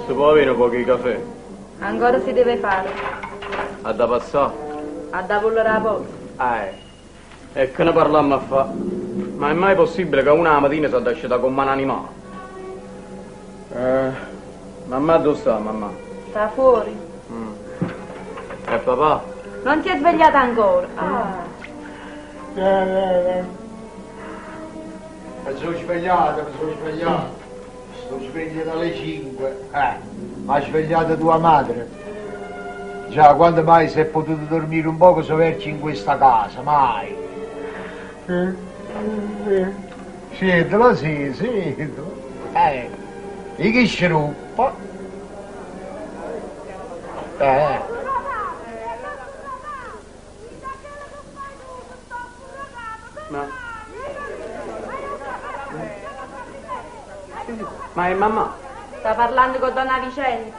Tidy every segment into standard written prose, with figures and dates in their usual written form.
Si può avere un poco di caffè? Ancora si deve fare. Ha da passare? Ha da vollere la posta. Eh. E che ne parliamo a fa? Ma è mai possibile che una mattina si è da come un animale? Eh, mamma dove sta, mamma? Sta fuori. Mm. E papà? Non si è svegliata ancora. Ah. Mi sono svegliato, mi sono svegliato. Sto sveglio dalle 5. Mi ha svegliato tua madre. Già, quando mai si è potuto dormire un poco soverci in questa casa? Mai. Sentilo, sì, sentilo. E chi sciroppa? Ma è mamma? Sta parlando con donna Vicenza.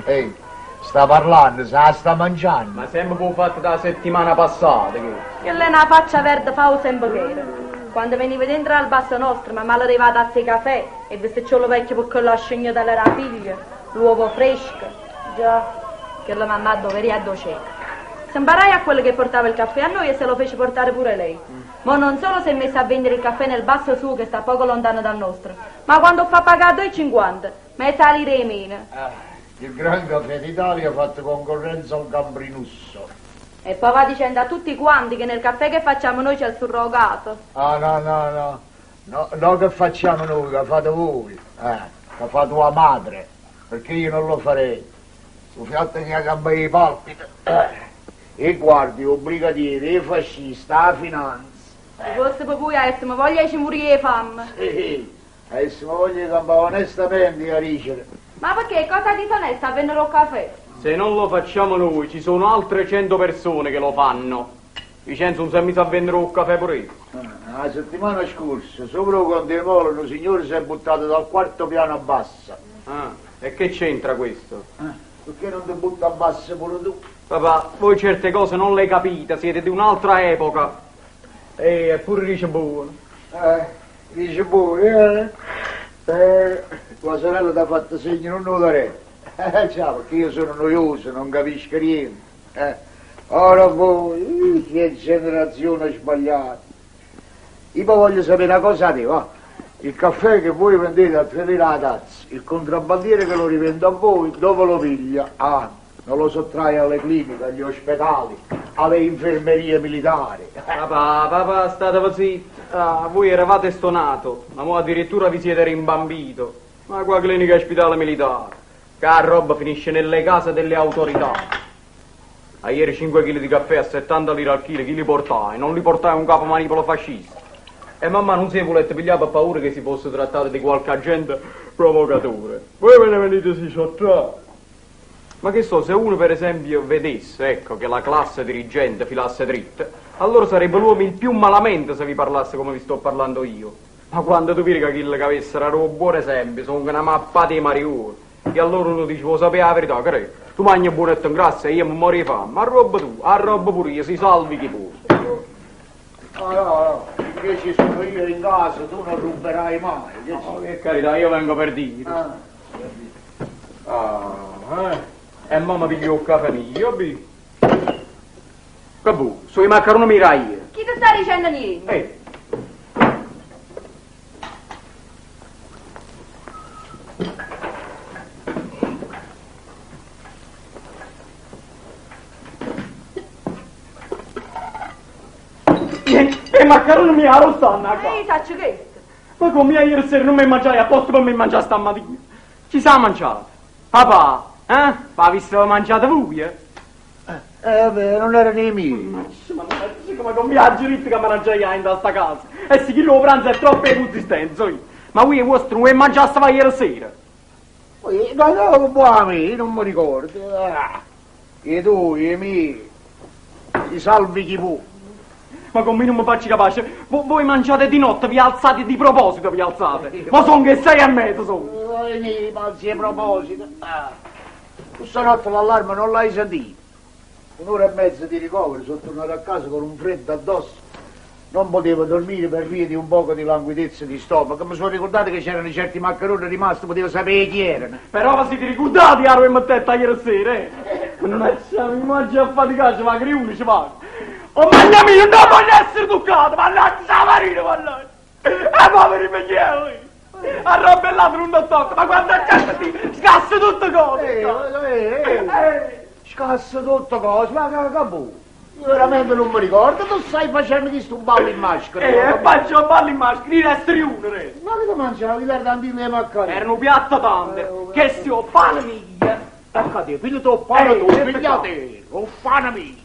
Ehi, sta parlando, se la sta mangiando. Ma sempre fu fatto da settimana passata. Che, che lei una faccia verde fa sempre che era. Quando veniva dentro al basso nostro, mamma l'aveva a sé caffè e viste c'ho lo vecchio perché l'ha scegnata la figlia, l'uovo fresco. Già, che la mamma dove era a docente. Si imparai a quello che portava il caffè a noi e se lo fece portare pure lei. Ma non solo si è messa a vendere il caffè nel basso suo che sta poco lontano dal nostro, ma quando fa pagare 2,50, mezza lira e meno. Il Gran Caffè d'Italia ha fatto concorrenza al Gambrinusso. E poi va dicendo a tutti quanti che nel caffè che facciamo noi c'è il surrogato. Ah, no, no, no. No, no che facciamo noi, che fate voi. Che fa tua madre. Perché io non lo farei. Lo fatto che gamba i palpiti. E guardi, o brigadiere, e fascista, la finanza. Se fosse per voi adesso mi voglio ci morire di fame. Sì, adesso mi voglio campare onestamente a ricere. Ma perché? Cosa di disonesto a vendere un caffè? Se non lo facciamo noi, ci sono altre 100 persone che lo fanno. Vincenzo non si è messo a vendere un caffè pure io. La settimana scorsa, sopra un contemolo, un signore si è buttato dal quarto piano a bassa. Ah, e che c'entra questo? Perché non ti butta a bassa pure tu? Papà, voi certe cose non le capite, siete di un'altra epoca. E eppure dice buono. Dice buono, eh? Tua sorella ti ha fatto segno, non lo darei. Già, perché io sono noioso, non capisco niente. Ora voi, che generazione sbagliata. Io poi voglio sapere una cosa a te, va. Il caffè che voi vendete a 3 lire la tazza, il contrabbandiere che lo rivende a voi, dove lo piglia? Ah, non lo sottrae alle cliniche, agli ospedali, alle infermerie militari. Papà, papà, state zitti. Ah, voi eravate stonato, ma mo addirittura vi siete rimbambito. Ma qua clinica e ospedale militare. Che la roba finisce nelle case delle autorità. A ieri 5 kg di caffè a 70 lire al chilo, chi li portai? Non li portai un capo manipolo fascista. E mamma non si volette pigliare per paura che si fosse trattato di qualche agente provocatore. Voi ve ne venite si sottrae. Ma che so, se uno per esempio vedesse, ecco, che la classe dirigente filasse dritta, allora sarebbe l'uomo il più malamente se vi parlasse come vi sto parlando io. Ma quando tu vedi che quello che avessero un buon esempio, sono una mappata di mariuoli, e allora uno dice, vuoi sapere la verità, credo, tu mangi buonetto in grassa e io mi mori di fame, ma roba tu, a roba pure io, si salvi chi può. No, no, no, finché ci sono io in casa tu non ruberai mai. Che no, che carità, io vengo per dire. Ah, eh. E mamma piglio il caffè mio, bi. Che bu, sui maccheroni mi rai. Chi ti sta dicendo niente? Ehi. E maccheroni mi stanno a casa. Ehi, saccio che? Ma come ieri sera non mi mangiai apposta per me mangiare stamattina? Ci sa mangiato? Papà, eh? Ma visto che mangiate voi, eh? Beh, non erano i miei. Ma come con viaggio ritto che mangiai in sta casa. E se chi lo pranzo è troppo consistente, io. Ma voi vostro non mangiaste ieri sera? Ma no, buona, io non mi ricordo. E tu, e miei, ti salvi chi può. Ma come non mi faccio capace? Voi mangiate di notte, vi alzate di proposito, vi alzate. Ma sono che 6:30 sono. Ma si è proposito. Questa notte l'allarme non l'hai sentito. 1:30 di ricovero, sono tornato a casa con un freddo addosso. Non potevo dormire per via di un poco di languidezza di stomaco. Mi sono ricordato che c'erano certi maccheroni rimasti, potevo sapere chi erano. Però vi siete ricordati a che mettete ieri sera, eh? Mannaggia, mi mangio a faticare, ci va griuno, ci va. Oh, mamma mia, non voglio essere toccato, mannaggia la marina, mannaggia. E poveri migliori. A roba e l'altro non tocca, ma quando c'è ti scassa tutte cose. Ehi, ehi, ehi, scassa tutto cosa, ma che che Io veramente non mi ricordo, tu stai facendo di sto ballo in maschera. E faccio un ballo in maschera, io resto uno, re. Ma che ti mangiavi per le maccheroni? Era un piatto tante, che si ho pane mia. Toccate, figlio tu, pane tu, figliate, o pane mio.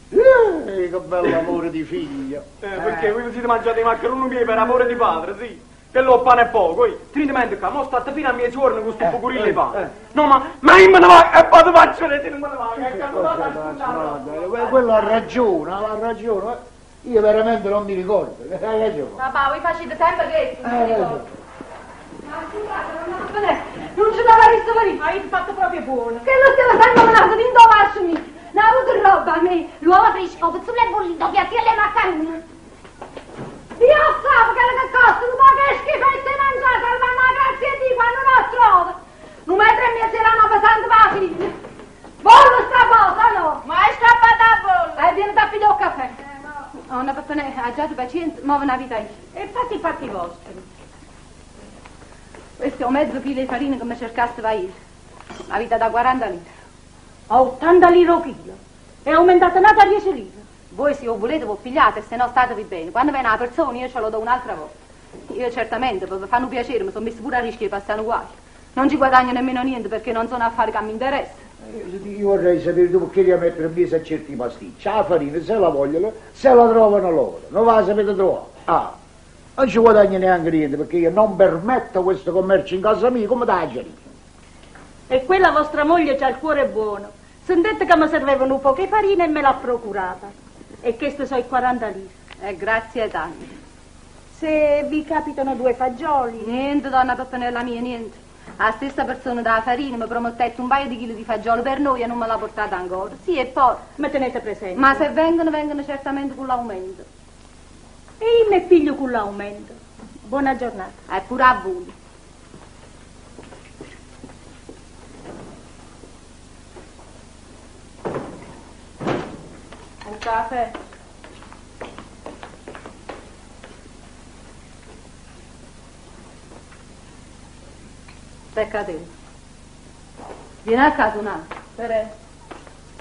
Che bello amore di figlio. Perché voi vi siete mangiati i maccheroni miei per amore di padre, sì. Che lo pane è poco, eh. Tenete mente qua, mo state fino a mezzogiorno con sto pocorino di pane. No, ma io me ne vado, e poi ti faccio vedere, me ne vado. Quello ha ragione, ha ragione. Io veramente non mi ricordo. Ha ragione. Papà, voi facete sempre questo, non mi ricordo. Ma scusate, non ce l'avreste venire. Avete fatto proprio buono. Che lo stiamo sempre menando, di indovarci. Non ha avuto roba a me, l'uovo fresco, pezzule bollito, piatti e le maccaroni. Dio sa quello che costa, un po' che schifezze mangiate, salva la grazia di quando non la trovo. Un metro e mezzo era una pesante per la figlia. Bollo sta cosa, no? Ma è scappata a bolla. E vieni a pigliare il caffè. No. Oh, una persona ha già di pazienza, muove una vita io. E fatti i fatti vostri. Questo è un mezzo chilo di farina che mi cercaste va io. La vita da 40 lire. A 80 lire o chilo. È aumentata un'altra 10 lire. Voi se lo volete voi pigliate, se no statevi bene. Quando viene una persona io ce lo do un'altra volta. Io certamente, per fanno piacere, mi sono messo pure a rischio di passare un guaio. Non ci guadagno nemmeno niente perché non sono affari che mi interessano. Io vorrei sapere tu perché li mettere in mezzo a certi pasticci. La farina, se la vogliono, se la trovano loro. Non va a sapete trovare. Ah, non ci guadagno neanche niente perché io non permetto questo commercio in casa mia, come da agire. E quella vostra moglie c'ha il cuore buono. Sentite che mi servevano un po' di farina e me l'ha procurata. E queste sono i 40 lire. Grazie tante. Se vi capitano due fagioli. Niente, donna Peppenella mia, niente. La stessa persona della farina mi promettette un paio di chili di fagioli per noi e non me l'ha portata ancora. Sì, e poi... Mi tenete presente. Ma se vengono, vengono certamente con l'aumento. E io mi piglio con l'aumento. Buona giornata. E pure a voi. Un caffè. Peccate. Vieni a casa un altro. Perché?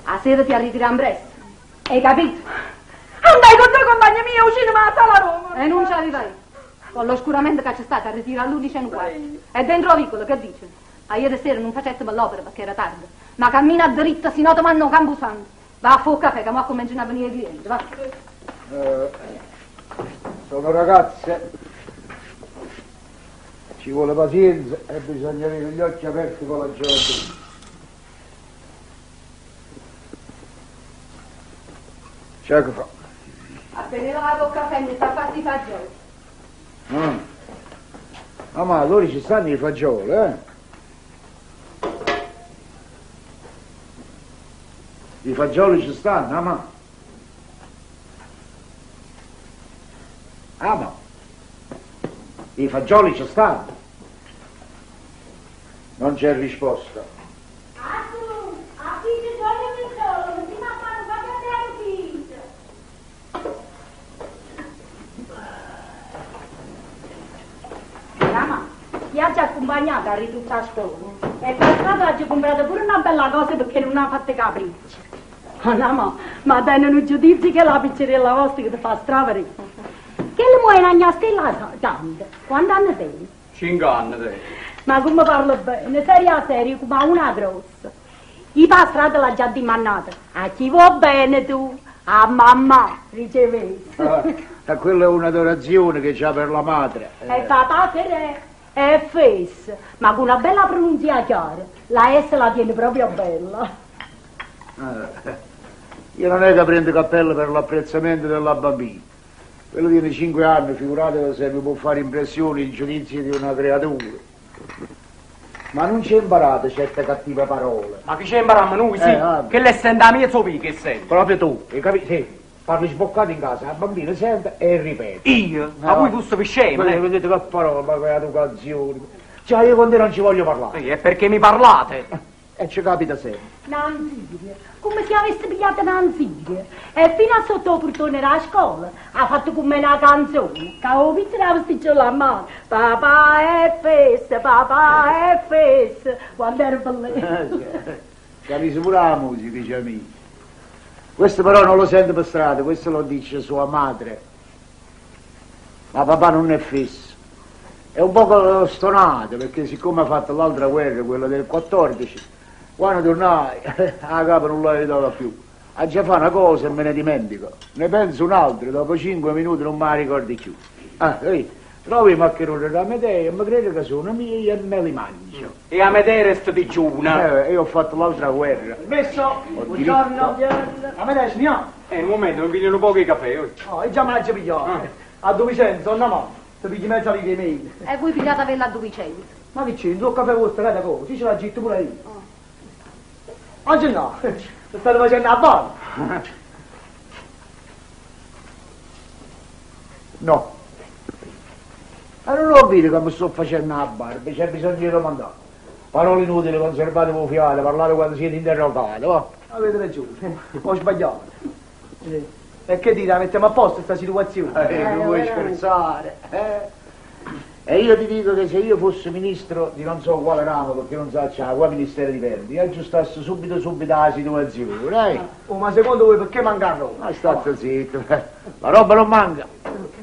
A sera ti arriverà in presto. Hai capito? Andai con due compagni miei, uscì ma a sala Roma. E non ci arrivai. Con l'oscuramento che c'è stato a ritirare all'11:15. E dentro vicolo, che dice? A ieri sera non facessimo l'opera perché era tardi. Ma cammina dritta, si nota manno cambusanto. Va a fuoco caffè che mo cominciano a venire i clienti, va. Sono ragazze. Ci vuole pazienza e bisogna avere gli occhi aperti con la gioventù. C'è che fa? Appena lavato il caffè mi sta a fare i fagioli. Ah. Ah, ma allora ci stanno i fagioli, eh? I fagioli ci stanno, ah ma. Ah ma. I fagioli ci stanno. Non c'è risposta. Mamma, ti ha già accompagnata a ridurre a scuola. E per strada ha comprato pure una bella cosa perché non ha fatto capricci. Oh, no, ma, ma dai, non giudizio che la piccerella vostra che ti fa stravere. Che le muoiono a ogni stella tanto. Quanti anni teni? 5 anni, te. Ma come parlo bene, seria seria, come una grossa. I strada l'ha già dimandata. A chi vuoi bene tu? A mamma, ricevessi. Ah, quella è un'adorazione che c'ha per la madre. E papà che è? È fess, ma con una bella pronuncia chiara. La S la tiene proprio bella. Io non è che prendo cappello per l'apprezzamento della bambina. Quello tiene 5 anni, figuratevi se mi può fare impressione il giudizio di una creatura. Ma non ci imparate certe cattive parole. Ma chi ci imparammo noi, sì? Che le sente la mia sopì, che sente? Proprio tu, hai capito? Sì. Parli sboccato in casa, la bambina sente e ripete. Io? Ma voi foste scemo, Ma eh? vedete che parola, ma che educazione. Cioè, io con te non ci voglio parlare. È perché mi parlate. E ci capita sempre. Un'anziria, come se avesse pigliato un'anziria. E fino a sotto il portone della scuola ha fatto come una canzone, che ho visto la vesticcia a mano. Papà è festa, papà è festa, quando era bella. Capisci pure la musica, dice amici. Questo però non lo sente per strada, questo lo dice sua madre. Ma papà non è fisso. È un poco stonato perché siccome ha fatto l'altra guerra, quella del 14, quando tornai la capa non l'aiutava più. Ha già fatto una cosa e me ne dimentico. Ne penso un'altra, dopo 5 minuti non me la ricordo più. Ah, vedi, trovo i maccheroni da Medea e mi credo che sono miei e me li mangio. E a me resto digiuna. Io ho fatto l'altra guerra. Permesso? Ho Buongiorno. A me dai, signor. Un momento, mi pigliano pochi caffè. oh. Oh, e già me l'ha già pigliato. A 200, no, no. Ti pigli mezza lira di mail. E voi pigliate quella a 200. Ma che c'è? Il caffè vostro, che da cosa? Ci ce l'ha gitto pure io. Oggi no. Lo state facendo a buona. No. Ma non ho capito come sto facendo la barba, c'è bisogno di domandare. Parole inutili, conservate voi fiate, parlate quando siete interrogati, va? Avete ragione. Ho sbagliato. E che dite, la mettiamo a posto questa situazione? Non vuoi scherzare, eh? E io ti dico che se io fossi ministro di non so quale ramo, perché non so a quale ministero dipende, io aggiustassi subito la situazione, eh? Oh, ma secondo voi perché manca la roba? Ma state zitto, la roba non manca,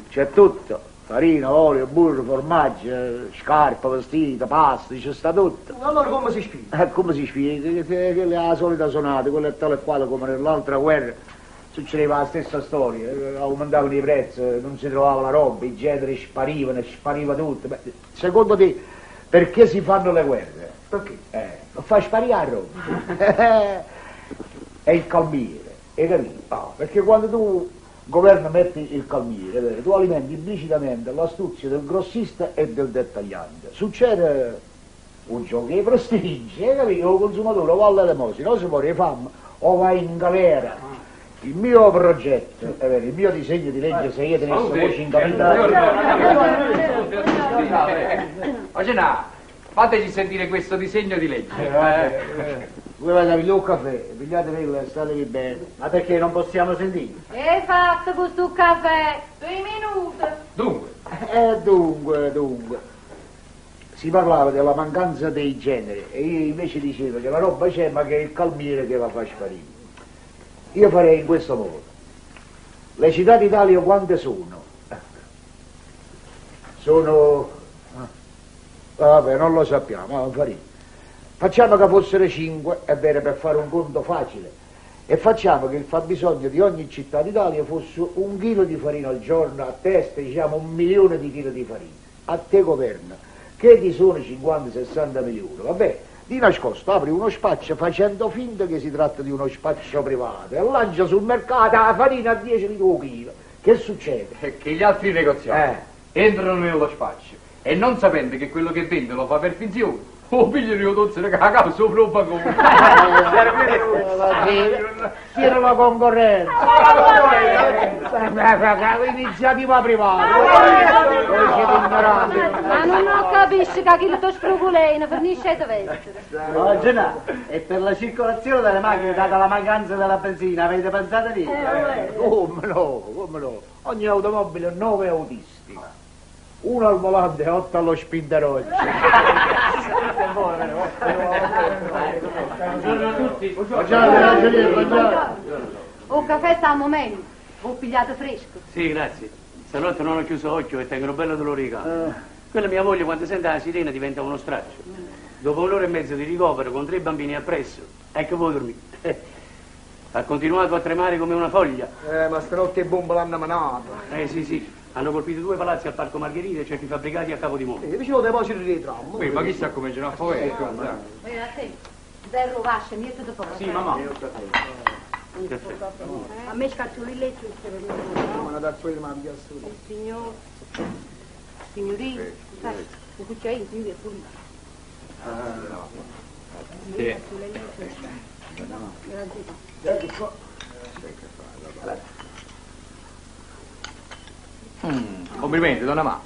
c'è tutto. Farina, olio, burro, formaggio, scarpa, vestito, pasta, c'è sta tutto. Allora come si spiega? Come si spiega? Che è la solita sonata, quella è tale e quale come nell'altra guerra. Succedeva la stessa storia, aumentavano i prezzi, non si trovava la roba, i generi sparivano, spariva tutto. Beh, secondo te, perché si fanno le guerre? Perché? Fa sparire la roba. È il calmiere, hai capito? Ah, perché quando tu, governo, metti il calmiere, vero? Tu alimenti implicitamente l'astuzia del grossista e del dettagliante. Succede un gioco di prestigio, hai capito? Il consumatore o va all'elemosina, o si muore di fame, o va in galera. Il mio progetto, è vero, il mio disegno di legge, se io tenessi voce in capitale... Ogenà, fateci sentire questo disegno di legge. Voi vado a pigliare un caffè, pigliatevi, statevi bene. Ma perché non possiamo sentire? E fatto questo caffè? 2 minuti. Dunque. Dunque. Si parlava della mancanza dei generi e io invece dicevo che la roba c'è ma che è il calmiere che la fa sparire. Io farei in questo modo. Le città d'Italia quante sono? Sono... Vabbè, non lo sappiamo, faremo. Facciamo che fossero 5, è vero, per fare un conto facile. E facciamo che il fabbisogno di ogni città d'Italia fosse 1 chilo di farina al giorno a testa, diciamo 1 milione di chili di farina. A te governo, che ti sono 50-60 milioni, vabbè. Di nascosto apri uno spaccio facendo finta che si tratta di uno spaccio privato e lancia sul mercato la farina a 10 lire un chilo. Che succede? Che gli altri negozianti entrano nello spaccio e non sapendo che quello che vende lo fa per finzione, o pigliano io tozzero che la capa sopra un vagone. C'era la concorrenza. Iniziativa privata. Voi siete ignoranti. Ma non ho capisce che chi lo sfrugulena fornisce di vestire. Oh, Gennaro, e per la circolazione delle macchine, data la mancanza della benzina, avete pensato lì? Come no, come no. Ogni automobile ha 9 autisti. 1 al volante e 8 allo spinteroccio. Buongiorno a tutti. Buongiorno, ragioniere, buongiorno. O caffè sta al momento, ho pigliato fresco. Sì, grazie. Stanotte non ho chiuso occhio e tengo un bello dolore di capo. Quella mia moglie quando sente la sirena diventa uno straccio. Dopo 1 ora e mezza di ricovero con 3 bambini appresso, ecco voi dormite. Ha continuato a tremare come una foglia. Ma stanotte bomba l'hanno manata. Sì. Hanno colpito 2 palazzi al Parco Margherita e certi fabbricati a Capodimonte. Vicino ai depositi dei tram. Qui, ma chissà come ce n'ha fuori. Zero vasce, mi è tutto poco. Sì, mamma. A me scaccio il letto e No, una tazza di mabbia assoluta. Il signor, signorino, un cucchiaino, signore, pure. Sì. Complimenti, donna Ma.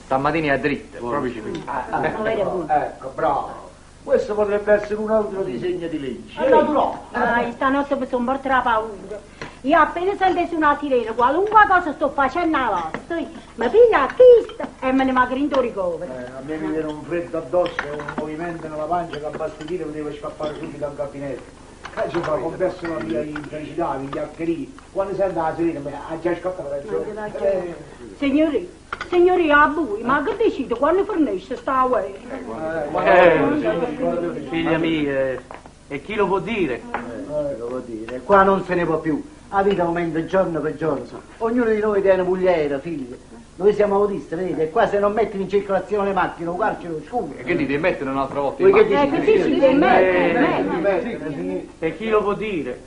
Stamattina è a dritta, proprio ci Ecco, ecco, bravo. Questo potrebbe essere un altro disegno di legge. È naturale. Ah, stanotte mi sono morta la paura. Io appena sento una sirena, qualunque cosa sto facendo alla vostra, mi piglia a chista e me ne va in ricovero. A me mi viene un freddo addosso e un movimento nella pancia che basti dire potevo scappare subito dal gabinetto. Insomma, confesso la mia infelicità, vigliaccheria. Quando sento la sirena, mi ha già scappato. Signori, signori, a voi, ma che decide quando finisce sta guerra? Figlia mia, e chi lo può dire? Lo può dire. Qua non se ne può più. La vita aumenta giorno per giorno. Ognuno di noi tiene moglie, figli. Noi siamo autisti, vedete? E qua se non mettono in circolazione le macchine, un carcere scuro. E che dite, mettono un'altra volta in Voi che macchina? dite? Che dici che me? E chi lo può dire?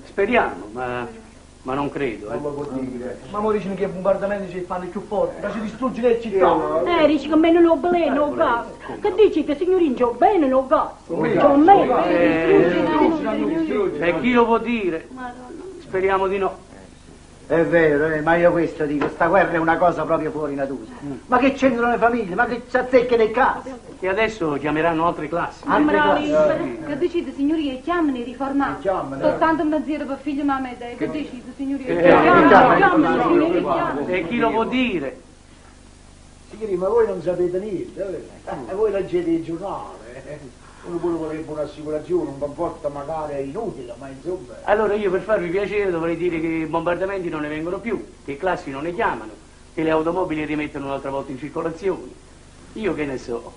Speriamo, ma non credo. Non lo può dire. Ma mo dicono che i bombardamenti ci fanno più forti, ma ci distruggono le città. Dici che me non lo bene, no gas. Che dici che signorino, c'ho bene, no gas? C'ho me. E chi lo può dire? Speriamo di no. È vero, ma io questo dico, sta guerra è una cosa proprio fuori natura. Ma che c'entrano le famiglie? Ma che ci azzeccano il caso? E adesso chiameranno altre classi. Altre classi. Che decide, signoria? Chiamano i riformati. Chiamano. Soltanto mezz'ora per figlio mamma e dei. Che decide, signoria? chiamano, Chiamano, signoria, chiamano. E chi lo può dire? Signori, ma voi non sapete niente, eh? Voi leggete il giornale. Uno pure vorrebbe un'assicurazione, un conforto magari inutile, ma insomma... Allora io per farvi piacere dovrei dire che i bombardamenti non ne vengono più, che classi non ne chiamano, che le automobili rimettono un'altra volta in circolazione. Io che ne so.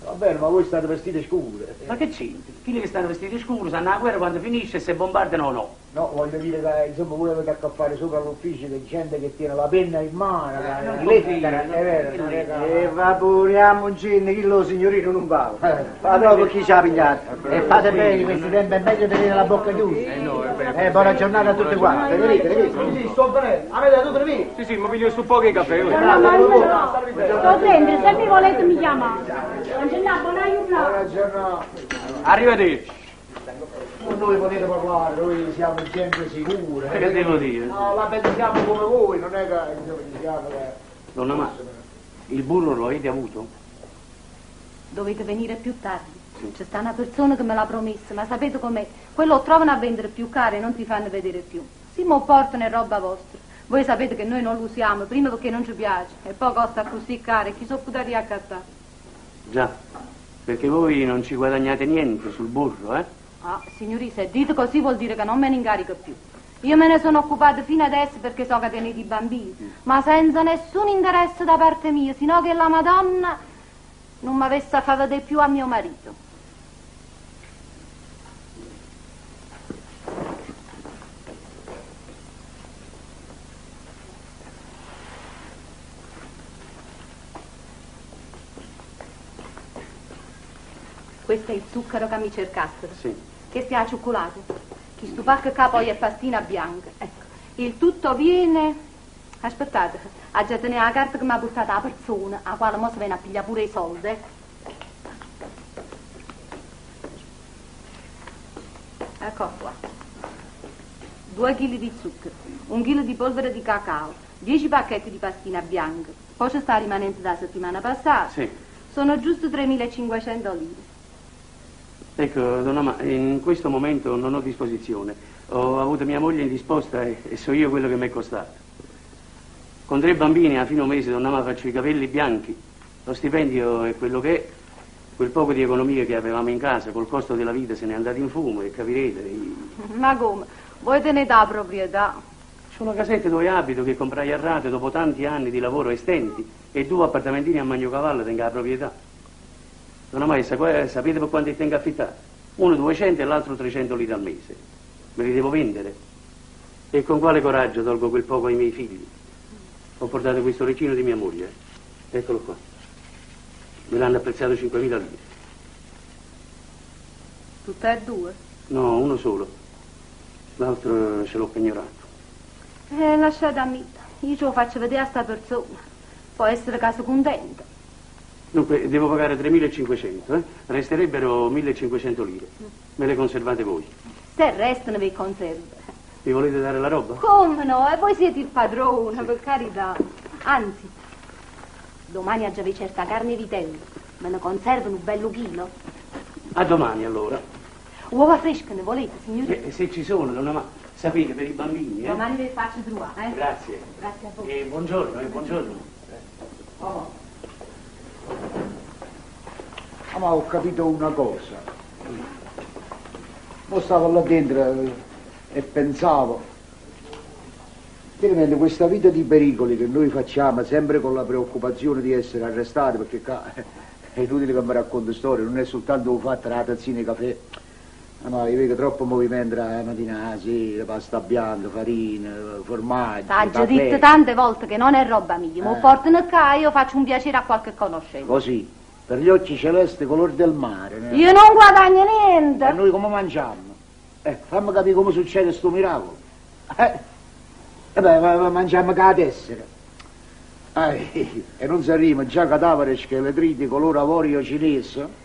Va bene, ma voi state vestite scure. Ma che c'entra? Quelli che stanno vestiti scuro sanno la guerra quando finisce e se bombardano o no. No, voglio dire che insomma voi avete a che fare sopra l'ufficio di gente che tiene la penna in mano, la non lettera, confino, è vero, non è che... E va pure, un chi lo signorino non va. Va proprio chi ci ha pigliato. E fate bene, questi tempi è meglio tenere la bocca chiusa. Buona giornata a tutti quanti. Federico, Federico. Sì, sto venendo. Avete tutto via. Sì, sì, ma piglio su pochi caffè. No, ma io no. Sto dentro, se mi volete mi chiamate. Buona giornata. Buona giornata. Arrivederci. Con noi potete parlare, noi siamo gente sicura. Che devo dire? No, la pensiamo come voi, non è che insomma, diciamo che... Donna Ma, il burro lo avete avuto? Dovete venire più tardi. C'è sta una persona che me l'ha promesso, ma sapete com'è? Quello trovano a vendere più caro e non ti fanno vedere più. Si mo portano è roba vostra. Voi sapete che noi non lo usiamo, prima perché non ci piace, e poi costa così caro e chi so potrà accattare. Già, perché voi non ci guadagnate niente sul burro, eh? Ah, signori, se dite così vuol dire che non me ne incarico più. Io me ne sono occupata fino adesso perché so che tenete i bambini, ma senza nessun interesse da parte mia, sino che la Madonna non mi avesse a far vedere più a mio marito. Questo è il zucchero che mi cercaste. Sì. Che sia cioccolato. Chi sto pacco qua poi è pastina bianca. Ecco. Il tutto viene... Aspettate, ha già tenuto la carta che mi ha portata la persona, a quale mo si viene a pigliare pure i soldi. Ecco qua. 2 chili di zucchero, 1 chilo di polvere di cacao, 10 pacchetti di pastina bianca. Poi c'è sta rimanente da settimana passata. Sì. Sono giusto 3.500 lire. Ecco, donna Ma, in questo momento non ho disposizione. Ho avuto mia moglie indisposta e so io quello che mi è costato. Con 3 bambini a fine mese, donna Ma, faccio i capelli bianchi. Lo stipendio è quello che è. Quel poco di economia che avevamo in casa, col costo della vita se n'è andato in fumo e capirete. Ma come? Voi tenete la proprietà? C'ho una casetta dove abito che comprai a rate dopo tanti anni di lavoro e stenti e 2 appartamentini a Magnocavallo tengo la proprietà. Donna Maessa, sapete per quanto tengo affittato? Uno 200 e l'altro 300 lire al mese. Me li devo vendere. E con quale coraggio tolgo quel poco ai miei figli? Ho portato questo orecchino di mia moglie. Eccolo qua. Me l'hanno apprezzato 5.000 lire. Tutte e 2? No, uno solo. L'altro ce l'ho pignorato. Lasciate a me. Io ce lo faccio vedere a sta persona. Può essere caso contento. Dunque, devo pagare 3.500, eh? Resterebbero 1.500 lire. Me le conservate voi. Se restano vi conservo. Mi volete dare la roba? Come no? E voi siete il padrone, sì. Per carità. Anzi, domani aggia avere certa carne vitello. Me ne conservano un bello chilo. A domani allora. Uova fresche ne volete, signore? Se ci sono, donna Ma, sapete, per i bambini, eh? Domani ve faccio trovare, eh? Grazie. Grazie a voi. E buongiorno, e buongiorno. Ah, ma ho capito una cosa. Mo stavo là dentro e pensavo. Veramente questa vita di pericoli che noi facciamo sempre con la preoccupazione di essere arrestati, perché qua è inutile che mi racconto storie, non è soltanto un fatto la tazzina di caffè. Ah, no, io vedo troppo movimento la mattina, la sera, pasta bianca, farina, formaggio, T'ho caffè. detto tante volte che non è roba mia, ma Eh. portano qua e io faccio un piacere a qualche conoscente. Così, per gli occhi celesti color del mare. né? Io non guadagno niente. E noi come mangiamo? Fammi capire come succede sto miracolo. Beh, mangiamo con la tessera. E non saremo già cadavere scheletriti color avorio cinese?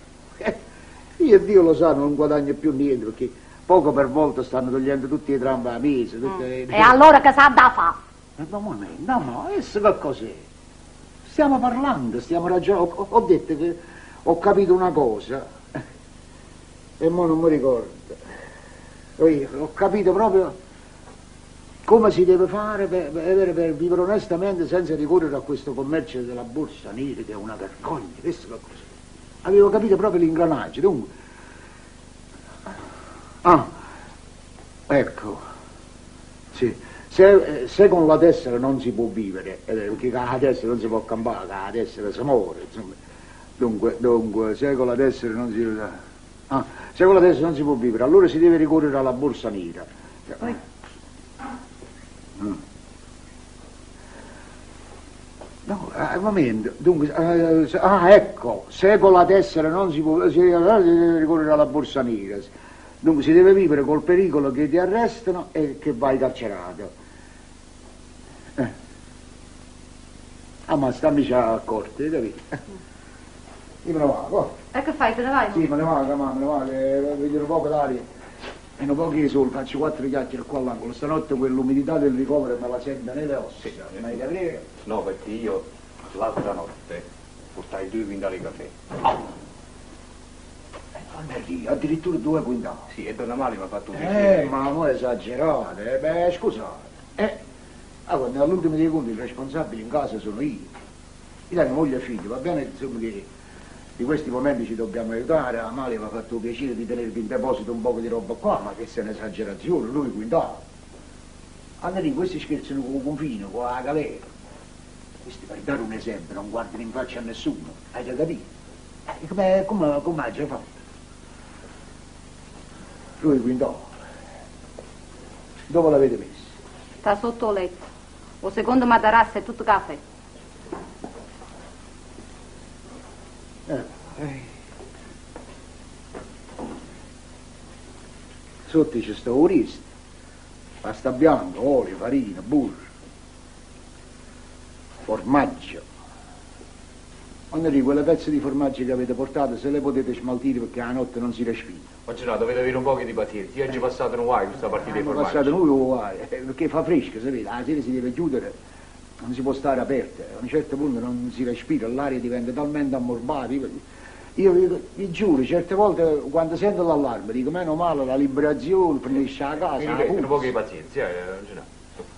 Io, Dio lo sa, non guadagno più niente, perché poco per volta stanno togliendo tutti i trampa a mese. Tutte le... E allora che sa da fa? Ma un momento, no, no, adesso che cos'è? Stiamo parlando, stiamo ragionando. Ho detto che ho capito una cosa e mo non mi ricordo. Io ho capito proprio come si deve fare per vivere onestamente senza ricorrere a questo commercio della borsa nera, che è una vergogna. Questo che cos'è? Avevo capito proprio l'ingranaggio, dunque. Ah, ecco, sì. Se con la tessera non si può vivere, perché con la tessera non si può campare, con la tessera si muore, insomma. Dunque, se con la tessera non si... Ah, se con la tessera non si può vivere, allora si deve ricorrere alla borsa nera. No, un momento, dunque, ecco, se con la tessera non si può, si deve ricorrere alla borsa nera. Dunque si deve vivere col pericolo che ti arrestano e che vai carcerato. Ah, ma stammi già accorti, capito? Io me ne vado. E che fai, te ne vai? Sì, me ne vado, ma me ne vado, vedo un poco d'aria. E un po' di sole, faccio 4 chiacchiere qua all'angolo. Stanotte quell'umidità del ricovero me la sento nelle ossa. Ma hai capito? No, perché io l'altra notte portai 2 quintali di caffè. Oh. Addirittura 2 quintali. Sì, e donna Mali mi ha fatto un piacere. Ma voi esagerate, beh, scusate. Quando all'ultimo dei conti il responsabile in casa sono io. Io tengo moglie e figlio, va bene, insomma, che di questi momenti ci dobbiamo aiutare. Amalia mi ha fatto piacere di tenervi in deposito un poco di roba qua, ma che è un'esagerazione, lui quintale. Allora, questi scherzano con il confino, con la galera. Questi, per dare un esempio, non guardano in faccia a nessuno, hai già capito? Come ha già fatto? Lui quintale. Dove l'avete messo? Sta sotto letto. O secondo materasso è tutto caffè. Sotto c'è sta orista, pasta bianca, olio, farina, burro, formaggio. Quando quelle pezze di formaggio che avete portato, se le potete smaltire perché la notte non si respira. Ma Gennaro, dovete avere un po' di pazienza. Io oggi ho passato un guaio questa partita di formaggio. Ho passato un guaio, perché fa fresco, sapete, la sera si deve chiudere, non si può stare aperta. A un certo punto non si respira, l'aria diventa talmente ammorbata. Io vi giuro, certe volte quando sento l'allarme dico meno male la liberazione, finisce a casa. Mi un po' di pazienza, Gennaro.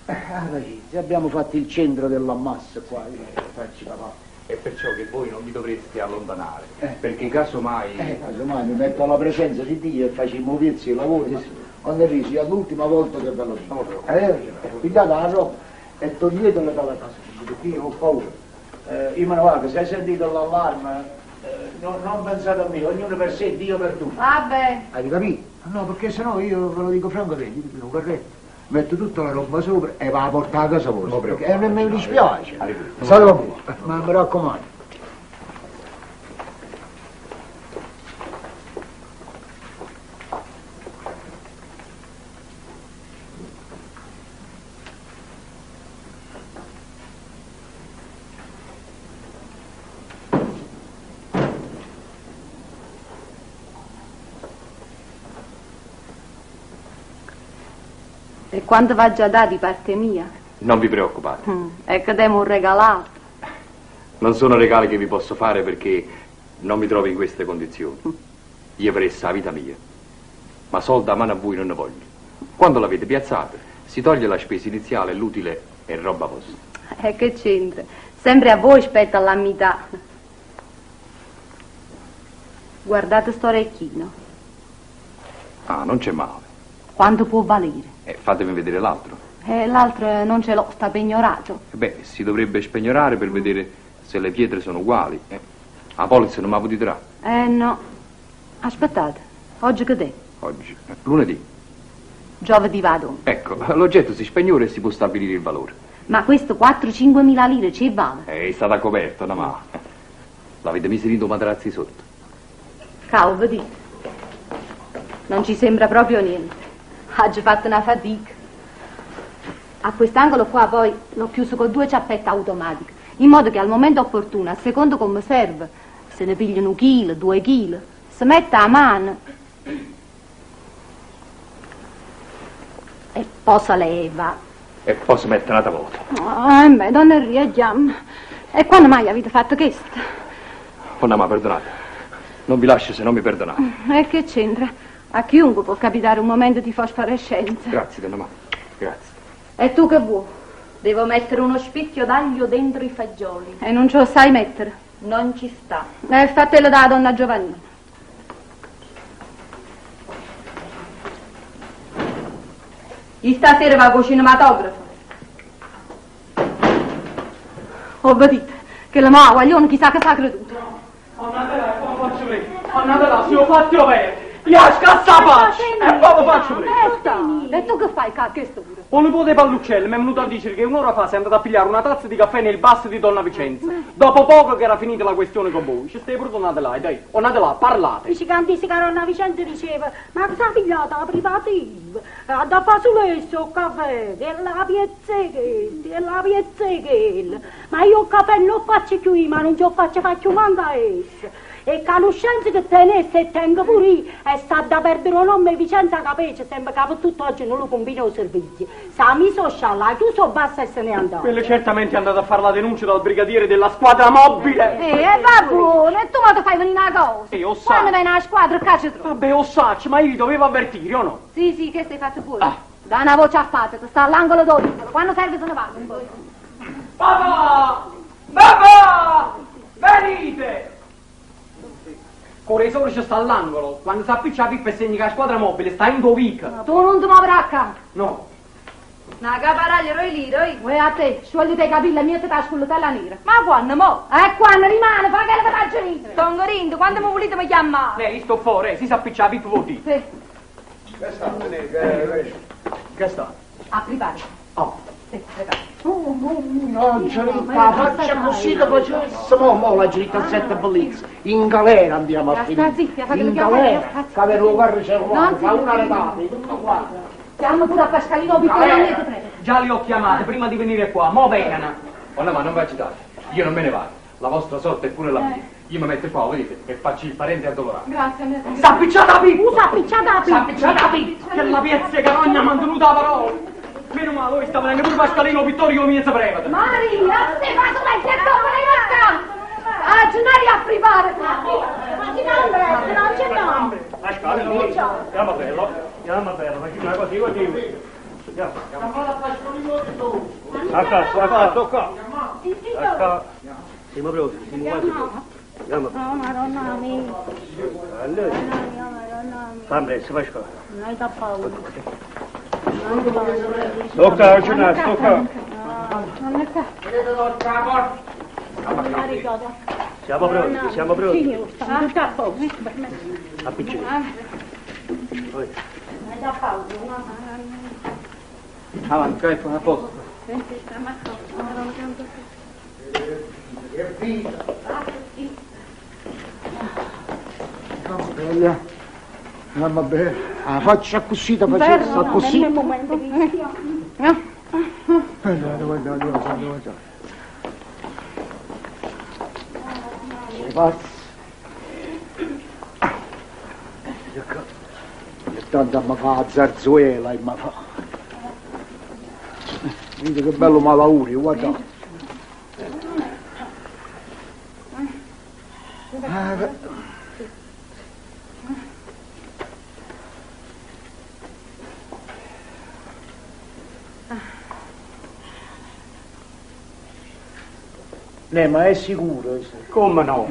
Pazienza, abbiamo fatto il centro della massa qua, facci papà. È perciò che voi non vi dovreste allontanare, perché casomai... Casomai mi metto alla presenza di Dio e facciamo muoversi i lavori. Quando arrivi, è l'ultima volta che ve lo dico. Pigliate la roba e toglietela dalla casa, perché io ho paura. Io me ne vado, se hai sentito l'allarme, non pensate a me, ognuno per sé, Dio per tutti. Vabbè. Hai capito? No, perché sennò io ve lo dico francamente, io lo corretto. Metto tutta la roba sopra e va a portare a casa vostra. Perché non mi dispiace. State con voi, ma mi raccomando. E quando va già da di parte mia, Non vi preoccupate. E che t'abbiamo regalato. Non sono regali che vi posso fare perché non mi trovo in queste condizioni. Io pressa la vita mia. Ma soldi a mano a voi non ne voglio. Quando l'avete piazzata, si toglie la spesa iniziale e l'utile è roba vostra. E che c'entra? Sempre a voi spetta la metà. Guardate sto orecchino. Ah, non c'è male. Quanto può valere? Fatemi vedere l'altro. L'altro non ce l'ho, sta pegnorato. Beh, si dovrebbe spegnorare per vedere se le pietre sono uguali. La polizia non mi potrà. No. Aspettate, oggi che è? Oggi, lunedì. Giovedì vado. Ecco, l'oggetto si spegnora e si può stabilire il valore. Ma questo 4-5 mila lire ci vale? È stata coperta, no, ma... L'avete messo dentro materazzi sotto. Cavolo, vedete. Non ci sembra proprio niente. Ha già fatto una fatica. A quest'angolo qua poi l'ho chiuso con 2 ciappette automatiche, in modo che al momento opportuno, a secondo come serve, se ne pigliano 1 chilo, 2 chili, si mette a mano e poi si leva. E poi si mette un'altra volta. Oh, beh, donna Enrica, e quando mai avete fatto questo? Oh, no, ma perdonate. Non vi lascio se non mi perdonate. E che c'entra? A chiunque può capitare un momento di fosforescenza. Grazie, donna Ma. Grazie. E tu che vuoi? Devo mettere uno spicchio d'aglio dentro i fagioli. E non ce lo sai mettere? Non ci sta. Fatelo dalla donna Giovannina. Io stasera vado al cinematografo. Oh, vedete, che la mamma guaglione chissà che s'ha creduto. Andate là, come faccio prima? Andate là, se ho fatto bene. Io scassa faccia e poi lo faccio prima. E tu che fai, cacchio, che sto? Un nipote Palluccelli mi è venuto a dire che un'ora fa si è andato a pigliare una tazza di caffè nel basso di Donna Vicenza. Dopo poco che era finita la questione con voi, ci stai pure tornate là, dai, andate là, parlate. Dice che anche che Donna Vicenza diceva, ma cosa ha pigliato la privativa? Ha da fare solo esso il caffè, della piazza della piazza. Ma io il caffè non lo faccio più, ma non ce lo faccio fare più manco a essa. E conoscenza che tenesse e tengo pure io, e sta da perdere un nome Vicenza Capece, sembra che per tutt'oggi non lo combina il servizio. Sa miso scialla, chiuso basta e se n'è andato. Quello certamente è andato a fare la denuncia dal brigadiere della squadra mobile. Va buono, e tu ma ti fai venire una cosa? Io so. Quando viene la squadra, qua ci trovo. Vabbè, lo saccio, ma io li dovevo avvertire, o no? Sì, sì, che stai fatto pure. Ah. Da una voce a fatta, sta all'angolo d'oricolo, quando serve se ne va un po'. Papà! Papà! Venite! Corresore ci sta all'angolo, quando si appiccia la pippa e segna che la squadra mobile sta in dovica. No, tu non ti muoverai a casa. No. Una caparaglia, roi lì, roi. Uè a te, sciogliti i capelli e mettiti la scullatella nera. Ma quando, mo? Quando rimane, fa che la faccio venire. Sto rindo, quando mi volete mi chiamare? Lei, sto fuori, si appiccia la pippa vuol dire. Sì. Che sta? Che sta? A privare. Oh. Sì, prepara. No, Angelita, faccia così che facesse, mo la girita a 7 bellezze. In galera andiamo a finire. In galera, che per un carro c'è fa una retata, tutto qua. Chiama pure a Pascalino, piccolo, non è prego. Già li ho chiamate prima di venire qua, mo vengano. Oh no, ma non vi agitate, io non me ne vado. La vostra sorte è pure la mia. Io mi metto qua, vedete, e faccio il parente addolorato. Grazie, mia. S'è appicciata la pippa! S'è appicciata la pippa! S'è appicciata la pippa! Che la piezza carogna ha mantenuto la parola! Meno male, voi stava venendo pure Pascalino Vittorio mia sapreva. Maria, se va sulla chiesa, ma a Gennaro a privare. Ma chi non è? Non c'è no. Pascalino, chiama bello, chiama bello, facciamo una cosa, io dico. Chiama. Acca, acca, tocca. Acca. Siamo pronti, siamo quasi pronti. Chiama. Oh, madonna mia. Allora. Fammi presto, Pasquale. Non hai da paura. Tocca, Gennaro, tocca. Siamo pronti, siamo pronti. Signor, sta tutto a posto. Appiccica. Avanti, vai, a posto. Che vita! Bella. Mamma bella, la faccia così, la faccia così. Nel momento che Guarda, guarda, guarda, guarda. Sei pazzo. E tanto mi fa la zarzuela e mi fa. Vedi che bello malaurio, guarda. Ne, ma è sicuro? Come no?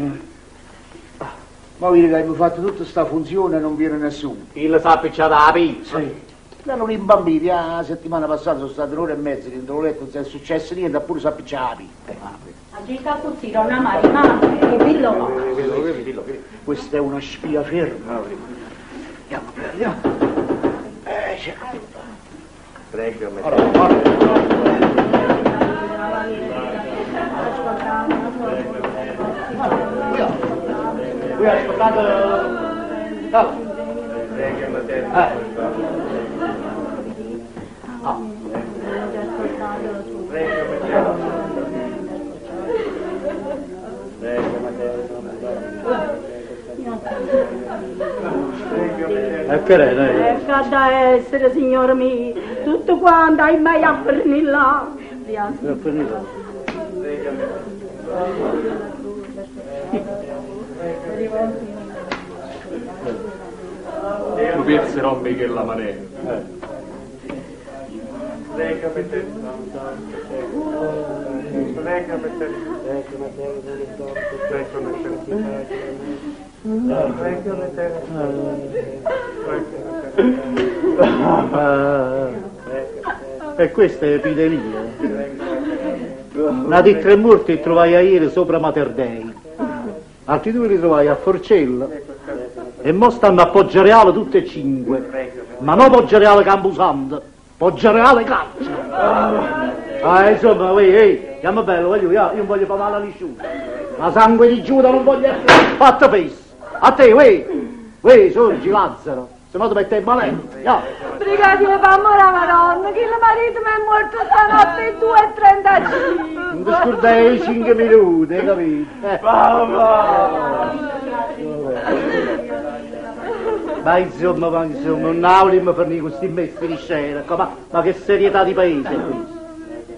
Ma vedi che abbiamo fatto tutta sta funzione e non viene nessuno. Il s'ha appicciata la pizza. Sì. Erano rimbambiti, la settimana passata sono stato un'ora e mezza dentro il letto, non è successo niente, eppure si appicciava la pizza. A gente così, una marina, e dillo. Questa è una spia ferma. Andiamo, andiamo. C'è. Prego, Allora, guarda. Voi ascoltate... No. E che è? Eh, che da essere, signor mio, tutto quanto hai mai a finire là. Tu piezzi rompi che la manera. E questa è epidemia. Nati tre morti li trovai ieri sopra Mater Dei. Altri due li trovai a Forcella. E mo stanno a Poggioreale tutte e cinque. Ma non Poggioreale Camposanto, Poggioreale Calcio. Ah, insomma, ehi, ehi, chiama bello, voglio, io, io non voglio fare male a nessuno. Ma sangue di Giuda non voglio essere fatto fesso. A te, uè, uè, sorgi Lazzaro, se no ti metto in malento. Ja. Brigadiere, fammi la Madonna, che il marito mi è morto stanotte alle 2.35. Non ti scordai i 5 minuti, hai capito? Ma insomma, ma insomma, non vogliamo fornire questi messi di scena, ecco, ma, ma che serietà di paese è questa?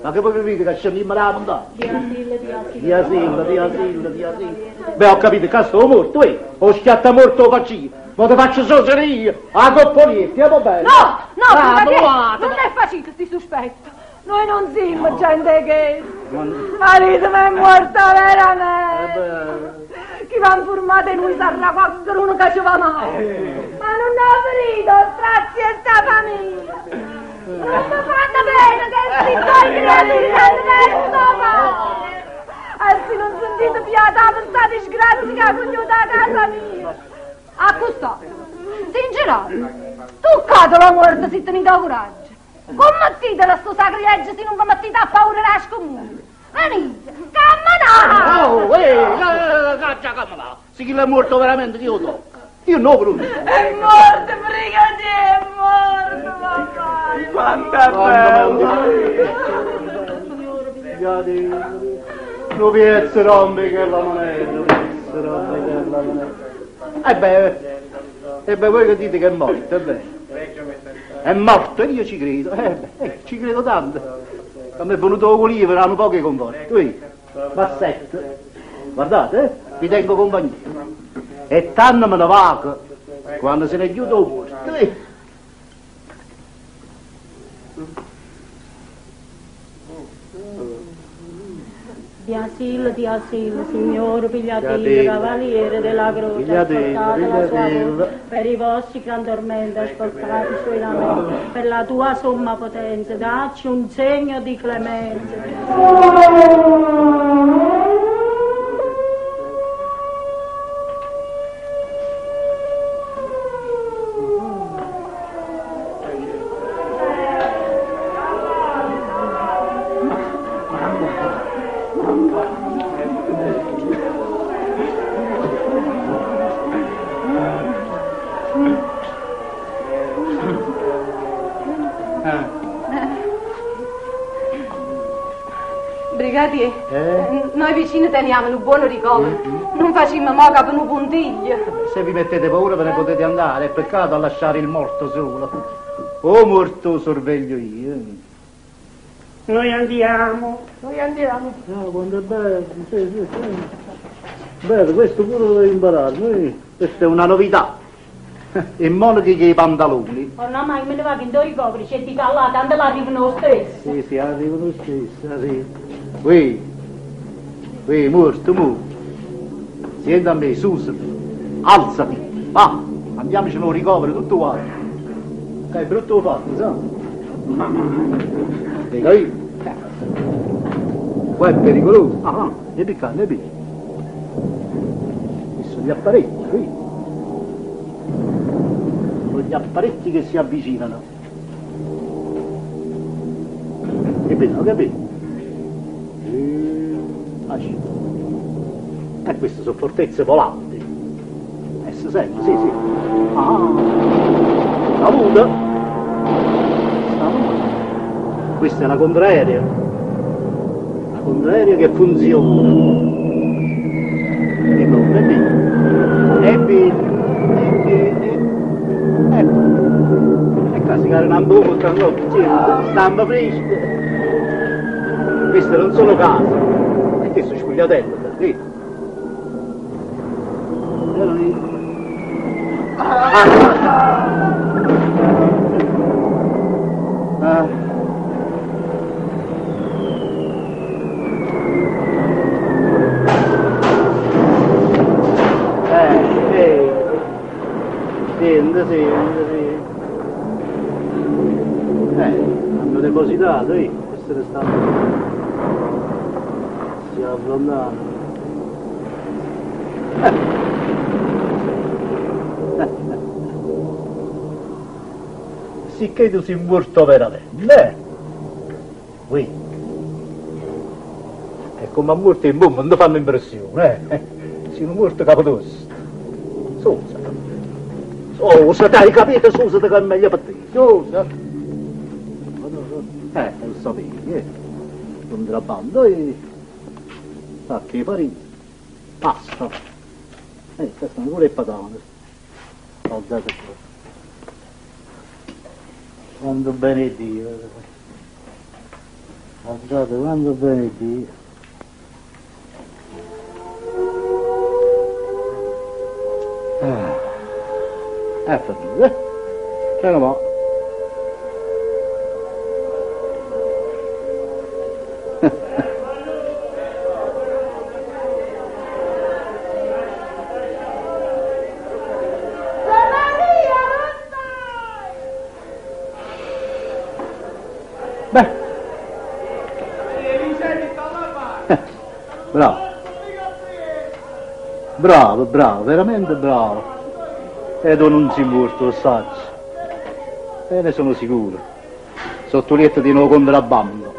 Ma che voi capite che scendiamo la montagna? Di asilo, di asilo, di asilo. Beh, ho capito, cazzo, ho morto, eh! Ho schiatta morto o faccio io! Ma ti faccio sosere io! A coppolietti, va bene! No, no, Ah, brigadiere, guarda. non è facile sti sospetto. Noi non siamo gente che... Marito mi è morto veramente. Chi va informato e noi sarà qualcuno che ci va male. Ma non ho ferito, strazzi e sta famiglia. Non mi fate bene che si toglie la perso padre. E se non sentite pietà per sta disgrazia che ha conosciuto a casa mia. A questo, sinceramente, toccate la morte se tenete coraggio. Commettetela sto sacrilegio se non vi mettete a paura della scomunica. Venite, camminate! Oh, ehi, caccia, come Se chi l'è morto veramente, io tocco. Io no, Bruno. È morto, brigadiere, è morto, papà! Quanto è bello! Lo piezzo rompe che la moneta, lo piezzo rompe che la moneta. E beh, e beh, voi che dite che è morto, e beh. È morto e io ci credo, eh beh, ci credo tanto. A me è venuto con erano poche conforti. Ui, Bassetto, guardate, vi tengo compagnia. E tanto me ne vago quando se ne è chiuso il porto. Ui. Di asilo, di asilo, Signore, pigliatelo, Pigliatelo. cavaliere della croce, Pigliatelo, ascoltate la sua pigliatelo. voce, per i vostri gran tormenti, ascoltate i suoi lamenti, per la tua somma potenza, dacci un segno di clemenza. Brigadier, Eh? noi vicini teniamo un buon ricovero. Non facciamo mo capo un puntiglio. Se vi mettete paura ve ne potete andare, è peccato a lasciare il morto solo. O morto sorveglio io. Noi andiamo, noi andiamo. No, quanto è bello, sì, sì, sì. Bello, questo pure lo devi imparare. Noi, questa è una novità. E monache che i pantaloni. Oh no, ma io me ne vado in due ricoveri, c'è di là, tanto l'arrivano lo stesso. Sì, sì, arrivano lo stesso, arrivano. Ui, ui, morto, mu. Sienta a me, susati, alzati, va, andiamoci un ricovero, tutto uguale. Che è brutto fatto, sa? Hai capito? Qua è pericoloso. Ah, ah, ne picca, ne picca. Ci sono gli apparecchi, qui. Sono gli apparecchi che si avvicinano. Capito, capito? E queste sono fortezze volanti. Si sente, sì, sì. Ah, saluta. Saluta. Questa è la contraerea. La contraerea che funziona. E come? E B. E B. E B. Ecco. E qua si cade un ambuco, stampa fresca. Queste non sono case. E questo è sfogliatello, capito? Ah. Senti, senti, sì. Hanno depositato, questo ne stanno. Si affrontano. Sicché tu sei morto veramente, Ui. È come a morte in bomba, non ti fanno impressione, eh? Sei morto capotosto. Susa. Susa, dai, capito, susa, che è meglio per te. Susa. Lo sapevi, eh? Contrabbando e... Sacchi farina. Pasta. Queste sono pure le patate. Alzate qua. Quando bene Dio. Guardate, quando bene Dio. È finito, eh? Ce ne va. Beh. Bravo. Bravo, bravo, veramente bravo. E tu non sei morto, lo sai. E ne sono sicuro. Sotto lietto di nuovo contrabbando.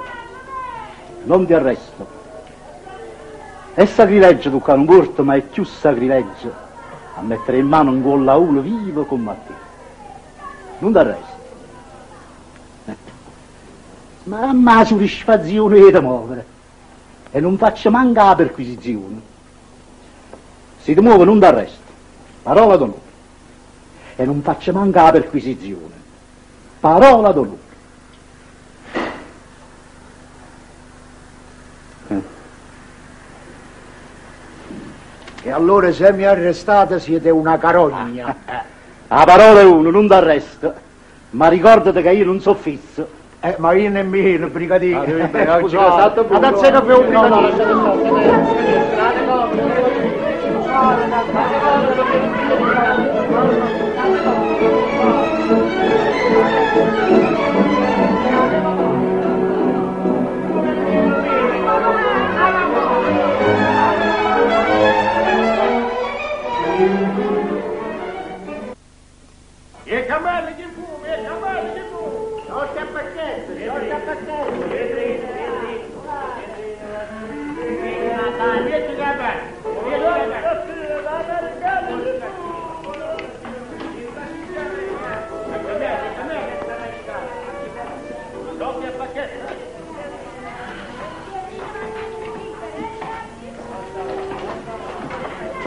Non ti arresto. È sacrilegio toccare un morto, ma è più sacrilegio a mettere in mano un gol a uno vivo come a te. Non ti arresto. Ma ma soddisfazione di muovere. E non faccio manca la perquisizione. Se ti muovo non ti arresto. Parola d'onore. E non faccio manca la perquisizione. Parola d'onore. E allora se mi arrestate siete una carogna. La parola è uno, non ti arresto. Ma ricordate che io non so fisso. Ma io nemmeno, brigadiere. Scusate, adesso che avevo un brigadiere. E cammelli che fumo, e cammelli che fumo! Sorte a pacchetto, sorte a pacchetto!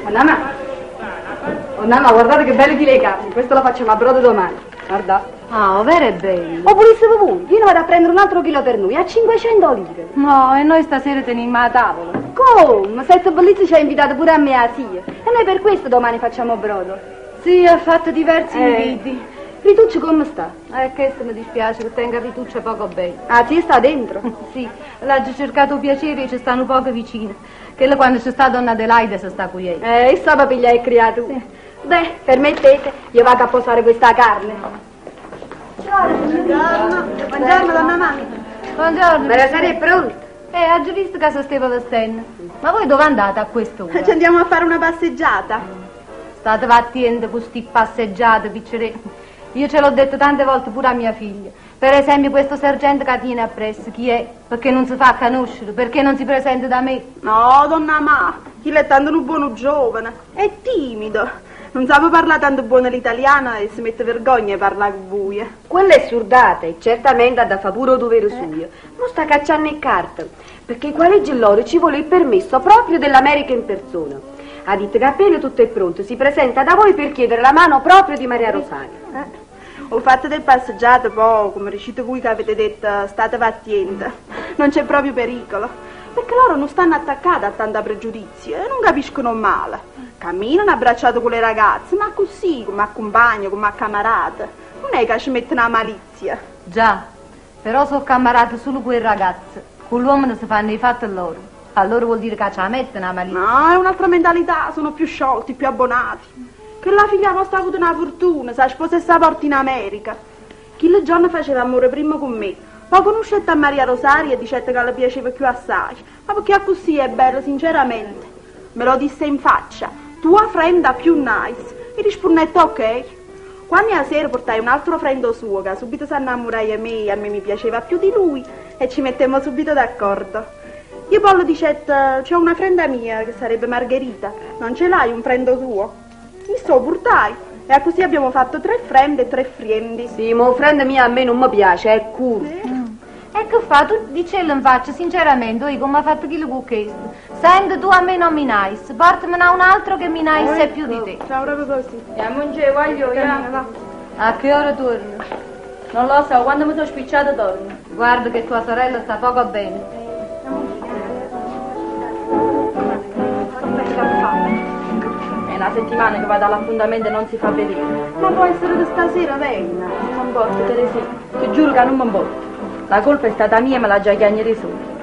Nonna, oh, nonna, guardate che belli di le carni, questo lo facciamo a brodo domani. Guarda. Ah, overo è bello. O volessero voi? Io ne vado a prendere un altro chilo per noi, a 500 lire. No, e noi stasera teniamo a tavola. Come? Sette Bellizzi ci ha invitato pure a me a Sia. E noi per questo domani facciamo brodo. Sì, ha fatto diversi Eh. inviti. Rituccio come sta? Questo mi dispiace, che tenga Rituccia poco bene. Ah, sì, sta dentro? Sì, l'ha già cercato piacere e ci stanno poco vicine. Che quando c'è sta donna Adelaide si sta qui. E sa per pigliare creature. Beh, permettete, io vado a posare questa carne. Buongiorno, buongiorno donna Mami. Buongiorno. Ma la sera è pronta. Ho già visto che si stava vestendo. Ma voi dove andate a quest'ora? Ci andiamo a fare una passeggiata. State attenti con questi passeggiate, piccere. Io ce l'ho detto tante volte pure a mia figlia. Per esempio questo sergente che tiene appresso, chi è? Perché non si fa conoscere, perché non si presenta da me? No, donna Ma, chi è tanto un buono giovane, è timido. Non sa parlare tanto buono l'italiano e si mette vergogna a parlare con voi. Quella è surdata e certamente ha da fare pure il dovere suo. Ma sta cacciando in carta, perché qua legge loro ci vuole il permesso proprio dell'America in persona. Ha detto che appena tutto è pronto si presenta da voi per chiedere la mano proprio di Maria Rosaria. Ho fatto del passeggiato poi, come riuscite voi che avete detto, state attenti. Non c'è proprio pericolo, perché loro non stanno attaccati a tanta pregiudizio e non capiscono male. Camminano abbracciato con le ragazze, ma così, come a compagno, come a camarata. Non è che ci mettono la malizia. Già, però sono camarate solo quei ragazzi. Con l'uomo si fanno i fatti loro. Allora vuol dire che ce la mettono la malizia. No, è un'altra mentalità, sono più sciolti, più abbonati. Che la figlia vostra ha avuto una fortuna, sa sposa e sa porta in America. Chi il giorno faceva amore prima con me, poi conoscette a Maria Rosaria e dicette che le piaceva più assai. Ma perché così è bello, sinceramente. Me lo disse in faccia, tua frenda più nice. E rispondette ok. Quando a sera portai un altro frendo suo, che subito si innamorai a me e a me mi piaceva più di lui, e ci mettemmo subito d'accordo. Io poi le dicette, c'è una frenda mia che sarebbe Margherita, non ce l'hai un frendo tuo? Mi so portai. E così abbiamo fatto 3 friend e 3 friendi. Sì, ma un friend mio a me non mi piace, è culo. E che fa? Tu dicelo in faccia, sinceramente, io come ha fatto chi lo questo. Senti, tu a me non mi nice, portamene a un altro che mi nice è più di te. Ciao, proprio così. Andiamo in giro, voglio, io. A che ora torno? Non lo so, quando mi sono spicciata torno. Guarda che tua sorella sta poco bene. È una settimana che vado all'appuntamento e non si fa vedere. Ma può essere che stasera venga. Non mi importa, Teresina. Ti giuro che non mi importa. La colpa è stata mia e me la già chiagnere sola.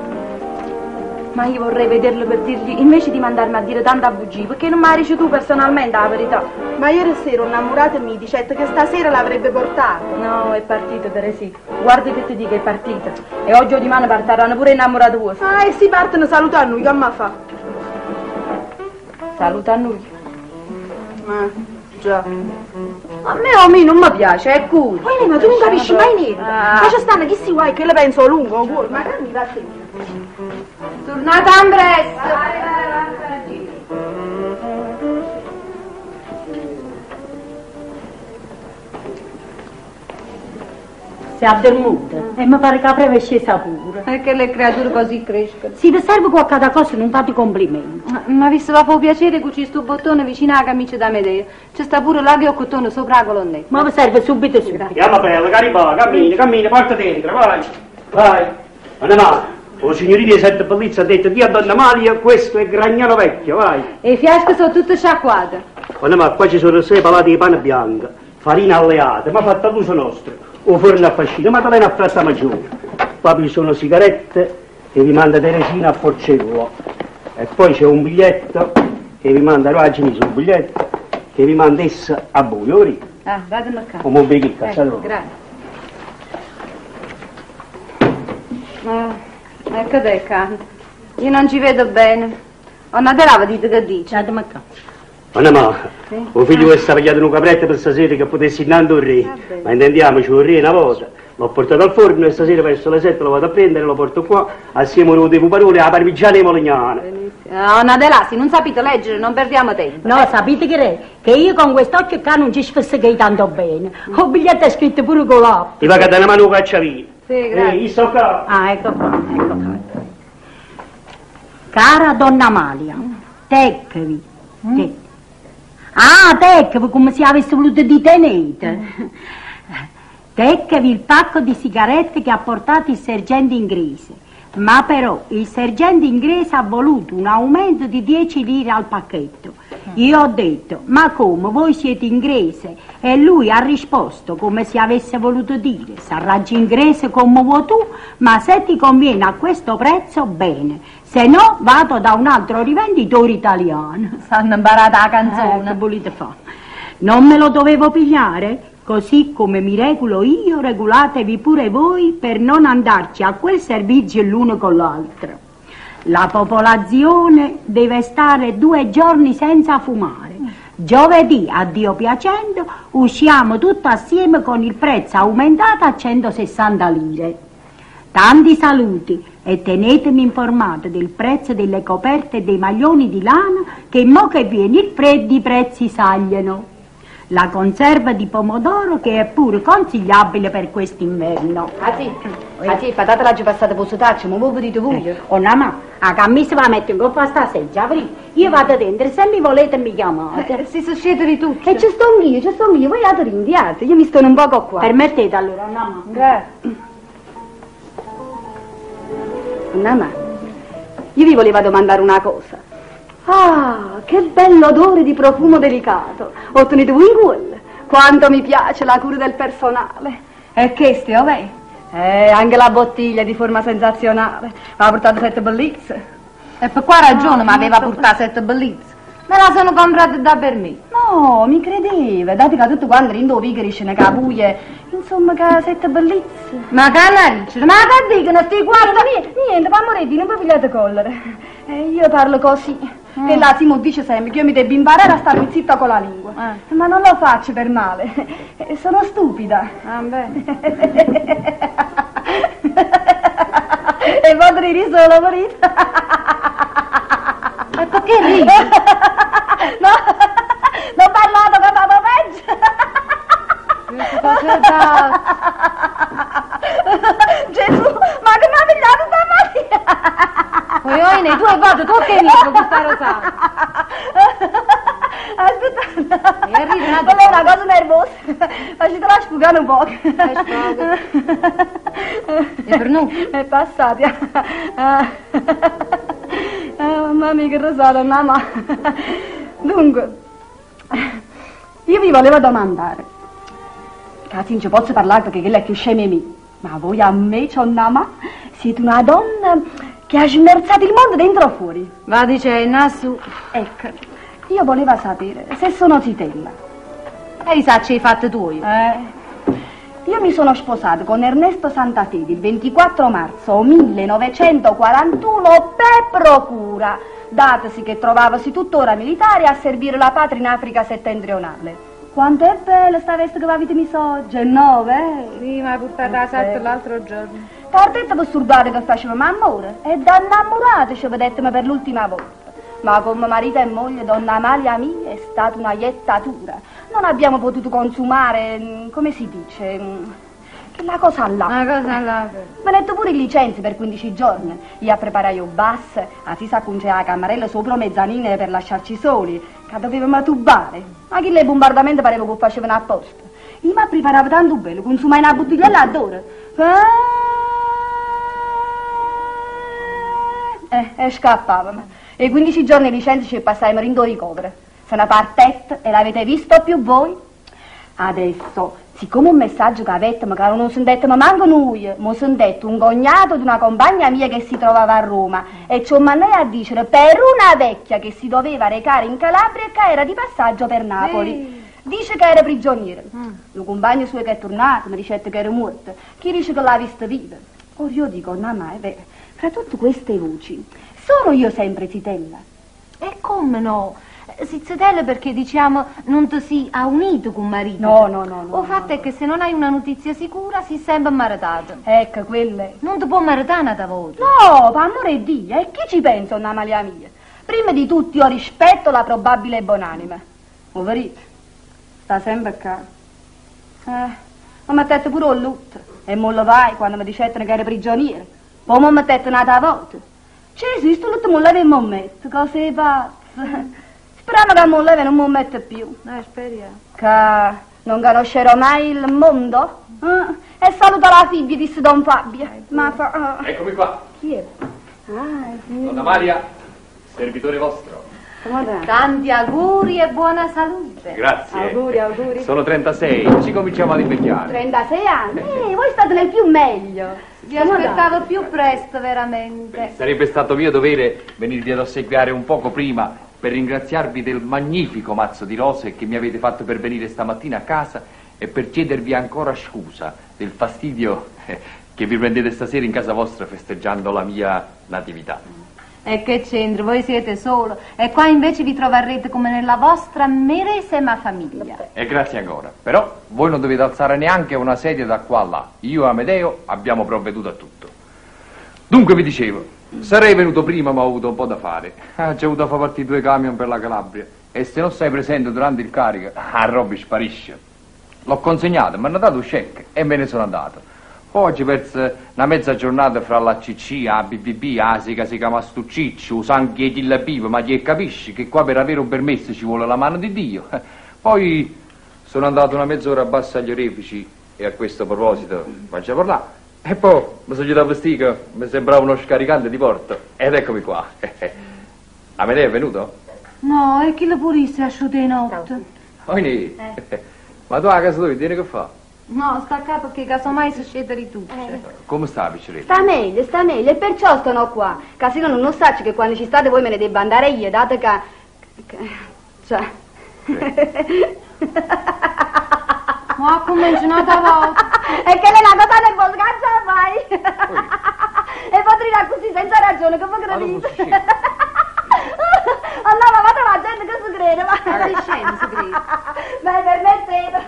Ma io vorrei vederlo per dirgli, invece di mandarmi a dire tanta bugia, perché non mi hai tu personalmente la verità. Ma ieri sera un innamorato mi dicette che stasera l'avrebbe portato. No, è partita, Teresina. Guarda che ti dico, è partita. E oggi o domani partiranno pure innamorato vostro. Ah, e si partono salutando noi, che mi fa? Saluta noi. Ma già. A me o me non mi piace, è culo. Poi ma tu non capisci mai niente. Ah. Ma ci stanno chi si vuoi che le penso lungo, cuore. Ma che mi va te. Tornata a presto. Si è addormuta e mi pare che la preva è scesa pure. Perché le creature così crescono. Se vi serve qualche cosa non fate complimenti. Ma visto va fa piacere cucire sto bottone vicino alla camicia da Medea. C'è sta pure l'aglio cotone sopra la colonnetta. Ma vi serve subito subito. Chiama bella, cariba, cammina, cammina, porta dentro, vai, vai. Anna, o signorino di Sette Bellizza ha detto, dia a donna Amalia, questo è Gragnano Vecchio, vai. E i fiaschi sono tutte sciacquate. Anna, qua ci sono 6 palate di pane bianco, farina alleata, ma fatta all'uso nostro. O forno a fascino, ma te a fratta maggiore. Qua vi sono sigarette che vi manda Teresina a Forcello. E poi c'è un biglietto che vi manda Ragini sul biglietto che vi manda essa a voi, Ah, vado al mercato. Come un biglietto, Ecco, grazie. Ah, ecco te, canto. Io non ci vedo bene. Onna te lava dite che dice. Vado al mercato. Ma no, o figlio che sta pigliato un capretto per stasera che potessi andare un re. Ma intendiamoci, un re una volta. L'ho portato al forno e stasera verso le 7 lo vado a prendere, lo porto qua, assieme a dei puparoli alla parmigiana e molignana. No, Nadelasi, non sapete leggere, non perdiamo tempo. No, sapete che è? Che io con quest'occhio qua non ci sfessicai tanto bene. Ho biglietto scritto pure con l'app. Ti va a dare una mano caccia via. Sì, grazie. Io sto qua. Ah, ecco qua, ecco qua. Cara donna Amalia, teccavi. Te. Ah, teccavi, come se avesse voluto di tenete. Tecchevi il pacco di sigarette che ha portato il sergente inglese. Ma però il sergente inglese ha voluto un aumento di 10 lire al pacchetto. Io ho detto, ma come, voi siete inglese? E lui ha risposto come se avesse voluto dire, sarraggi inglese come vuoi tu, ma se ti conviene a questo prezzo, bene. Se no, vado da un altro rivenditore italiano. S'hanno imparata la canzone. Che volete fare? Non me lo dovevo pigliare? Così come mi regulo io, regolatevi pure voi per non andarci a quel servizio l'uno con l'altro. La popolazione deve stare 2 giorni senza fumare. Giovedì, a Dio piacendo, usciamo tutti assieme con il prezzo aumentato a 160 lire. Tanti saluti e tenetemi informato del prezzo delle coperte e dei maglioni di lana, che mo che viene il freddo i prezzi sagliano. La conserva di pomodoro che è pure consigliabile per quest'inverno. Ah sì, ah sì, patata l'ha già passata per sotaccio, ma voi vedete voi. Oh no, ma la camisa va a mettere in coppa a sta seggia, apri. Io vado dentro, se mi volete mi chiamate. Si succede di tutto. E ci sto io, ci sto io, voi andate rinviate, io mi sto un poco qua. Permettete allora, no, ma. Nonna, io vi volevo domandare una cosa. Ah, che bell'odore di profumo delicato. Ottenete voi in cuore. Quanto mi piace la cura del personale. E che ste, ovè? Anche la bottiglia di forma sensazionale. Ma ha portato 7 bellezze. E per qua ragione mi aveva portato 7 bellezze. Me la sono comprata da per me. No, mi credeva. Date che tutto quanto rindo vigori ne capuie. Insomma, che 7 bellezze. Ma che ma che dicono sti guarda? Niente, niente, ma moretti, non vi pigliate collere. Io parlo così. Che la Simo dice sempre che io mi devo imparare a starmi zitta con la lingua. Ma non lo faccio per male. Sono stupida. Ah, beh. E vado di riso, marito. E perché ridi? No, l'ho parlato che vado peggio. Che cosa da... Gesù, ma che mi ha pigliato stamattina? Poi io nei due volte tu che ridi con questa rosata. Aspetta, quella è una cosa nervosa. Facetela sfugare un po'. E per noi? È passata. Mamma mia, che rosata, mamma. Dunque, io vi volevo domandare. Cazzo, non ci posso parlare perché quella è più scema di me. Ma voi a me, c'ho una ma, siete una donna che ha smerzato il mondo dentro e fuori. Va dicendo, su. Ecco, io volevo sapere se sono zitella. E i sacci hai fatto tu. Io mi sono sposata con Ernesto Santafede il 24 marzo 1941 per procura, datasi che trovavasi tuttora militare a servire la patria in Africa settentrionale. Quanto è bella sta veste che avete messo oggi, è 9, eh? Sì, ma portata a sette l'altro giorno. Partetta per surdare che facevamo amore e da innamorate ci vedettimo per l'ultima volta. Ma come marito e moglie, donna Amalia mia, è stata una iettatura. Non abbiamo potuto consumare, come si dice, quella cosa là. Una cosa là. Me ne pure in licenza per 15 giorni. Io a preparare un bus, a si sa con la camarella sopra mezzanine per lasciarci soli, che dovevamo tubare. Ma chi le bombardamento pareva che facevano apposta. Io mi preparavo tanto bello, consumai una bottiglia là d'oro. E scappavamo. E 15 giorni di licenza ci passaimo in due ricoveri. Se ne partette e l'avete visto più voi? Adesso, siccome un messaggio che avete, ma che non sentettimo manco noi, mo sentette un cognato di una compagna mia che si trovava a Roma e ci ho mandato a dicere per una vecchia che si doveva recare in Calabria e che era di passaggio per Napoli. Dice che era prigioniera. Il compagno suo che è tornato mi dice che era morto. Chi dice che l'ha vista viva? Ora io dico, no, ma è vero, fra tutte queste voci, sono io sempre zitella. E come no? Si zitella perché, diciamo, non ti si ha unito con marito. No, no, no. no o fatto è che se non hai una notizia sicura si sempre maritata. Ecco, quelle. Non ti può maritare una volta. No, per amore di Dio, e chi ci pensa, una malia mia? Prima di tutto io rispetto la probabile buonanima. O verite? Sta sempre qua. Mi mettete pure il lutto. E mo lo vai quando mi dicevano che era prigioniera. Poi mi mettete un'altra volta. Gesù, sto lutto non l'avevo messo, cose pazze. Speriamo che non leva non mi mette più. Speriamo. Che Non conoscerò mai il mondo? Eh? E saluta la figlia, disse Don Fabio. Ma fa... ah. Eccomi qua. Chi è? Ah, sì. Donna Maria, servitore vostro. Tanti auguri e buona salute. Grazie. Auguri, auguri. Sono 36, ci cominciamo ad invecchiare. 36 anni? Voi state nel più meglio. Vi aspettavo più presto, veramente. Sarebbe stato mio dovere venirvi ad ossequiare un poco prima per ringraziarvi del magnifico mazzo di rose che mi avete fatto pervenire stamattina a casa e per chiedervi ancora scusa del fastidio che vi prendete stasera in casa vostra festeggiando la mia natività. E che c'entra, voi siete solo. E qua invece vi troverete come nella vostra meresima famiglia. E grazie ancora. Però voi non dovete alzare neanche una sedia da qua a là. Io e Amedeo abbiamo provveduto a tutto. Dunque vi dicevo, sarei venuto prima ma ho avuto un po' da fare. Ah, c'ho avuto a far partire 2 camion per la Calabria. E se non sei presente durante il carico, ah, Robby sparisce. L'ho consegnato, mi hanno dato un check e me ne sono andato. Poi oggi perso una mezza giornata fra la CC, la BBB, la Sega si chiama Stucciccio, Sanchi e chi vivo, ma chi capisci che qua per avere un permesso ci vuole la mano di Dio. Poi sono andato una mezz'ora a bassa agli orefici e a questo proposito faccio parlare. E poi mi sono girato a vestire, mi sembrava uno scaricante di porto. Ed eccomi qua. Amedeo è venuto? No, e chi lo purisse asciutta di notte? Oini, ma tu a casa tua vieni che fa? No, sta qua perché casomai si scende di tutto. Come sta, picceretta? Sta meglio, e perciò sono qua. Casino non sa che quando ci state voi me ne debba andare io, dato che... cioè... Ma ha cominciato un'altra volta. E che lei è una cosa nervosa, cazzo fai? E poi dirà così senza ragione, come credete? Allora, ma vado la gente che si crede, ma... Ma sei scemo, si crede. Ma permettete.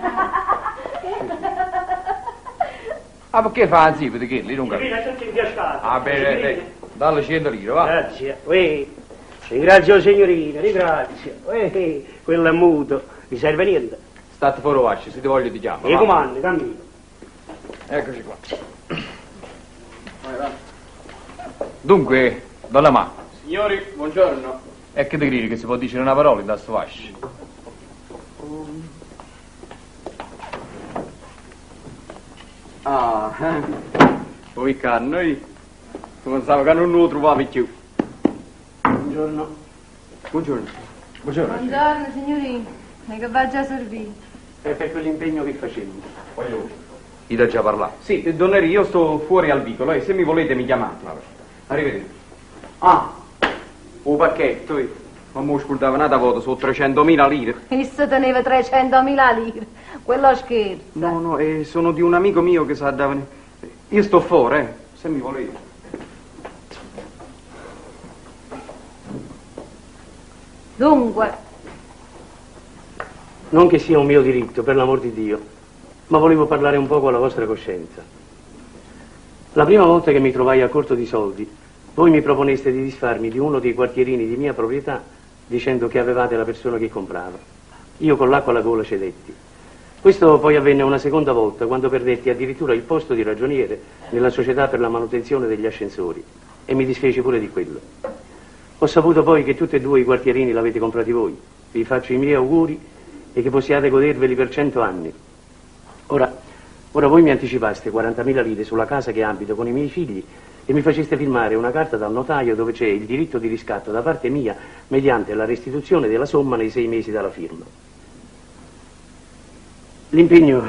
Ah, perché fa anzi, perché lì non capisco. Signorina, tutto infiascato. Ah, bene, bene. Dalle 100 lire, va. Grazie. Uè, ringrazio signorina, ringrazio. Uè, quello è muto, mi serve niente. State fuori vascio, se ti voglio ti chiamo. E va. comandi, cammino. Eccoci qua. Dunque, donna Ma. Signori, buongiorno. E che ti credi che si può dire una parola in da sto vascio? Ah, poi qua noi pensavo che non lo trovavi più. Buongiorno. Buongiorno. Buongiorno. Buongiorno, signorino. E che va già a servire? È per quell'impegno che facemmo. Voglio. Io già parlato. Sì, Donneri, io sto fuori al vicolo e se mi volete mi chiamate. Arrivederci. Ah, un pacchetto, io. Ma mo scordavo un'altra volta, sono 300.000 lire. Isso teneva 300.000 lire. Quello scherzo. No, no, sono di un amico mio che sa da venire. Io sto fuori, se mi volete. Dunque. Non che sia un mio diritto, per l'amor di Dio, ma volevo parlare un poco alla vostra coscienza. La prima volta che mi trovai a corto di soldi, voi mi proponeste di disfarmi di uno dei quartierini di mia proprietà, dicendo che avevate la persona che comprava. Io con l'acqua alla gola cedetti. Questo poi avvenne una seconda volta, quando perdetti addirittura il posto di ragioniere nella società per la manutenzione degli ascensori, e mi disfeci pure di quello. Ho saputo poi che tutti e due i quartierini l'avete comprati voi. Vi faccio i miei auguri e che possiate goderveli per 100 anni. Ora voi mi anticipaste 40.000 lire sulla casa che abito con i miei figli e mi faceste firmare una carta dal notaio dove c'è il diritto di riscatto da parte mia mediante la restituzione della somma nei 6 mesi dalla firma. L'impegno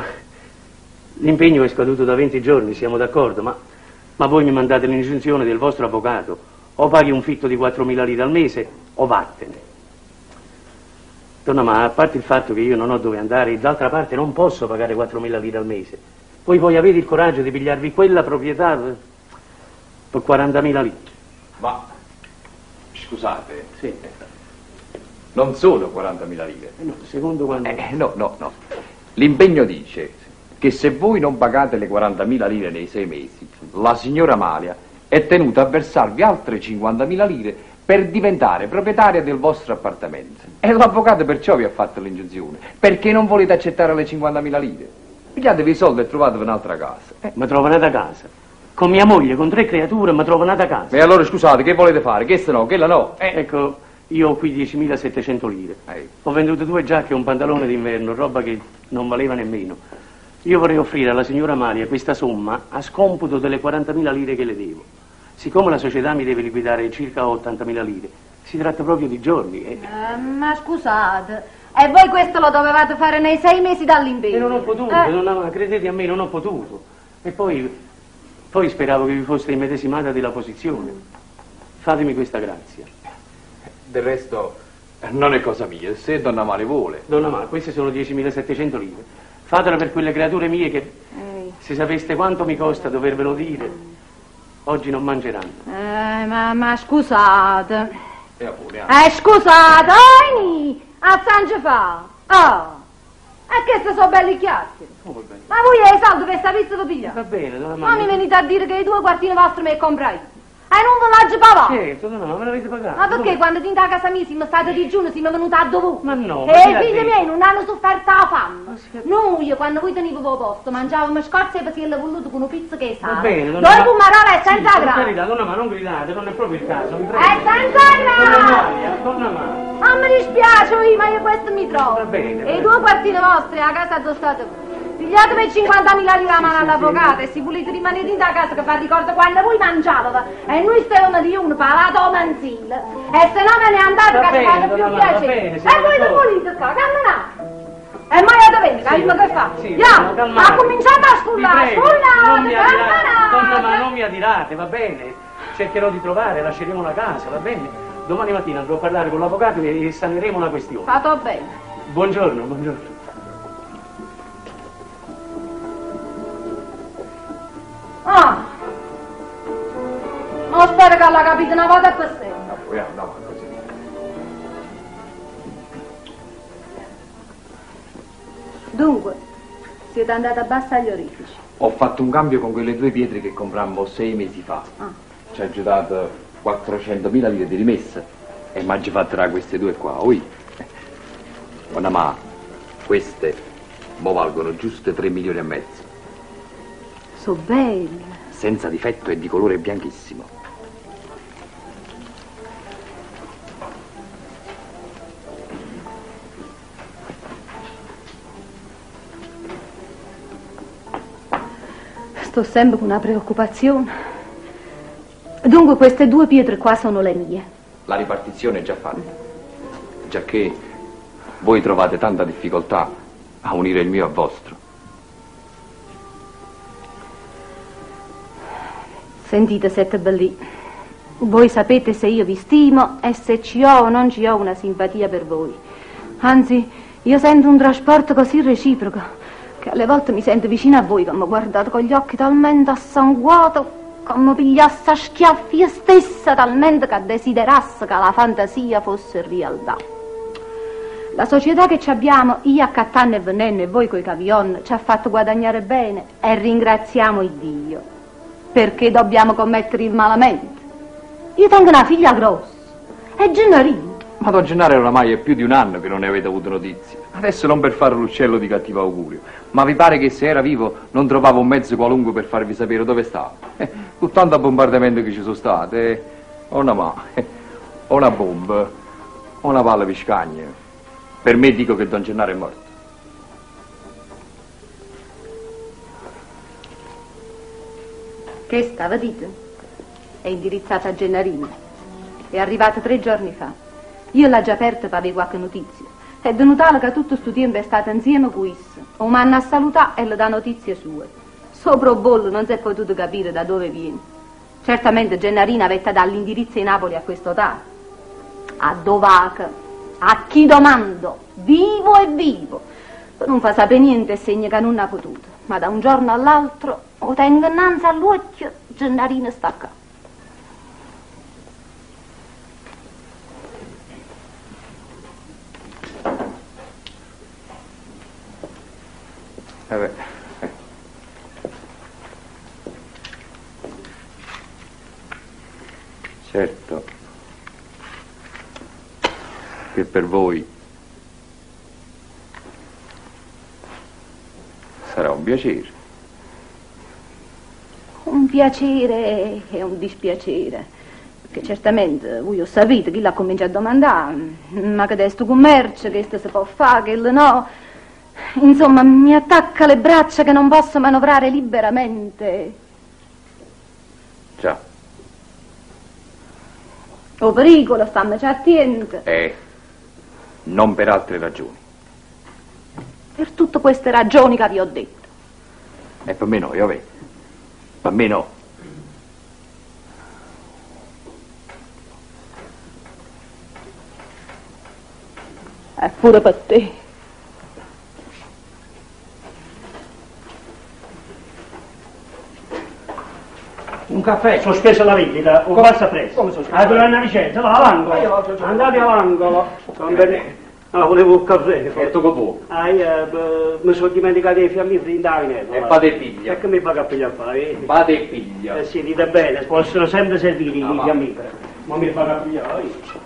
è scaduto da 20 giorni, siamo d'accordo, ma voi mi mandate l'ingiunzione del vostro avvocato. O paghi un fitto di 4.000 lire al mese o vattene. Donna, ma a parte il fatto che io non ho dove andare e d'altra parte non posso pagare 4.000 lire al mese. Voi poi avete il coraggio di pigliarvi quella proprietà per 40.000 lire. Ma, scusate, sì. Non sono 40.000 lire. No, secondo quando... No. L'impegno dice che se voi non pagate le 40.000 lire nei 6 mesi, la signora Amalia è tenuta a versarvi altre 50.000 lire per diventare proprietaria del vostro appartamento. E l'avvocato perciò vi ha fatto l'ingiunzione, perché non volete accettare le 50.000 lire. Pigliatevi i soldi e trovatevi un'altra casa. Ma trovo un'altra casa. Con mia moglie, con 3 creature, ma trovo un'altra casa. E allora scusate, che volete fare? Questa no, quella no. Ecco, Io ho qui 10.700 lire. Ho venduto due giacche e un pantalone d'inverno, roba che non valeva nemmeno. Io vorrei offrire alla signora Amalia questa somma a scomputo delle 40.000 lire che le devo. Siccome la società mi deve liquidare circa 80.000 lire, si tratta proprio di giorni. Eh. Eh, ma scusate, e voi questo lo dovevate fare nei sei mesi dall'impegno? E non ho potuto, Eh. donna Amalia, credete a me, non ho potuto. E poi, poi speravo che vi foste immedesimata della posizione. Fatemi questa grazia. Del resto, non è cosa mia, se donna Amalia vuole. Donna Amalia, queste sono 10.700 lire. Fatela per quelle creature mie che, se sapeste quanto mi costa dovervelo dire, oggi non mangeranno. Eh, ma, ma scusate. E pure, Eh, scusate, Aini, a San Giovanni. Oh, e queste sono belle chiacchiere. Come bene? Ma voi hai soldi per sta pizza per pigliare? Va bene, donna Ma mi Amalia. venite a dire che i due quartini vostri me li comprai io. E non ve l'ho pagato. Certo, donna Amalia, me l'avete pagato. Ma perché quando dentro a casa mia siamo stati digiuno siamo venuti a dovù? Ma no, ma E chi i l'ha figli detto? miei non hanno sofferto la fame. Noi, quando voi tenevate il posto, mangiavamo scorze e pasielle volute con una pizza che sa. Va bene, donna Due Ma- pomarola e Sì, senza per grano. carità, donna ma non gridate, non è proprio il caso, vi prego. E senza Donna grano! Amalia, donna Amalia. Non mi dispiace, io, ma io questo mi trovo. Va bene, va E i bene. due quartini vostri a casa addossate voi. Pigliatevi 50.000 lire a mano all'avvocato e se volete rimanere in casa che fa ricordo quando voi mangiavate e noi stavamo di uno palato manzile e se no ve ne andate Va che bene, fate più donna Maria, va piacere. bene, e siamo voi che d'accordo. volete qua, camminate. E mai andate bene, Sì, che che fa? sì, Ya, no, calmate. ha cominciato a Vi scullare, prego, non mi scullate, adirate, donna ma camminate. non mi adirate, va bene. Cercherò di trovare, lasceremo la casa, va bene. Domani mattina andrò a parlare con l'avvocato e saneremo la questione. Fatto bene. Buongiorno, buongiorno. Ah. Ma spero che l'ha capito una volta per sempre. Poi andiamo così. Dunque, siete andati a bassa agli orifici. Ho fatto un cambio con quelle due pietre che comprammo sei mesi fa. Ah. Ci ha aggiustato 400.000 lire di rimessa e mi ha già fatto tra queste due qua. Ui. Buona ma queste mo valgono giuste 3 milioni e mezzo. So belle. Senza difetto e di colore bianchissimo. Sto sempre con una preoccupazione. Dunque, queste due pietre qua sono le mie. La ripartizione è già fatta. Giacché voi trovate tanta difficoltà a unire il mio a vostro. Sentite, Sette Bellì, voi sapete se io vi stimo e se ci ho o non ci ho una simpatia per voi. Anzi, io sento un trasporto così reciproco che alle volte mi sento vicino a voi che mi guardate con gli occhi talmente assanguati che mi pigliasse a schiaffi io stessa talmente che desiderasse che la fantasia fosse realtà. La società che ci abbiamo, io a Cattanna e Venenno e voi coi Cavion, ci ha fatto guadagnare bene e ringraziamo il Dio perché dobbiamo commettere il malamente. Io tengo una figlia grossa, è Gennarino. Ma don Gennaro oramai è più di un anno che non ne avete avuto notizie. Adesso non per fare l'uccello di cattivo augurio, ma vi pare che se era vivo non trovavo un mezzo qualunque per farvi sapere dove stava. Con tanto bombardamento che ci sono state, o una ma, o una bomba, o una palla piscagna. Per me dico che don Gennaro è morto. Che stava dite? È indirizzata a Gennarino. È arrivata tre giorni fa. Io l'ho già aperta per avere qualche notizia. È venuta che tutto sto tempo è stata insieme con essa. O m'hanno a salutare e le dà notizie sue. Sopra il bollo non si è potuto capire da dove viene. Certamente Gennarino aveva dato l'indirizzo in Napoli a questo tale. A Dovaca. A chi domando? Vivo e vivo. Non fa sapere niente e segna che non ha potuto. Ma da un giorno all'altro o tengo innanzi all'occhio, Gennarino sta qua. Eh beh. Certo che per voi sarà un piacere. Un piacere e un dispiacere. Che certamente, voi lo sapete, chi l'ha cominciato a domandare, ma che è sto commercio, che sto si può fare, che no. Insomma, mi attacca le braccia che non posso manovrare liberamente. Già. O pericolo, stammici attenti. Non per altre ragioni. Per tutte queste ragioni che vi ho detto. E per me no, io vedo. Per me no. È pure per te. Un caffè? Sospeso la vendita, un passa presto. Come sospeso? Ah, una licenza, va all'angolo. Andate all'angolo. No, volevo un caffè. E tu che vuoi? Ah, io mi sono dimenticato i fiammiferi in Davide. E vado e piglia. E che mi paga a pigliare a fare? Vado e piglia. Sì, dite bene, possono sempre servire Ah, i va. fiammiferi. Ma mi paga a pigliare io.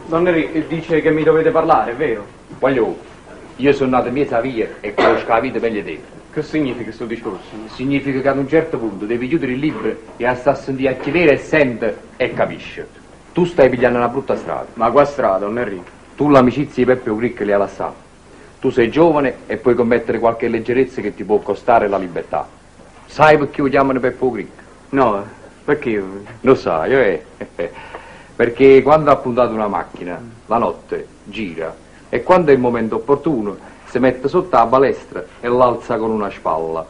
Don Enrico, dice che mi dovete parlare, è vero? Voglio, io sono nato in mezzo a via e conosco la vita meglio di te. Che significa questo discorso? Significa che ad un certo punto devi chiudere il libro e sta a sentire a chi vera e sente e capisce. Tu stai pigliando una brutta strada. Ma qua strada, Don Enrico? Tu l'amicizia di Peppe O'Cricca li hai lasciata. Tu sei giovane e puoi commettere qualche leggerezza che ti può costare la libertà. Sai perché lo chiamano Peppe O'Cricca? No, perché? Lo sai, eh? Perché quando ha puntato una macchina, la notte gira e quando è il momento opportuno si mette sotto la balestra e l'alza con una spalla.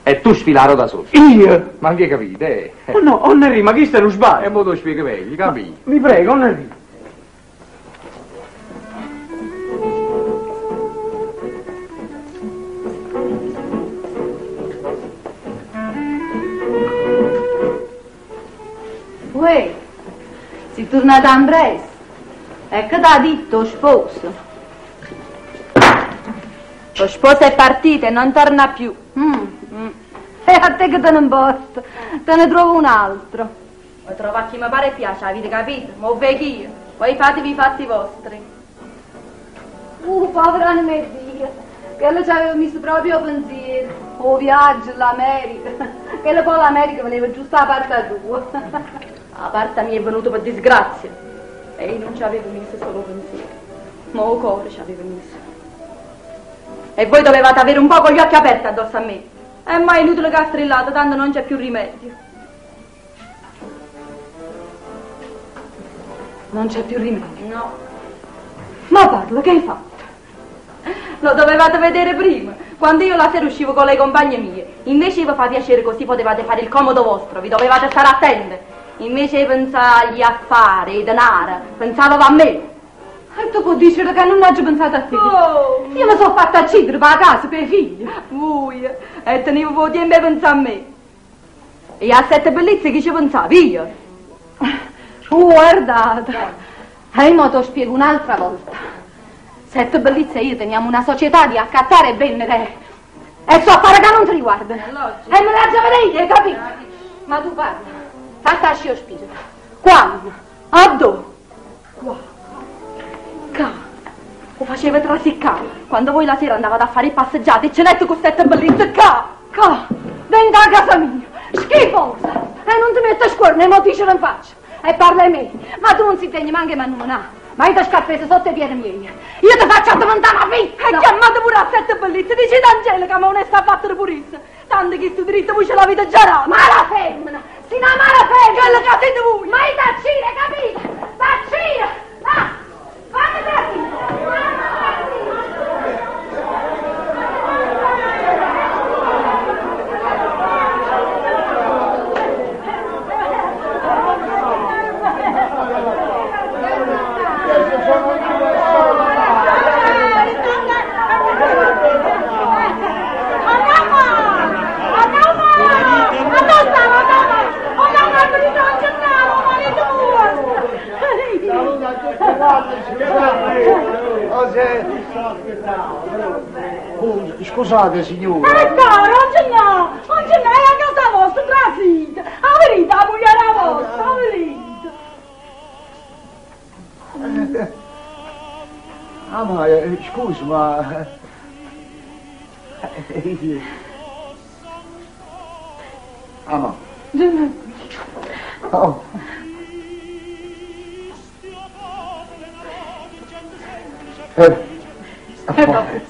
E tu sfilaro da sotto. Io? Ma anche capite, eh? Oh no, Don Enrico, ma questo è uno sbaglio. E mo te lo spiego meglio, capito? Mi prego, Don Enrico. Uè, sei tornata in presto. E che t'ha detto lo sposo? Lo sposo è partito e non torna più. E a te che te ne importa? Te ne trovo un altro. Lo trovo a chi mi pare e piace, avete capito? Ma vedo io. Voi fatevi i fatti vostri. Povera anima di Dio, che lei ci aveva messo proprio pensiero. O viaggio, l'America. Che lei poi l'America voleva giusto la parte tua. La parte mia è venuta per disgrazia. E io non ci avevo messo solo pensiero. Ma il cuore ci avevo messo. E voi dovevate avere un po' con gli occhi aperti addosso a me. È mai inutile che strillate, tanto non c'è più rimedio. Non c'è più rimedio? No. Ma parla, che hai fatto? Lo dovevate vedere prima, quando io la sera uscivo con le compagne mie. Invece vi fa piacere così potevate fare il comodo vostro, vi dovevate stare attente. Invece di pensare agli affari, ai denaro, pensavo a me. E tu puoi dire che non ho pensato a te. Oh. Io mi sono fatta uccidere per la casa, per i figli. Voi, e tenevo poco tempo a pensare a me. E a sette bellezze chi ci pensavi io? Guardate, e io te lo spiego un'altra volta. Sette bellezze e io teniamo una società di accattare e vendere. E so fare che non ti riguarda. E me la già vedere io, hai capito? Ma tu parla. Fatta lo spirito. Quando? A dove? Qua. Ca. Lo faceva trasiccare. Quando voi la sera andavate a fare passeggiate e cenetto con sette bellezze ca. Ca. Venga a casa mia. Schifosa. E non ti metto a scuola, né mo dicere in faccia. E parla a me. Ma tu non si degna manche ma non ha. Ma io ti scappese sotto i piedi miei. Io ti faccio diventare una vita. E chiamate pure a sette bellezze. Dice Angelica, ma onesta a battere purissima. Tanto che sto diritto voi ce l'avete già dato. Ma la femmina! Si una mala femmina! Quello che siete voi! Ma io t'accire, capito? T'accire! Ah! Fammi trasire! Scusate signora. Caro, oggi no, oggi no, è a casa vostra, trasite. La verità, la moglie era vostra, la verità. Ah, ma scusi, ma... Ah, ma... Oh. Eh, vabbè.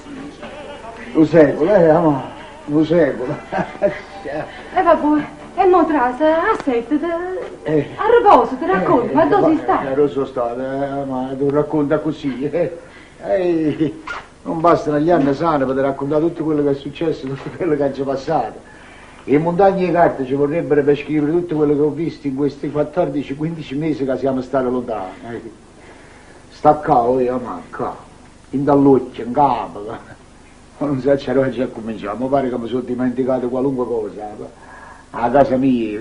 Un secolo, amore, un secolo. E vabbè, e mo trase, assettati. A riposo, ti racconto, ma dove sei stato? Dove sono stato, ma tu racconta così. Non bastano gli anni sani per raccontare tutto quello che è successo, tutto quello che c'è passato. E montagne di carte ci vorrebbero per scrivere tutto quello che ho visto in questi 14-15 mesi che siamo stati lontani. Sta qua, io, ma qua, in dall'occhio, in capo. Ma non so se oggi a cominciare, mi pare che mi sono dimenticato qualunque cosa. A casa mia,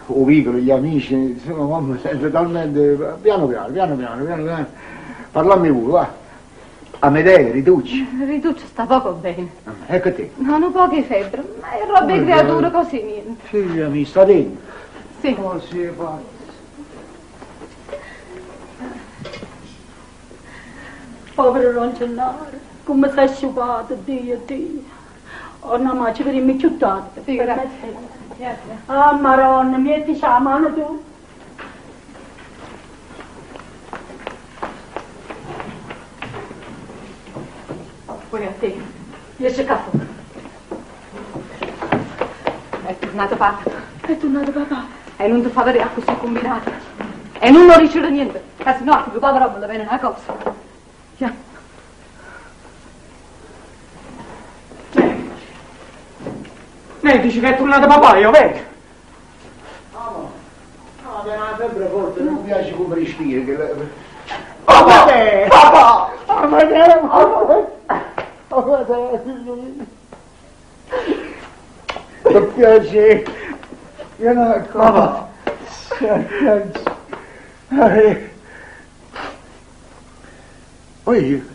o vicolo, gli amici, insomma, mi sento talmente... Piano piano, piano piano, piano piano. Parlammi pure, va. Amedeo, Ritucci. Rituccio sta poco bene. Ecco te. No, un po' di febbre, ma è roba di creatura così niente. Figlia mi sta dentro. Sì. Oh, sì, pazzo. Povero Don Gennaro, come si è sciupato, Dio, Dio. Oh no, ma ci vediamo più tardi. Sì, grazie. Grazie. Ah, Maronna, metti la mano tu. Pure a te. Esce caffè. È tornato papà. È tornato papà. E non ti fa vedere così combinato. E non lo riceve niente. Se no, il povero me la viene una cosa. Già. Lei dice che è tornato papà, io vedo. No, no, è una febbre forte, non mi piace come respira. Che la... Papà! Papà! Papà! Papà! Mi piace. Io non Papà! Oi,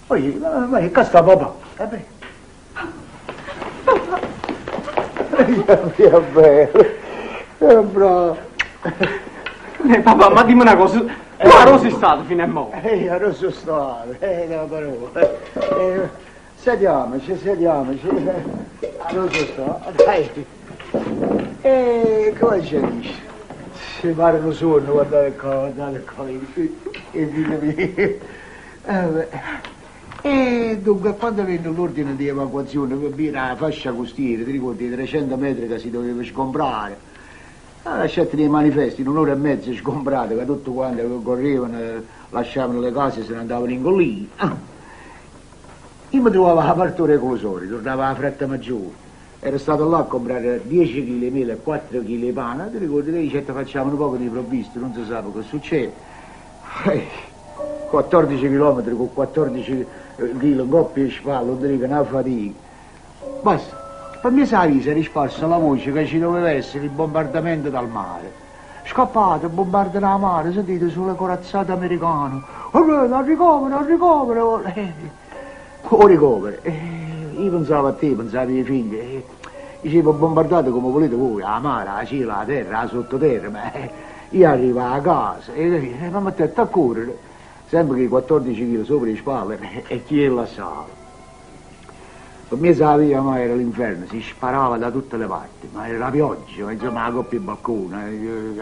oi, ma che sta papà? Eh beh. Mia bella, è bravo. Papà, ma dimmi una cosa, tu a dove sei stato fino a mo'? Io non sono stato, no, però. Sediamoci, sediamoci. Non sono stato, dai. E come c'è dice? Si pare un sonno, guardate qua, guardate qua, e ditemi. E dunque, quando venne l'ordine di evacuazione per via la fascia costiera, ti ricordi, i 300 metri che si doveva sgombrare, lasciate dei manifesti, in un'ora e mezza sgombrate, che tutto quanto correvano, lasciavano le case e se ne andavano in collina. Io mi trovavo a parte reclusorio, tornavo alla fretta maggiore. Ero stato là a comprare 10 kg di mele e 4 kg di pane, ti ricordi che diceva facciamo un poco di provviste, non si sa che succede. 14 km con 14 kg in coppia di spalle, non ti dico una fatica. Basta, per me sa si è risparsa la voce che ci doveva essere il bombardamento dal mare. Scappate, bombardano la mare, sentite, sulle corazzate americane. Oh, ricovero, ricovero. O ricovero. Io pensavo a te, pensavo ai figli. Dicevo, bombardate come volete voi, la mare, la cielo, la terra, la sottoterra, ma io arrivo a casa e mi mettete a correre. Sempre che i 14 kg sopra le spalle e chi è la sala. Per me sa via ma era l'inferno, si sparava da tutte le parti, ma era la pioggia, insomma la coppia di balcone,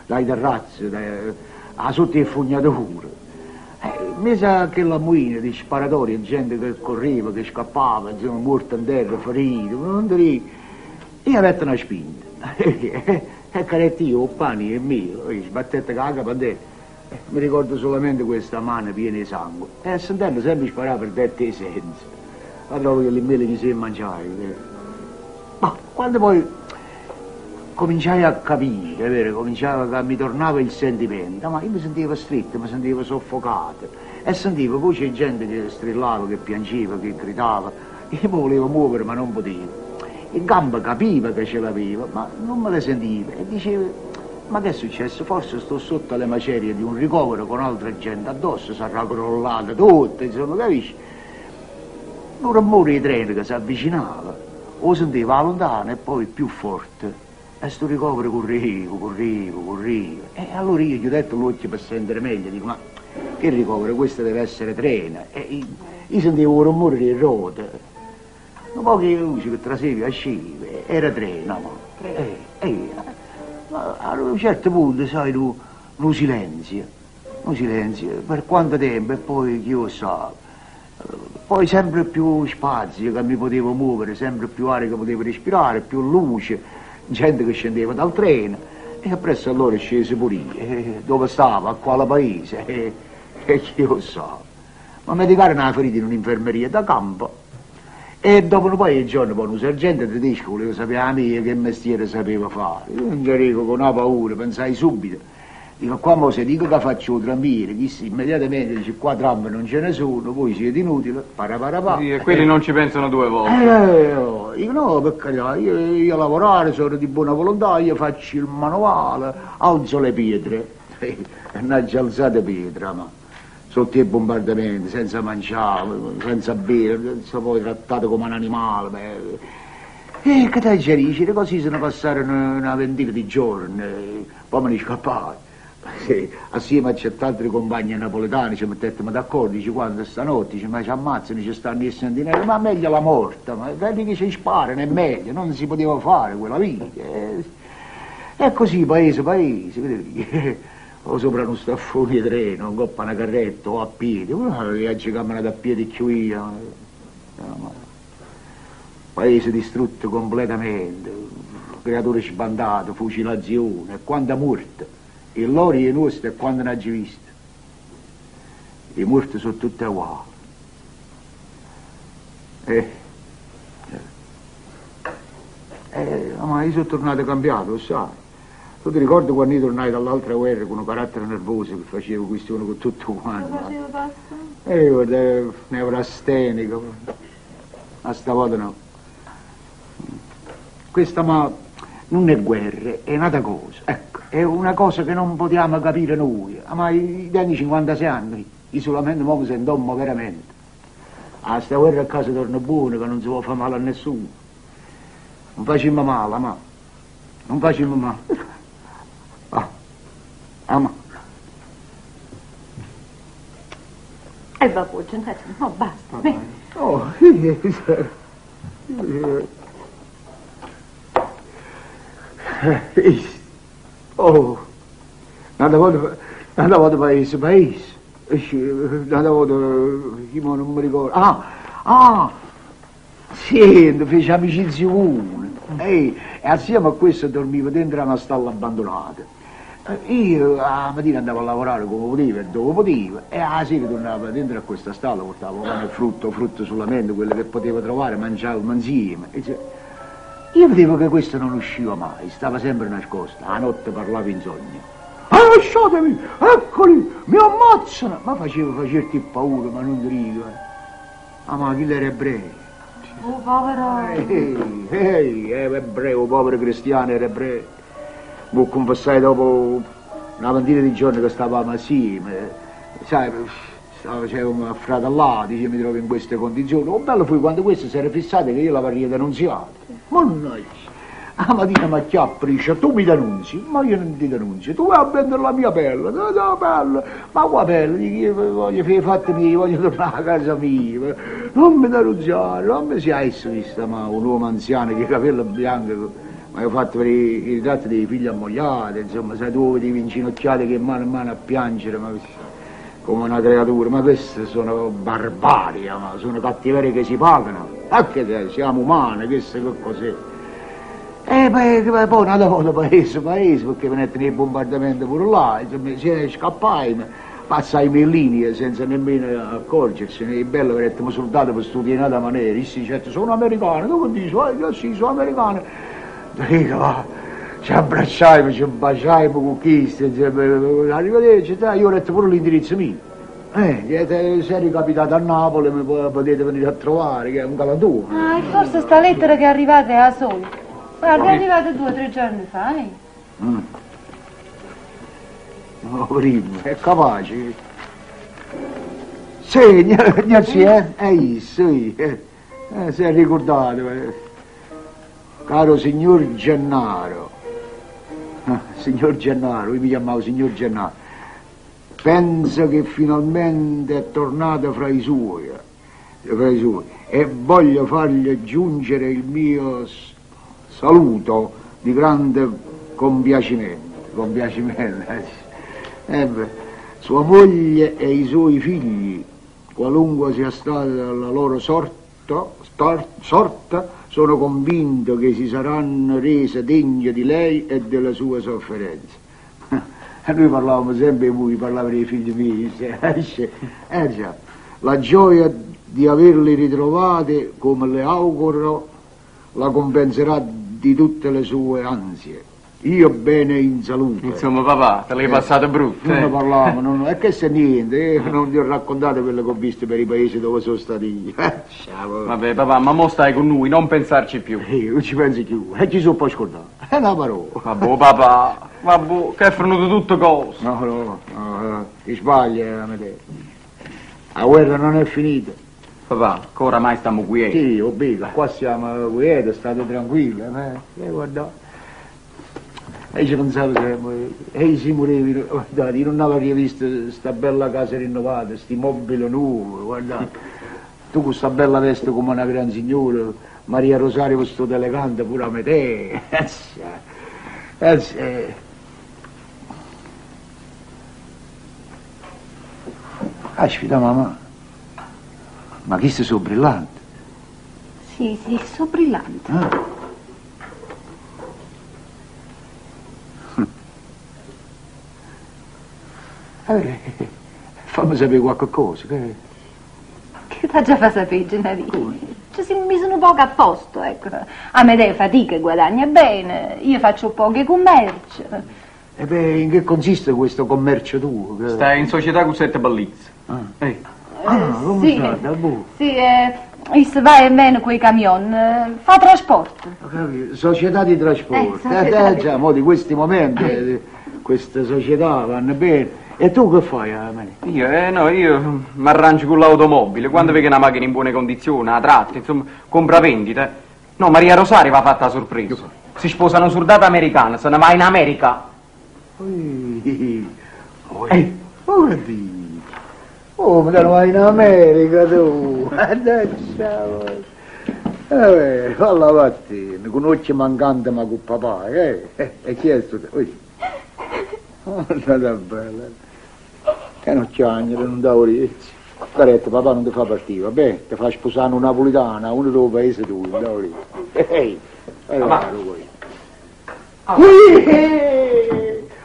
dai terrazzi, dai, sotto le fognature. Mi sa che la muina di sparatori, gente che correva, che scappava, insomma morta in terra, ferita, non ti dico. Io avevo una spinta, e caretti io, pane e mio, sbattette con la capa in terra. Mi ricordo solamente questa mano piena di sangue. E sentendo sempre sparare per dette senza. Allora che le mele mi si mangiai. Ma quando poi cominciai a capire, vero? Cominciava che mi tornava il sentimento, ma io mi sentivo stretto, mi sentivo soffocato. E sentivo poi c'è gente che strillava, che piangeva, che gridava. Io mi volevo muovere ma non potevo. In gamba capiva che ce l'avevo, ma non me le sentiva. E diceva, ma che è successo? Forse sto sotto le macerie di un ricovero con altra gente addosso, sarà crollata tutto, insomma, capisci? Un rumore di treno che si avvicinava, o sentiva lontano e poi più forte. E sto ricovero correva, correva, correva. E allora io gli ho detto l'occhio per sentire meglio, dico, ma che ricovero? Questo deve essere treno. E io sentivo un rumore di ruote. Un po' che luce che traseva, usciva, era treno, ma. Ma a un certo punto, sai, un silenzio. Un silenzio, per quanto tempo e poi chi lo sa. Poi sempre più spazio che mi potevo muovere, sempre più aria che potevo respirare, più luce, gente che scendeva dal treno. E appresso allora scese pure io. E dove stavo, a quale paese, e, e chi lo sa. Ma medicarono una ferita in un'infermeria da campo. E dopo un paio di giorni poi un sergente tedesco voleva sapere a me che mestiere sapeva fare. Io non ti dico con una paura, pensai subito. Dico, qua mo se dico che faccio il tramviere, chi si immediatamente dice qua tram non ce ne sono, voi siete inutili, para para pa. Sì, e quelli non ci pensano due volte. Oh, io no, per carità, io lavorare sono di buona volontà, io faccio il manuale, alzo le pietre. E ne ho alzate pietre, ma sotto i bombardamenti, senza mangiare, senza bere, senza poi trattato come un animale. Beh. E che te dici? Così se ne passarono una ventina di giorni, poi me ne scappai. Sì, assieme a certi altri compagni napoletani ci mettemmo d'accordo, dice quando stanotte, dice, ma ci ammazzano, ci stanno i sentinelle, ma meglio la morte, ma quelli che ci sparano è meglio, non si poteva fare quella vita. E così paese paese, vedi, o sopra uno staffone di treno, in coppa una carretta o a piedi, uno viaggia camminato a piedi più io. Paese distrutto completamente, creature sbandate, fucilazione, quanta morte. E loro e nostri e quando ne ha visto. I morti sono tutti uguali. Ma io sono tornato cambiato, lo sai. Tu ti ricordi quando io tornai dall'altra guerra con un carattere nervoso che facevo questione con tutto quanto? Lo facevo passa? Guarda, nevrastenico. Ma stavolta no. Questa ma non è guerra, è un'altra cosa. Ecco, è una cosa che non potevamo capire noi. Ma gli anni 56 anni, isolamento mo mi sento veramente. A sta guerra a casa torna buona, che non si può fare male a nessuno. Non facciamo male, ma. Non facciamo male. Ah, ah, ma. E vabbè, Gennaro, no, basta. Beh. Oh, oh, un'altra volta paese, paese. Un'altra volta, io non mi ricordo. Ah, sì, fece amicizia uno. E assieme a questo dormivo dentro una stalla abbandonata. Io la mattina andavo a lavorare come potevo e dove potevo, e alla sera tornavo dentro a questa stalla, portavo pane e frutto, frutto solamente, quello che potevo trovare, mangiavo insieme. E cioè, io vedevo che questo non usciva mai, stava sempre nascosto, la notte parlava in sogno. Ah, lasciatemi, eccoli, mi ammazzano! Ma faceva facerti paura, ma non ti dico. Ah, ma chi era ebreo? Oh, povero! Ehi, ehi, era ebreo, povero cristiano era ebreo. Mi confessai dopo una ventina di giorni che stavamo assieme, sai, c'era un fratello, dice mi trovo in queste condizioni. Oh, bello fu quando questo si era fissato che io l'avrei denunziato. Mannaggia, la mattina mi acchiappa, dice tu mi denunzi, ma io non ti denunzio, tu vai a vendere la mia pelle, no, no, pelle, ma qua pelle, dico, io voglio fare i fatti miei, voglio tornare a casa mia, non mi denunziare, non mi sia vista, ma un uomo anziano che i capelli bianchi, ma ho fatto per i ritratti dei figli ammogliati, insomma, sai tu vedi inginocchiati che mano in mano a piangere, ma come una creatura, ma queste sono barbarie, ma sono cattiverie che si pagano, anche se siamo umani, queste che cos'è? E poi, poi una volta paese, paese, perché venette nei bombardamenti pure là, insomma, si scappai, passai in linee senza nemmeno accorgersene, è bello che eravamo soldati per studiare in una maniera, si dice, sono americano, tu che dici, io sì, sono americano. Dico, va, ci abbracciaimo, ci baciaimo con chi, arrivederci, io ho letto pure l'indirizzo mio. Se ricapitato a Napoli mi potete venire a trovare, che è un galantuomo. Ah, e forse sta lettera che è arrivata è a solo. Guarda, è arrivata 2 o 3 giorni fa, eh? No, primo, è capace. Sì, sì, sì, si è ricordato. Caro signor Gennaro, signor Gennaro, io mi chiamavo signor Gennaro, penso che finalmente è tornato fra i suoi, e voglio fargli giungere il mio saluto di grande compiacimento. Compiacimento. Beh, Sua moglie e i suoi figli, qualunque sia stata la loro sorta, sorta, sono convinto che si saranno rese degne di lei e della sua sofferenza. E noi parlavamo sempre di voi, parlava dei figli miei. Eh già, la gioia di averli ritrovati, come le auguro, la compenserà di tutte le sue ansie. Io bene in salute. Insomma, papà, te l'hai passata brutta. Non eh? ne parlavamo, non, e che se niente, non ti ho raccontato quello che ho visto per i paesi dove sono stati io. Ciao. Vabbè, papà, ma mo stai con noi, non pensarci più. Non ci pensi più, e ci sono poi scordato. È una parola. Vabbè, papà, vabbè, che è venuto tutto cosa. No, no, no, ti sbagli, Amedeo. La guerra non è finita. Papà, che oramai stiamo quieti. Sì, obbligo, qua siamo quieti, state tranquilli. Eh, guarda. E ci pensavo sempre, e si moriva, guardate, io non avevo visto sta bella casa rinnovata, sti mobili nuovi, guardate. Tu con sta bella veste come una gran signora, Maria Rosario vestita elegante pure a me te. Aspetta mamma, ma questi sono brillanti. Sì, sì, sono brillanti. Ah. Fammi sapere qualche cosa. Che, che t'ha già fa sapere, Gennarino? Cioè, si mi sono poco a posto, ecco. Amedeo fatica e guadagna bene, io faccio poco commercio. E beh, in che consiste questo commercio tuo? Che... Stai in società con sette bellizze. Ah, ah come sì. sta? Boh. Sì, se va e meno quei camion, fa trasporto. Ho capito. Società di trasporto. Società di... Già, mo di questi momenti, queste società vanno bene. E tu che fai, Amedeo? Io, no, io mi arrangio con l'automobile. Quando vedo una macchina in buone condizioni, la tratta, insomma, compra-vendita. No, Maria Rosaria va fatta la sorpresa. Si sposa una soldata americana, se ne va in America. Ui, ui, oh, che dici? Oh, ma te ne vai in America tu? Ciao. Falla vattene, con occhi mancante ma con papà, eh? E chi è sto? Ui. Guarda bella. Che non piangere, non da orecchie. Caretta, papà non ti fa partire, va bene? Ti fa sposare un napoletano, uno del paese tuo, non da orecchie. Ehi, Ma... Qui!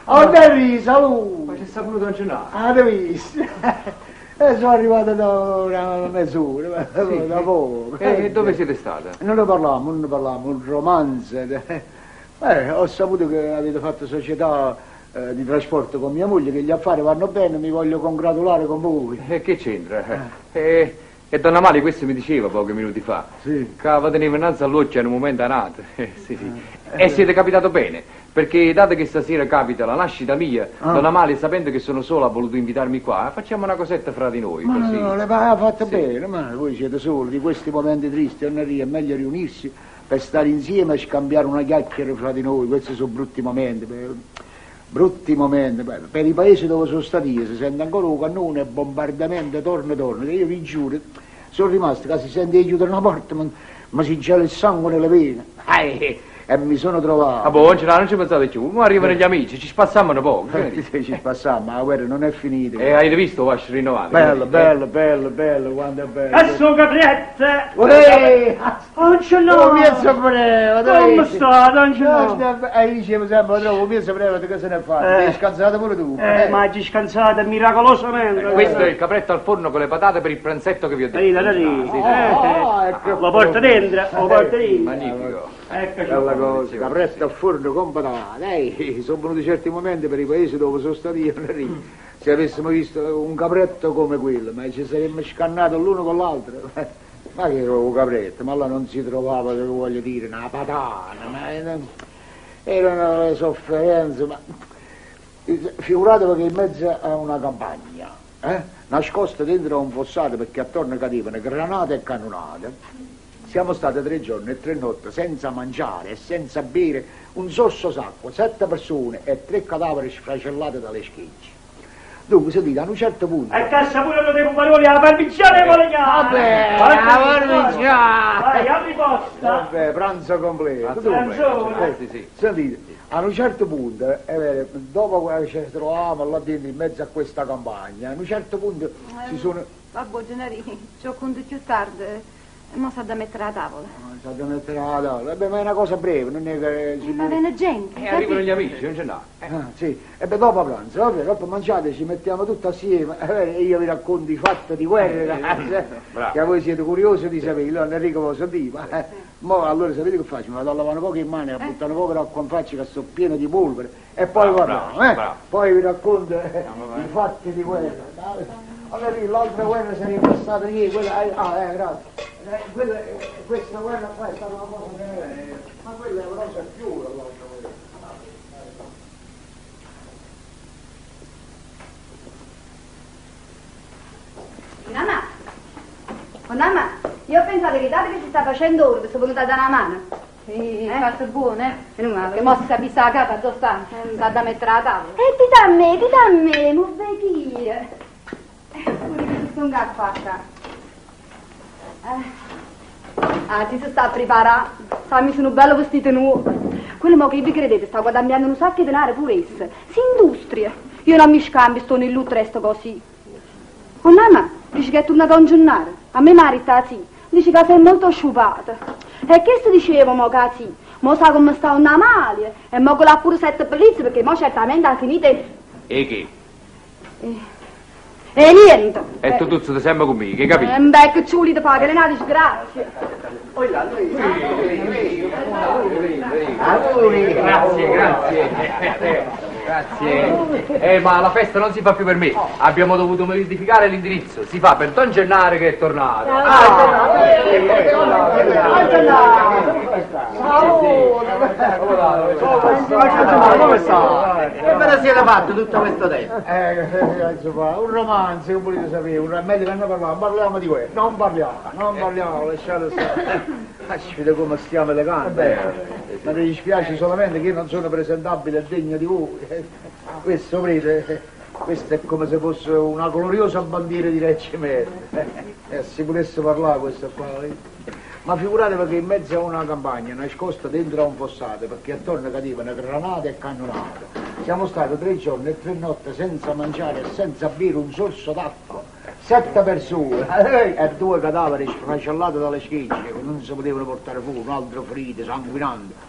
Oh, Davi, saluto! Ma c'è saputo Don Gennaro? Ah, l'hai visto? Sono arrivato da una mezz'ora, sì. Da poco. E dove siete stata? Non ne parliamo, non ne parliamo, un romanzo. Ho saputo che avete fatto società di trasporto con mia moglie, che gli affari vanno bene, mi voglio congratulare con voi. E che c'entra? E Donna Amalia questo mi diceva pochi minuti fa. Sì. Che la teneva innanzi all'occhio in un momento nato. Sì, sì. E siete capitato bene, perché dato che stasera capita la nascita mia, Donna Amalia, sapendo che sono sola, ha voluto invitarmi qua. Facciamo una cosetta fra di noi. Ma così. no, le ha fatto sì. Bene, ma voi siete soli, di questi momenti tristi, è meglio riunirsi per stare insieme e scambiare una chiacchiera fra di noi. Questi sono brutti momenti. Brutti momenti, per i paesi dove sono stati io si sente ancora un cannone e bombardamento torna torna, io vi giuro, sono rimasto che si sente chiudere una porta, ma si gela il sangue nelle vene, e mi sono trovato. Ah, boh, non ci pensate più, ma arrivano gli amici, ci spassiamo un poco. Ci spassiamo, ma la guerra non è finita. E avete visto Vascio rinnovato? Bello, bello, bello, bello, quanto è bello. Adesso caprette! Olè! Non ce l'ho! Oh, mio sapreva, Come sta, non ce l'ho! E dicevo sempre, trovo, mio sapreva, che se ne fa? Ti hai scansato pure tu. Ma ci scansate miracolosamente. Questo è il capretto al forno con le patate per il pranzetto che vi ho detto. Lo porto dentro, lo porto dentro. Magnifico. Eccoci. Bella cosa, capretto al forno con patate. Sono venuti certi momenti per i paesi dove sono stati io, se avessimo visto un capretto come quello, ma ci saremmo scannato l'uno con l'altro. Ma che era un capretto, ma là non si trovava, che voglio dire, una patana, ma erano le sofferenze, ma figuratevi che in mezzo a una campagna, nascosta dentro a un fossato perché attorno cadevano granate e cannonate. Siamo stati 3 giorni e 3 notti senza mangiare e senza bere un sorso d'acqua, 7 persone e 3 cadaveri sfracellati dalle schegge. Dunque, sentite, a un certo punto... E cassa pure lo dei puparoli, la parmigiana con le chiavi! Vabbè, la parmigiana! Vai, apri posta! Vabbè, pranzo completo. Pranzo! Sì, sì. Sentite, A un certo punto, è vero, dopo che ci trovavamo là dentro in mezzo a questa campagna, a un certo punto si sono... Vabbè, Gennarì, ci ho conto più tardi. Mo s'ha da mettere a tavola. Si da mettere a tavola. Vabbè, ma è una cosa breve, non è che... Si ma viene gente. E arrivano gli amici, non ce n'ha. Ah, sì. E beh, dopo pranzo, vabbè, dopo mangiate, ci mettiamo tutti assieme. E io vi racconto i fatti di guerra, che voi siete curiosi di saperlo, non Enrico lo sapeva. Ma, mo allora sapete che faccio? Mi vado a lavare un poco in mano, a buttare un poco d'acqua in faccia che sono pieno di polvere. E poi parliamo, eh? Poi vi racconto i fatti di guerra. Allora l'altra guerra sarebbe stata ieri, quella... Ah, grazie. Quella, questa guerra qua è stata una cosa che... Ma quella è una cosa più l'altra guerra. Mamma, oh, mamma, io ho pensato che dato che si sta facendo ora, mi sono venuta a dare una mano. Sì, eh? Fatto buono, eh? Meno male. Che mo si sa la capa dove sta, sta da mettere alla tavola. E ti da a me, ti da a me, mo vedi. Pure che si sono fatta. Ah, ci si sta a preparare. Sa, mi sono un bello vestito nuovo. Quello mo che vi credete, sta guadagnando un sacco di denaro pure essa. Si industria. Io non mi scambio, sto nel lutto, resto così. Oh mamma, dice che è tornata un giornale. A me marita sì. Dice che sei molto sciupata. E che si dicevo mo che sì? Mo sa come sta una Amalia. E mo che l'ha pure sette bellezze, perché mo certamente ha finito. E che? E niente. E tu tutto sempre con me, che capito? Beh, che ciuli ti fa, che le una disgrazia. Grazie, grazie. Grazie. Ma la festa non si fa più per me. Abbiamo dovuto modificare l'indirizzo. Si fa per Don Gennaro che è tornato. Come sta? Che ve la siete fatto tutto questo tempo? Insomma, un romanzo che volete sapere, meglio che non parliamo, parliamo di quello. Non parliamo, non parliamo, lasciate stare. Aspetta come stiamo elegante. Ma mi dispiace solamente che io non sono presentabile e degno di voi. Questo, vedete, questa è come se fosse una gloriosa bandiera di reggimento. Se volesse parlare questo qua. Ma figuratevi che in mezzo a una campagna, nascosta dentro a un fossato, perché attorno cadevano granate e cannonate. Siamo stati 3 giorni e 3 notti senza mangiare e senza bere un sorso d'acqua. 7 persone e 2 cadaveri sfracellati dalle schegge che non si potevano portare fuori, un altro ferito, sanguinante.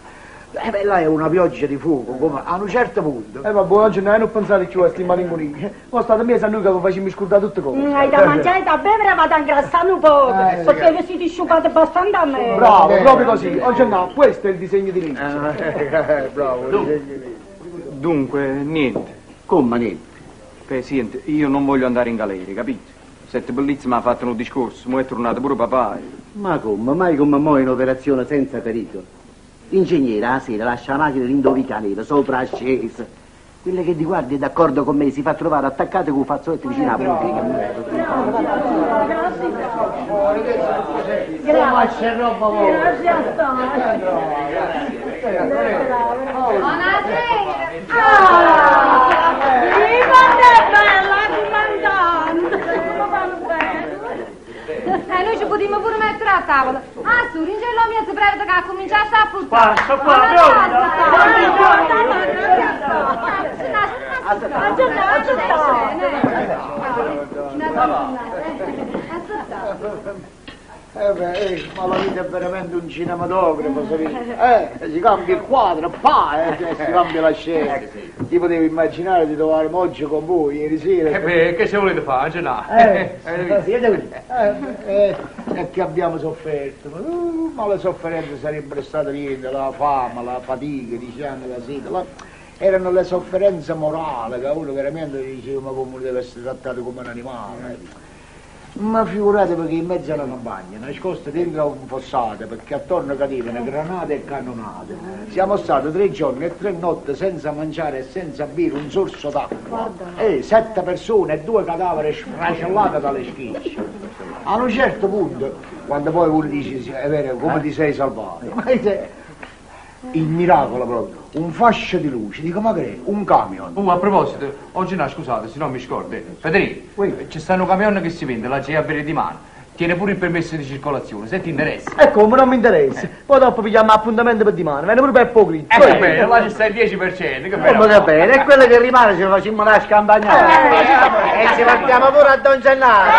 Beh, là è una pioggia di fuoco, come a un certo punto. Vabbè, oggi noi non pensate più a sti malinconie. Ma state mesi a noi che vi facciamo scordare tutte cose. Hai da mangiare e da bere, vado a ingrassare un poco, perché vi siete sciupati abbastanza a me. Bravo, proprio così. Oggi no, questo è il disegno di legge. Bravo, il disegno di legge. Dunque, niente. Come niente? Presidente, io non voglio andare in galera, capito? Sette bellezze mi ha fatto un discorso, mo è tornato pure papà. Ma come? Mai come mo in operazione senza pericolo? L'ingegnere la sera lascia la macchina rindovica nera, sopra ascesa. Quella che di guardia è d'accordo con me si fa trovare attaccata con un fazzoletto vicino alla bottega. Grazie. Buonasera! Ah! Viva che bella comandante! Come vanno bene? Noi ci potremmo pure mettere a tavola. Ah, su, ringello mio si prevede che ha cominciato a puttare. Qua, sto qua, Ma la vita è veramente un cinematografo, sapete? Si cambia il quadro, pa, si cambia la scena. Ti potevo immaginare di trovarmi oggi con voi ieri sera. Beh, che ci volete fare? Ce È che abbiamo sofferto, ma le sofferenze sarebbero state niente, la fame, la fatica, diciamo, la sete, erano le sofferenze morali che uno veramente diceva ma come deve essere trattato come un animale. Ma figuratevi che in mezzo alla campagna, nascosta dentro a un fossato, perché attorno cadevano granate e cannonate. Siamo stati 3 giorni e 3 notti senza mangiare e senza bere un sorso d'acqua. 7 persone e 2 cadaveri sfracellati dalle schicce. A un certo punto, quando poi uno dice, è vero, come ti sei salvato? Ma il miracolo proprio, un fascio di luce, dico ma che è? Un camion. A proposito, oggi no, scusate, se no mi scordo. Federico, c'è sta un camion che si vende, la c'è a bere di mano. Tiene pure il permesso di circolazione, se ti interessa. E come non mi interessa? Poi dopo pigliamo appuntamento per dimane, viene pure Peppo Grigio. Eh, che bene, là ci sta il 10%, che bello. Come che bene, e quello che rimane ce lo facciamo la scampagnata. E ci partiamo pure a Don Gennaro.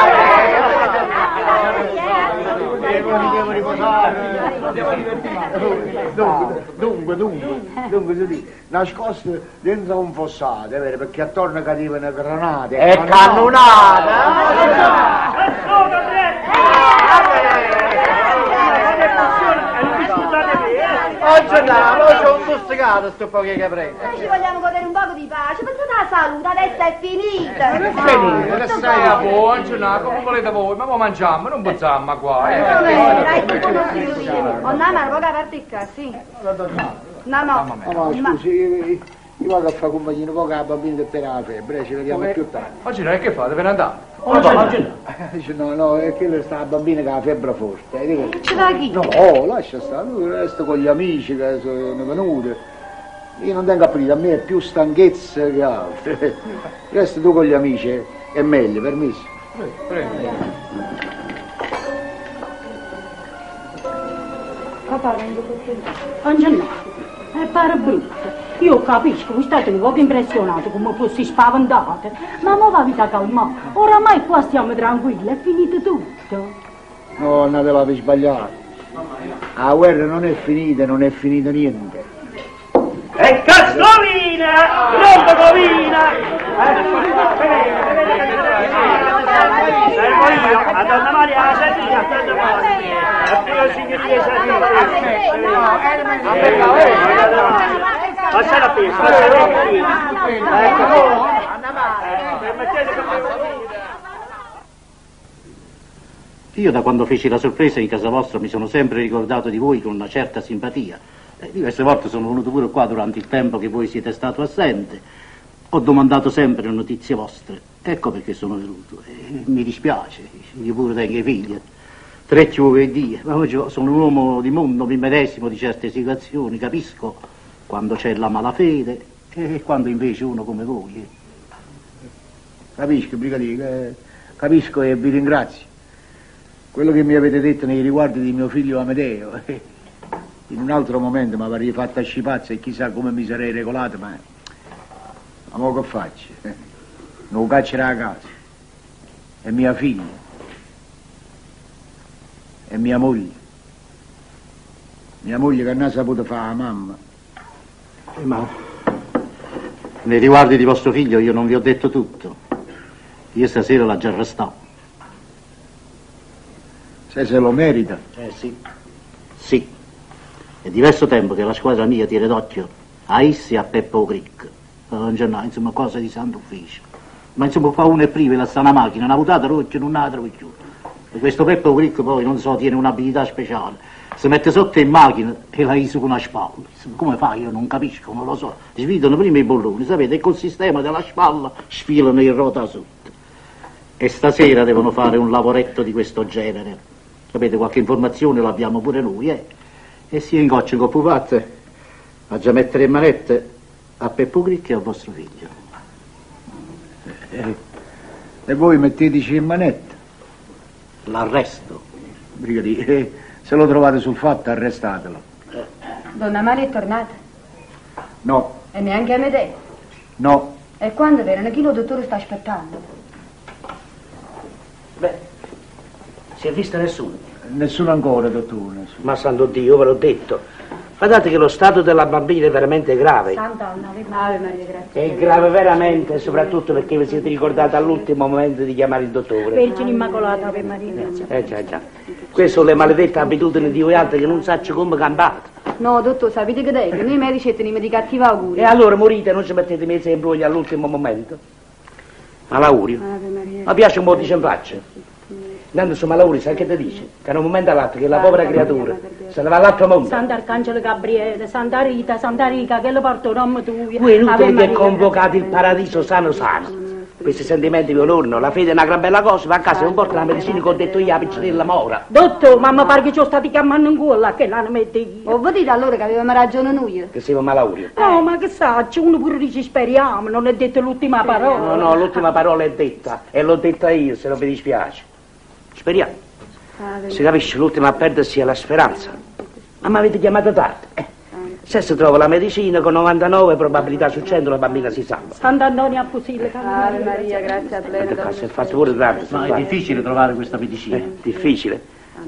Devo riposare. Dunque, dunque, dunque, dunque, si nascosto dentro un fossato, è vero, perché attorno cadevano granate. E cannonate! Oggi no, oggi ho un tuzzicato sto poco che prendo. Noi ci vogliamo godere un poco di pace, pensate alla salute, adesso è finita. È finita, che sei a voi, Gennaro, come volete voi, ma mo mangiamo, non pensiamo qua. Eh. Dai, tu non si riuscire. Oh, no, ma poca parte qua, sì. No, no. No, no, scusi, io, io vado a fare compagnia un poco alla bambina che tiene la febbre, ci vediamo più tardi. Oggi non è che fate, ve ne andate. Dice, no, no, è che sta la bambina che ha la febbre forte. Eh, dico, Ci va chi? No, oh, lascia stare, lui resta con gli amici che sono venuti. Io non tengo aprire, a me è più stanchezza che altro. Resta tu con gli amici, è meglio, permesso. Prego. Papà, vengo con te. Angelina, è pare brutto. Io capisco, voi state un poco impressionato come fossi spaventata, ma mo va vita calma. Oramai qua stiamo tranquilli, è finito tutto. No, andate là per sbagliare. La guerra non è finita, non è finito niente. E cazzolina, rompe covina! Servo io, a Donna Maria la sardina, a Donna Maria. E poi al signorino sardina. Passate a piedi, passate a piedi. Ecco. Permettete che Io da quando feci la sorpresa in casa vostra mi sono sempre ricordato di voi con una certa simpatia. Diverse volte sono venuto pure qua durante il tempo che voi siete stato assente. Ho domandato sempre notizie vostre. Ecco perché sono venuto. Mi dispiace, io pure tengo i figli. Tre che dia. Ma oggi sono un uomo di mondo, mi medesimo di certe situazioni, capisco quando c'è la malafede e quando invece uno come voi. Capisco, brigadiere, capisco e vi ringrazio. Quello che mi avete detto nei riguardi di mio figlio Amedeo, in un altro momento mi avrei fatta scipazza e chissà come mi sarei regolato, ma mo che faccio? Non caccerà a casa. È mia figlia. È mia moglie. Mia moglie che non ha saputo fare la mamma. Ma nei riguardi di vostro figlio io non vi ho detto tutto. Io stasera l'ho già arrestato. Se se lo merita. Sì. Sì. È diverso tempo che la squadra mia tira d'occhio a Issi e a Peppo Crick. Insomma, cosa di santo ufficio. Ma insomma, qua uno è privo, la sta una macchina, una votata d'occhio, non la trovo più. E questo Peppo Crick poi, non so, tiene un'abilità speciale. Si mette sotto in macchina e la iso con una spalla. Insomma, come fa? Io non capisco, non lo so. Svidano prima i bolloni, sapete, e col sistema della spalla sfilano in rota sotto. E stasera devono fare un lavoretto di questo genere. Sapete, qualche informazione l'abbiamo pure noi, eh? E si ingoccia con pupazze a già mettere in manette a Peppo Cricchi e a vostro figlio. E voi metteteci in manette? L'arresto. Brigadiere, se lo trovate sul fatto, arrestatelo. Donna Maria è tornata? No. E neanche Amedeo? No. E quando verano? Chi lo dottore sta aspettando? Beh, si è visto nessuno? Nessuno ancora, dottore. Nessuno. Ma santo Dio, ve l'ho detto. Guardate che lo stato della bambina è veramente grave. Sant'Anna, Ave Maria, grazie. È grave veramente, soprattutto perché vi siete ricordati all'ultimo momento di chiamare il dottore. Vergine Immacolata, Ave Maria, grazie. Già, già. Queste sono le maledette abitudini di voi altri che non saccio come campate. No, dottore, sapete che è? Che noi medici teniamo di cattivo augurio. E allora morite, non ci mettete mezzo e imbrogli all'ultimo momento. Malaurio. Ave Maria. Ma piace un po' di in faccia. Intanto su Malaurio, sai che ti dice? Che da un momento all'altro che la povera creatura se ne va all'altro mondo. Sant'Arcangelo Gabriele, Santa Rita, Santa Rica, che le porto il nome tuo. Voi è inutile che convocate il paradiso sano sano. Questi sentimenti vi onorano, la fede è una gran bella cosa, va a casa e non porta la medicina che ho detto io, la piccinella mora. Dottore, ma mi pare che ci ho stati chiamando in culo, che l'hanno mette io. Ho vedete allora che avevamo ragione noi? Che siamo Malaurio. No, ma che saccio, uno pure dice speriamo, non è detto l'ultima parola. No, no, l'ultima parola è detta, e l'ho detta io, se non vi dispiace. Speriamo. Si capisce, l'ultima a perdersi è la speranza. Ma mi avete chiamato tardi. Eh. Se si trova la medicina, con 99 probabilità su 100 la bambina si salva. Sant'Antonio a Posillipo. Ave Maria, grazie a Guarda qua, si è fatto pure tardi. Ma è difficile trovare questa medicina. Difficile.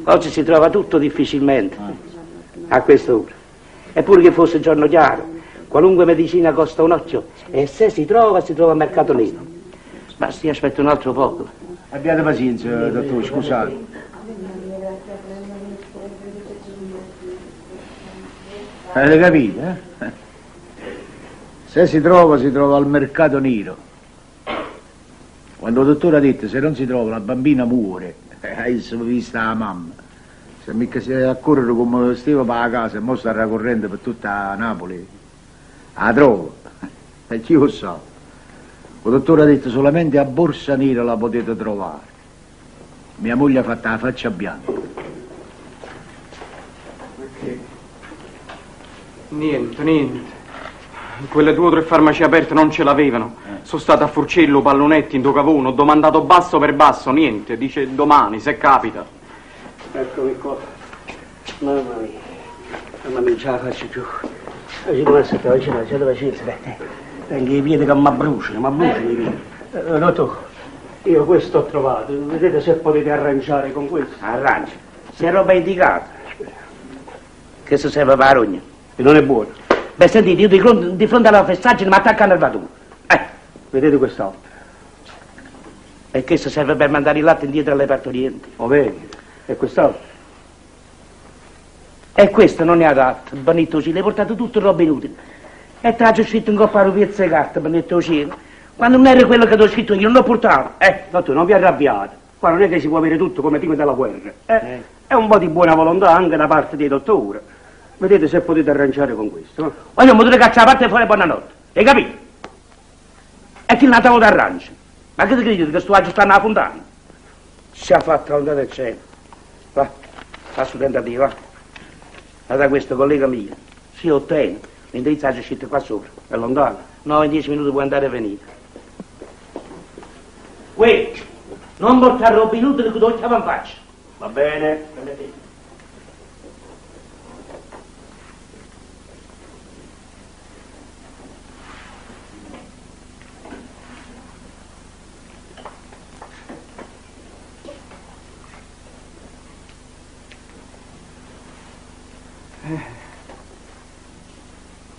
Oggi si trova tutto difficilmente. A quest'ora. Eppure che fosse giorno chiaro, qualunque medicina costa un occhio e se si trova, si trova a mercato nero. Basti, aspetto un altro poco. Abbiate pazienza, dottore, scusate. Avete capito, eh? Se si trova, si trova al mercato nero. Quando il dottore ha detto se non si trova la bambina muore, eh, vista la mamma. Se mica si a correre come stava per la casa e mo sta correndo per tutta Napoli. La trova. E chi lo sa? Il dottore ha detto solamente a Borsa Nera la potete trovare. Mia moglie ha fatto la faccia bianca. Perché? Niente, niente. Quelle due o tre farmacie aperte non ce l'avevano. Sono stato a Furcello, Pallonetti, in Docavone, ho domandato basso per basso, niente. Dice domani, se capita. Eccomi qua. Mamma mia. Mamma mia, non ce la faccio più. Ci devo essere, ci devo essere. Tengo i piedi che mi bruciano, mi bruciano i piedi. Eh, dottore, io questo ho trovato. Vedete se potete arrangiare con questo. Arrangia. Se è roba indicata. Che se serve per la rogna. E non è buono. Beh, sentite, io di fronte alla fessaggine mi attacca la nervatura. Vedete quest'altro. E questo serve per mandare il latte indietro alle partorienti. Oh, vedi? E quest'altro? E questo non è adatto, benedetto cielo, hai portato tutto roba inutile. E te l'ho scritto in coppa a piezza di carta, benedetto cielo. Quando non era quello che ti ho scritto io, non l'ho portato. Dottore, non vi arrabbiate. Qua non è che si può avere tutto come prima della guerra. È un po' di buona volontà anche da parte dei dottori. Vedete se potete arrangiare con questo. Eh? Voglio un motore caccia a parte fuori buonanotte. Hai capito? E chi l'ha dato d'arrancio? Ma che ti credi che sto aggiustando la fontana? Ci ha fatto la volontà del cielo. Va, fa su tentativo, va. Guarda questo collega mio. Si ottiene. L'indirizzo c'è scritto qua sopra. È lontano? No, in 10 minuti puoi andare e venire. Uè, non portare roba inutile che ti chiamo in faccia. Va bene.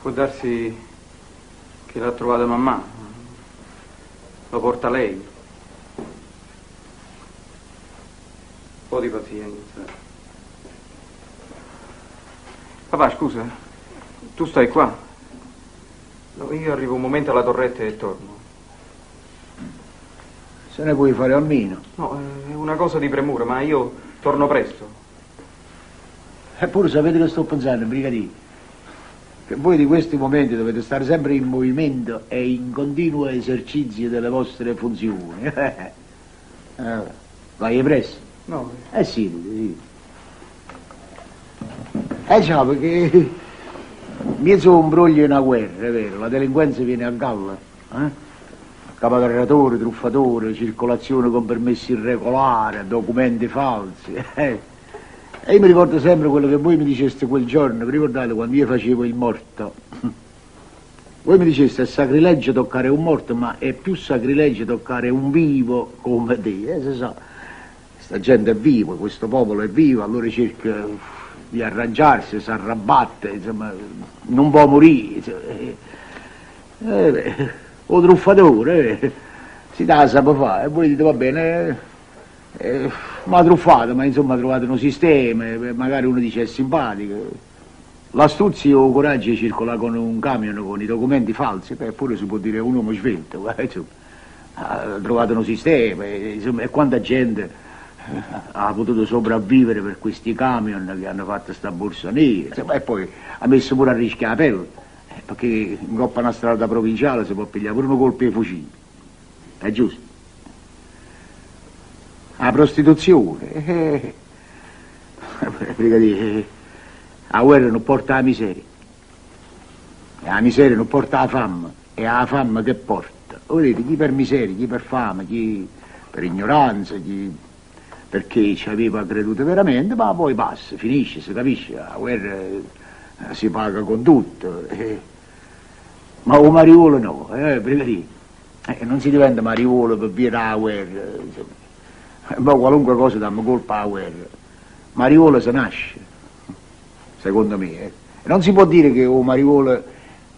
Può darsi che l'ha trovata mamma. Lo porta lei. Un po' di pazienza. Papà, scusa, tu stai qua? No, io arrivo un momento alla torretta e torno. Se ne puoi fare a meno. No, è una cosa di premura, ma io torno presto. Eppure sapete che sto pensando, brigadiere? Che voi di questi momenti dovete stare sempre in movimento e in continuo esercizio delle vostre funzioni. Vai presto? No. Sì, sì. Già, perché mezzo un broglio è una guerra, è vero, la delinquenza viene a galla. Eh? Capoterratore, truffatore, circolazione con permessi irregolari, documenti falsi. E io mi ricordo sempre quello che voi mi diceste quel giorno, vi ricordate quando io facevo il morto? Voi mi diceste è sacrilegio toccare un morto, ma è più sacrilegio toccare un vivo come te. Si sa, sta gente è viva, questo popolo è vivo, allora cerca di arrangiarsi, si arrabatte, insomma, non può morire. Beh, o truffatore, si dà sa fare, e voi dite va bene. Ma truffato, ma insomma trovate un sistema, magari uno dice è simpatico. L'astuzia o il coraggio circola con un camion con i documenti falsi, beh, pure si può dire un uomo svelto, insomma, ha trovato un sistema, insomma, e quanta gente ha potuto sopravvivere per questi camion che hanno fatto sta borsa nera, insomma, e poi ha messo pure a rischio la pelle, perché in coppa una strada provinciale si può pigliare pure un colpo di fucile, è giusto? La prostituzione, brigadiere, la guerra non porta la miseria, e la miseria non porta la fame, è la fame che porta. Vedete, chi per miseria, chi per fame, chi per ignoranza, chi perché ci aveva creduto veramente, ma poi passa, finisce, si capisce, la guerra si paga con tutto. Ma 'o mariuolo no, brigadiere, non si diventa mariuolo per via della guerra, insomma. Ma qualunque cosa dammo colpa alla guerra. Mariuolo si nasce, secondo me. Non si può dire che 'o mariuolo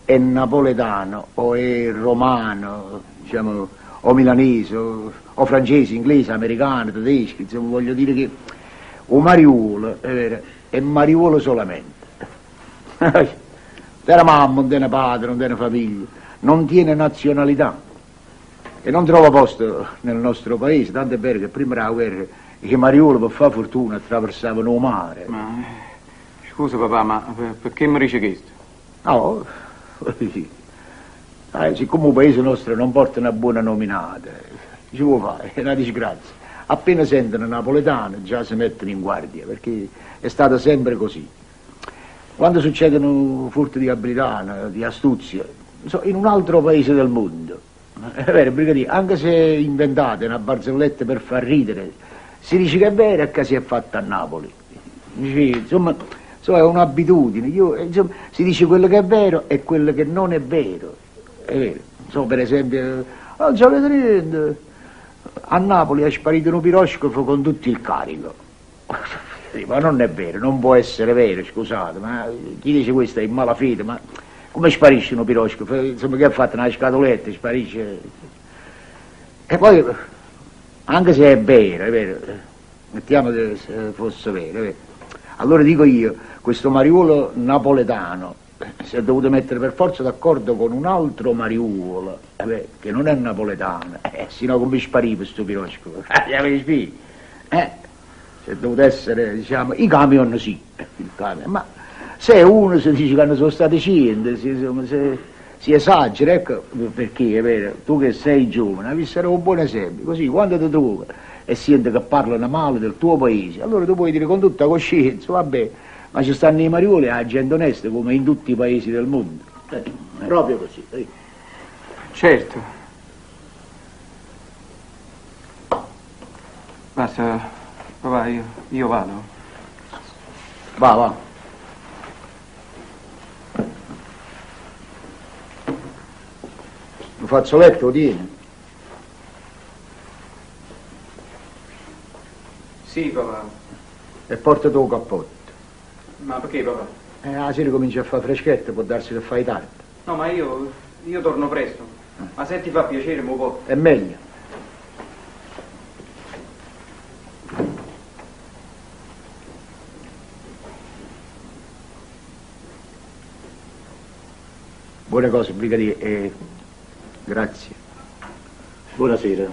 è napoletano o è romano, diciamo, o milanese, o francese, inglese, americano, tedesco, insomma, voglio dire che 'o mariuolo, è vero, è mariuolo solamente. Non tiene mamma, non tiene padre, non tiene famiglia, non tiene nazionalità e non trova posto nel nostro paese, tanto è vero che prima della guerra i mariuoli per fare fortuna attraversavano il mare. Ma, scusa papà, ma perché mi dice questo? No, sì. Siccome il paese nostro non porta una buona nominata, ci può fare, è una disgrazia. Appena sentono napoletano già si mettono in guardia, perché è stato sempre così. Quando succedono furti di abilità, di astuzia, in un altro paese del mondo, è vero, brigadiere, anche se inventate una barzelletta per far ridere, si dice che è vero e che si è fatta a Napoli. Dice, insomma, è un'abitudine. Insomma, si dice quello che è vero e quello che non è vero. È vero. Insomma, per esempio, non sapete niente, a Napoli è sparito un piroscafo con tutto il carico. Sì, ma non è vero, non può essere vero, scusate, ma chi dice questo è in malafede, ma come sparisce un piroscafo? Insomma, che ha fatto una scatoletta, sparisce. E poi, anche se è vero, è vero, mettiamo che fosse vero, è vero. Allora dico io, questo mariuolo napoletano si è dovuto mettere per forza d'accordo con un altro mariuolo, che non è napoletano, sennò come spariva sto piroscafo? Si è dovuto essere, diciamo, i camion sì, il camion, ma se uno si dice che ne sono stati 100, si esagera, ecco perché è vero, tu che sei giovane, devi essere un buon esempio, così quando ti trovi e senti che parlano male del tuo paese, allora tu puoi dire con tutta coscienza, vabbè, ma ci stanno i mariuoli e la gente onesta come in tutti i paesi del mondo. Proprio così. Certo. Basta, papà, io vado. Va, va. Lo fazzoletto lo tieni? Sì, papà. E porta tu il cappotto. Ma perché, papà? La sera comincia a fare freschetto, può darsi che fai tardi. No, ma io torno presto. Ma se ti fa piacere, mi porto. È meglio. Buone cose, brigadiere, e grazie. Buonasera.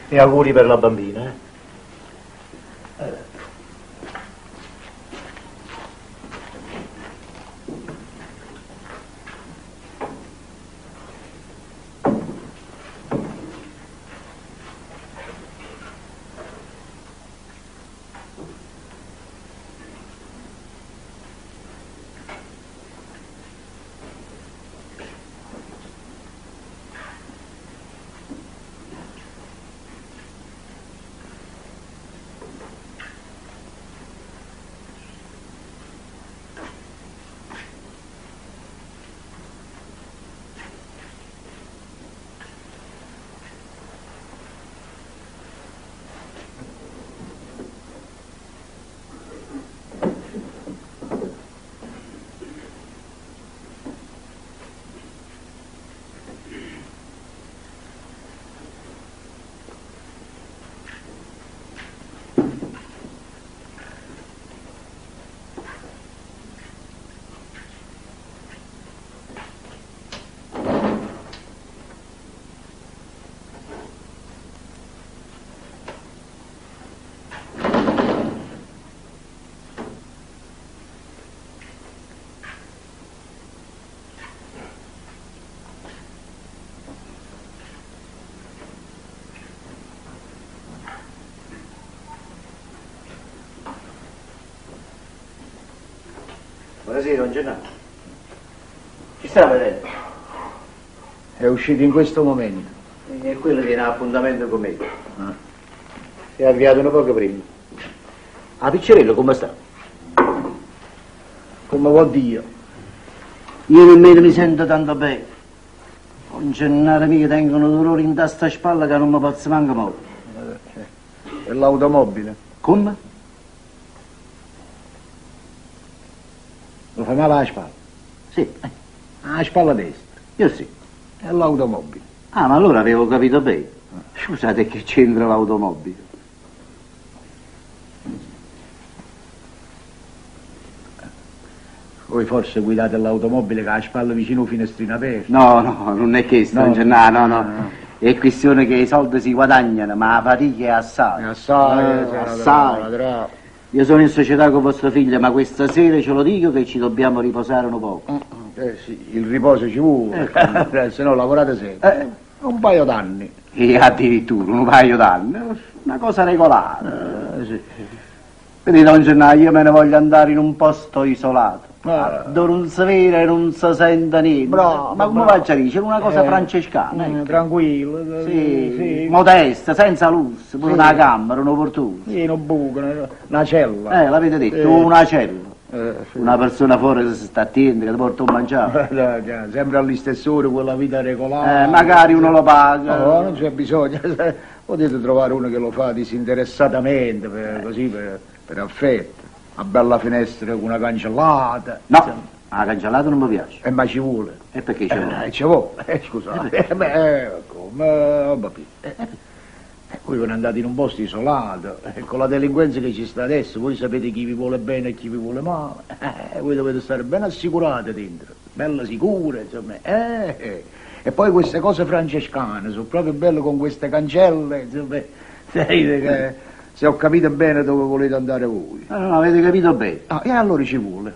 E auguri per la bambina, eh? Buonasera, don Gennaro. Ci sta vedendo? È uscito in questo momento. È quello che era appuntamento con me. Ah. Si è avviato nu poco prima. 'A piccerella come sta? Come vuol Dio. Io nemmeno mi sento tanto bene. Don Gennaro mio, tengo un dolore in testa spalla che non mi posso manco muovere. E l'automobile? Come? Lo fa male alla spalla? Sì. Alla spalla destra? Io sì. E l'automobile? Ah, ma allora avevo capito bene. Scusate, che c'entra l'automobile? Voi forse guidate l'automobile con la spalla vicino al finestrino aperto? No, no, non è questo, No. no, no, no. È questione che i soldi si guadagnano, ma la fatica è assai. È assai, sì, assai. naturale. Io sono in società con vostro figlio, ma questa sera ce lo dico che ci dobbiamo riposare un poco. Eh sì, il riposo ci vuole, se no lavorate sempre. Un paio d'anni. E addirittura un paio d'anni, una cosa regolare. Sì. Vedete, don Gennaro, io me ne voglio andare in un posto isolato, Ah. dove non si vede e non si sente niente. Bravo, ma come bravo. faccio a dire? Una cosa francescana, ecco. Tranquillo, Sì, sì. modesta, senza lusso, pure Sì. una camera, un'opportuna. Sì, un buco, una cella. L'avete detto, Sì. una cella. Sì. Una persona fuori che si sta attenta, che ti porta un mangiare. Dai, dai, sempre all'istessa ora, quella vita regolare. Magari uno lo paga. No, non c'è bisogno. Potete trovare uno che lo fa disinteressatamente, così, per affetto. Una bella finestra con una cancellata. No, la cancellata non mi piace. Ma ci vuole. E perché ci vuole? Ci vuole. Scusate. Beh, come, oh, vabbè. Voi ve ne andate in un posto isolato, con la delinquenza che ci sta adesso, voi sapete chi vi vuole bene e chi vi vuole male. Voi dovete stare ben assicurate dentro, bella sicura, insomma. E poi queste cose francescane sono proprio belle con queste cancelle, insomma. Sapete che, se ho capito bene dove volete andare voi. No, no, avete capito bene. Ah, e allora ci vuole.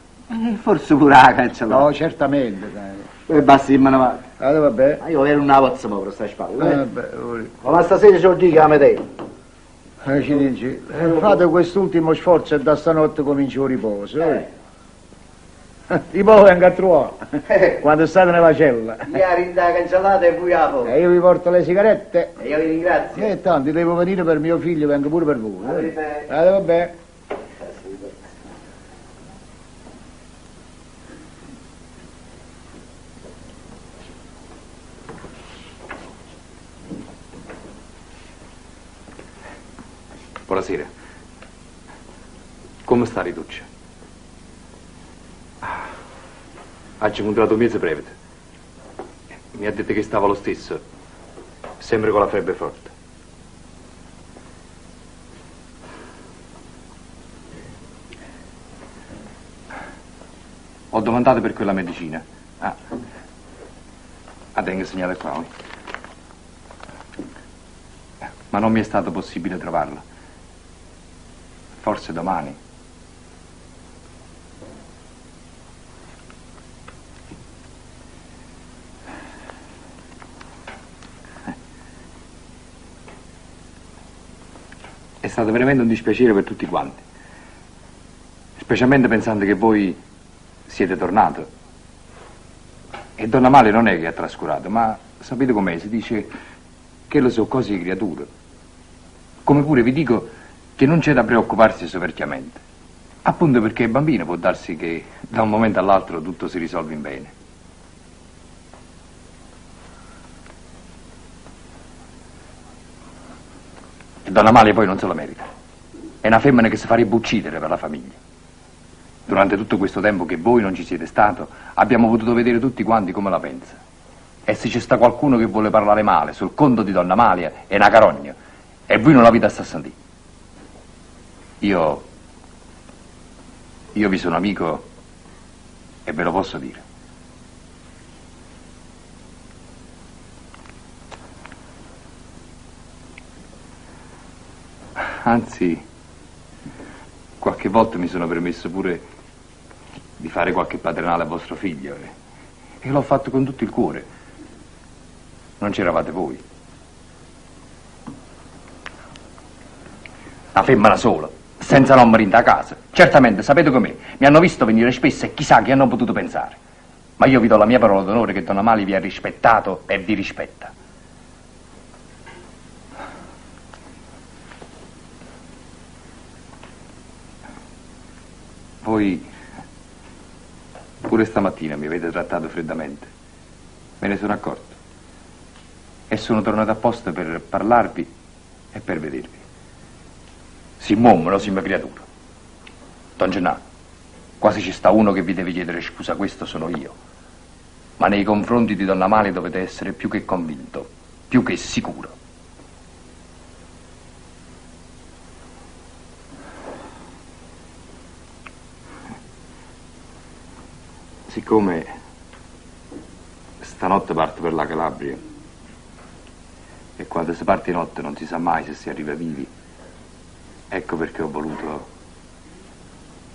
Forse pure la cancellata. No, certamente. Dai. E basta che me ne vado. Ah, vabbè. Ma io ero una pozza per sta spalla. Vabbè, voi. Ma stasera ce lo dico a metà. Ci dici, fate quest'ultimo sforzo e da stanotte comincio il riposo. Io poi vengo a trovare, quando state nella cella. Ieri la cancellata e voi la fuori. E io vi porto le sigarette. E io vi ringrazio. E tanto, devo venire per mio figlio, vengo pure per voi. Vabbè. Vabbè. Buonasera. Come sta Rituccia? Ah, ha incontrato mezzo prevete. Mi ha detto che stava lo stesso, sempre con la febbre forte. Ho domandato per quella medicina. Ah, ah, tengo segnale qua. Ma non mi è stato possibile trovarla. Forse domani. È stato veramente un dispiacere per tutti quanti. Specialmente pensando che voi siete tornato. E Donna Amalia non è che ha trascurato, ma sapete com'è? Si dice che lo so cose di creature. Come pure vi dico che non c'è da preoccuparsi soverchiamente. Appunto perché il bambino può darsi che da un momento all'altro tutto si risolve in bene. E Donna Amalia poi non se lo merita. È una femmina che si farebbe uccidere per la famiglia. Durante tutto questo tempo che voi non ci siete stato, abbiamo potuto vedere tutti quanti come la pensa. E se c'è sta qualcuno che vuole parlare male sul conto di Donna Amalia, è una carogna. E voi non l'avete a sentire. Io vi sono amico e ve lo posso dire. Anzi, qualche volta mi sono permesso pure di fare qualche paternale a vostro figlio. E l'ho fatto con tutto il cuore. Non c'eravate voi. Una femmina sola, senza nome in casa. Certamente, sapete com'è, mi hanno visto venire spesso e chissà che hanno potuto pensare. Ma io vi do la mia parola d'onore che Donna Amalia vi ha rispettato e vi rispetta. Voi pure stamattina mi avete trattato freddamente. Me ne sono accorto. E sono tornato apposta per parlarvi e per vedervi. Siamo uomo, non siamo creatura. Don Gennaro, quasi ci sta uno che vi deve chiedere scusa, questo sono io. Ma nei confronti di Donna Amalia dovete essere più che convinto, più che sicuro. Siccome stanotte parto per la Calabria e quando si parte di notte non si sa mai se si arriva vivi, ecco perché ho voluto,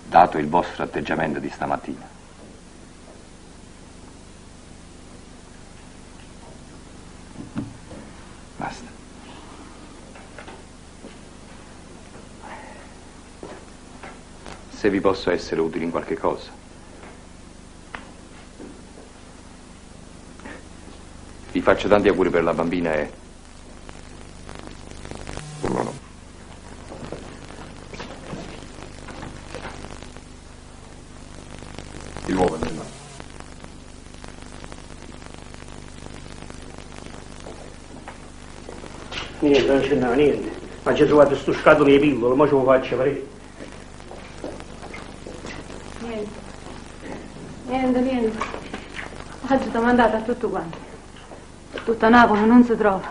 dato il vostro atteggiamento di stamattina. Basta. Se vi posso essere utile in qualche cosa. Vi faccio tanti auguri per la bambina e... Di nuovo, Nella. Niente, non c'è niente. Ma ci ho trovato sto scatolo di pillole, ma ce lo faccio vedere. Niente. Niente, niente. Oggi ti ho mandato a tutto quanto. Tutta Napoli non si trova.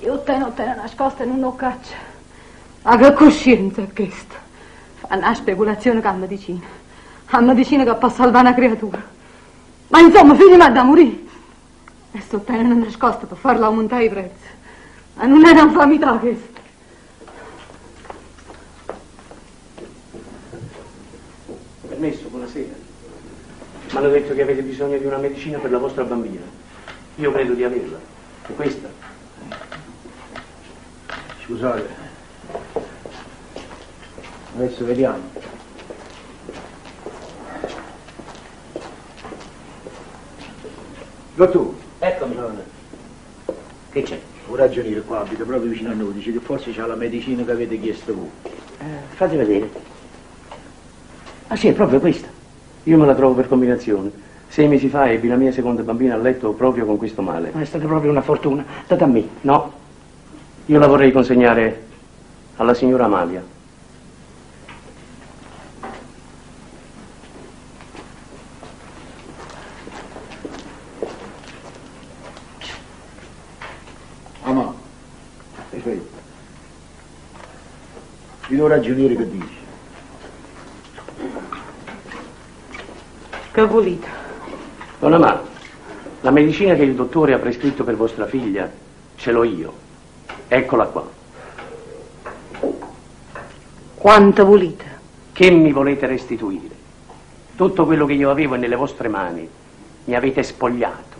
Io te non te ne nascosta e non lo caccio. Ma che coscienza è questa? Fa una speculazione che a medicina. A medicina che può salvare una creatura. Ma insomma, figli mi da morire. E sto tenendo nascosta per farla aumentare i prezzi. Ma non è un'infamità questa. Permesso, buonasera. Mi hanno detto che avete bisogno di una medicina per la vostra bambina. Io credo di averla. È questa? Scusate. Adesso vediamo. Dottore. Eccomi. Che c'è? Un ragioniere qua abita proprio vicino a noi, dice che forse c'ha la medicina che avete chiesto voi. Fate vedere. Ah sì, è proprio questa. Io me la trovo per combinazione. 6 mesi fa ebbi la mia seconda bambina a letto proprio con questo male. Ma è stata proprio una fortuna. Date a me. No, io la vorrei consegnare alla signora Amalia. Amà, aspetta. Vi do ragioniere che dice. Che volete? Donna Amalia, la medicina che il dottore ha prescritto per vostra figlia ce l'ho io. Eccola qua. Quanto volete? Che mi volete restituire? Tutto quello che io avevo è nelle vostre mani. Mi avete spogliato.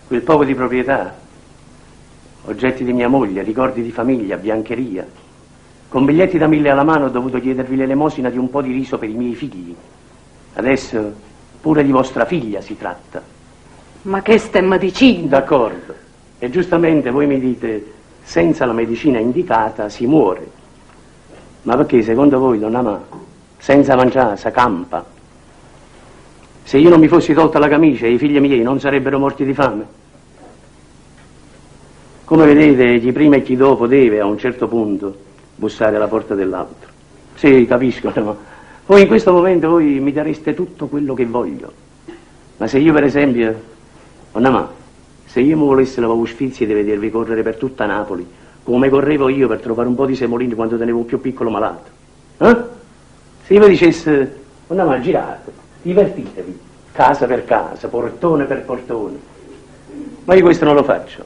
Quel poco di proprietà, oggetti di mia moglie, ricordi di famiglia, biancheria. Con biglietti da 1000 alla mano ho dovuto chiedervi l'elemosina di un po' di riso per i miei figli. Adesso pure di vostra figlia si tratta. Ma questa è medicina. D'accordo. E giustamente voi mi dite, senza la medicina indicata si muore. Ma perché secondo voi, donna Ma, senza mangiare si campa? Se io non mi fossi tolta la camicia, i figli miei non sarebbero morti di fame? Come vedete, chi prima e chi dopo deve, a un certo punto, bussare alla porta dell'altro. Sì, capisco, ma voi in questo momento voi mi dareste tutto quello che voglio. Ma se io, per esempio, donna Ma, se io mi volessi levare lo sfizio di vedervi correre per tutta Napoli, come correvo io per trovare un po' di semolini quando tenevo un più piccolo malato, eh? Se io vi dicessi, donna Ma, girate, divertitevi, casa per casa, portone per portone. Ma io questo non lo faccio.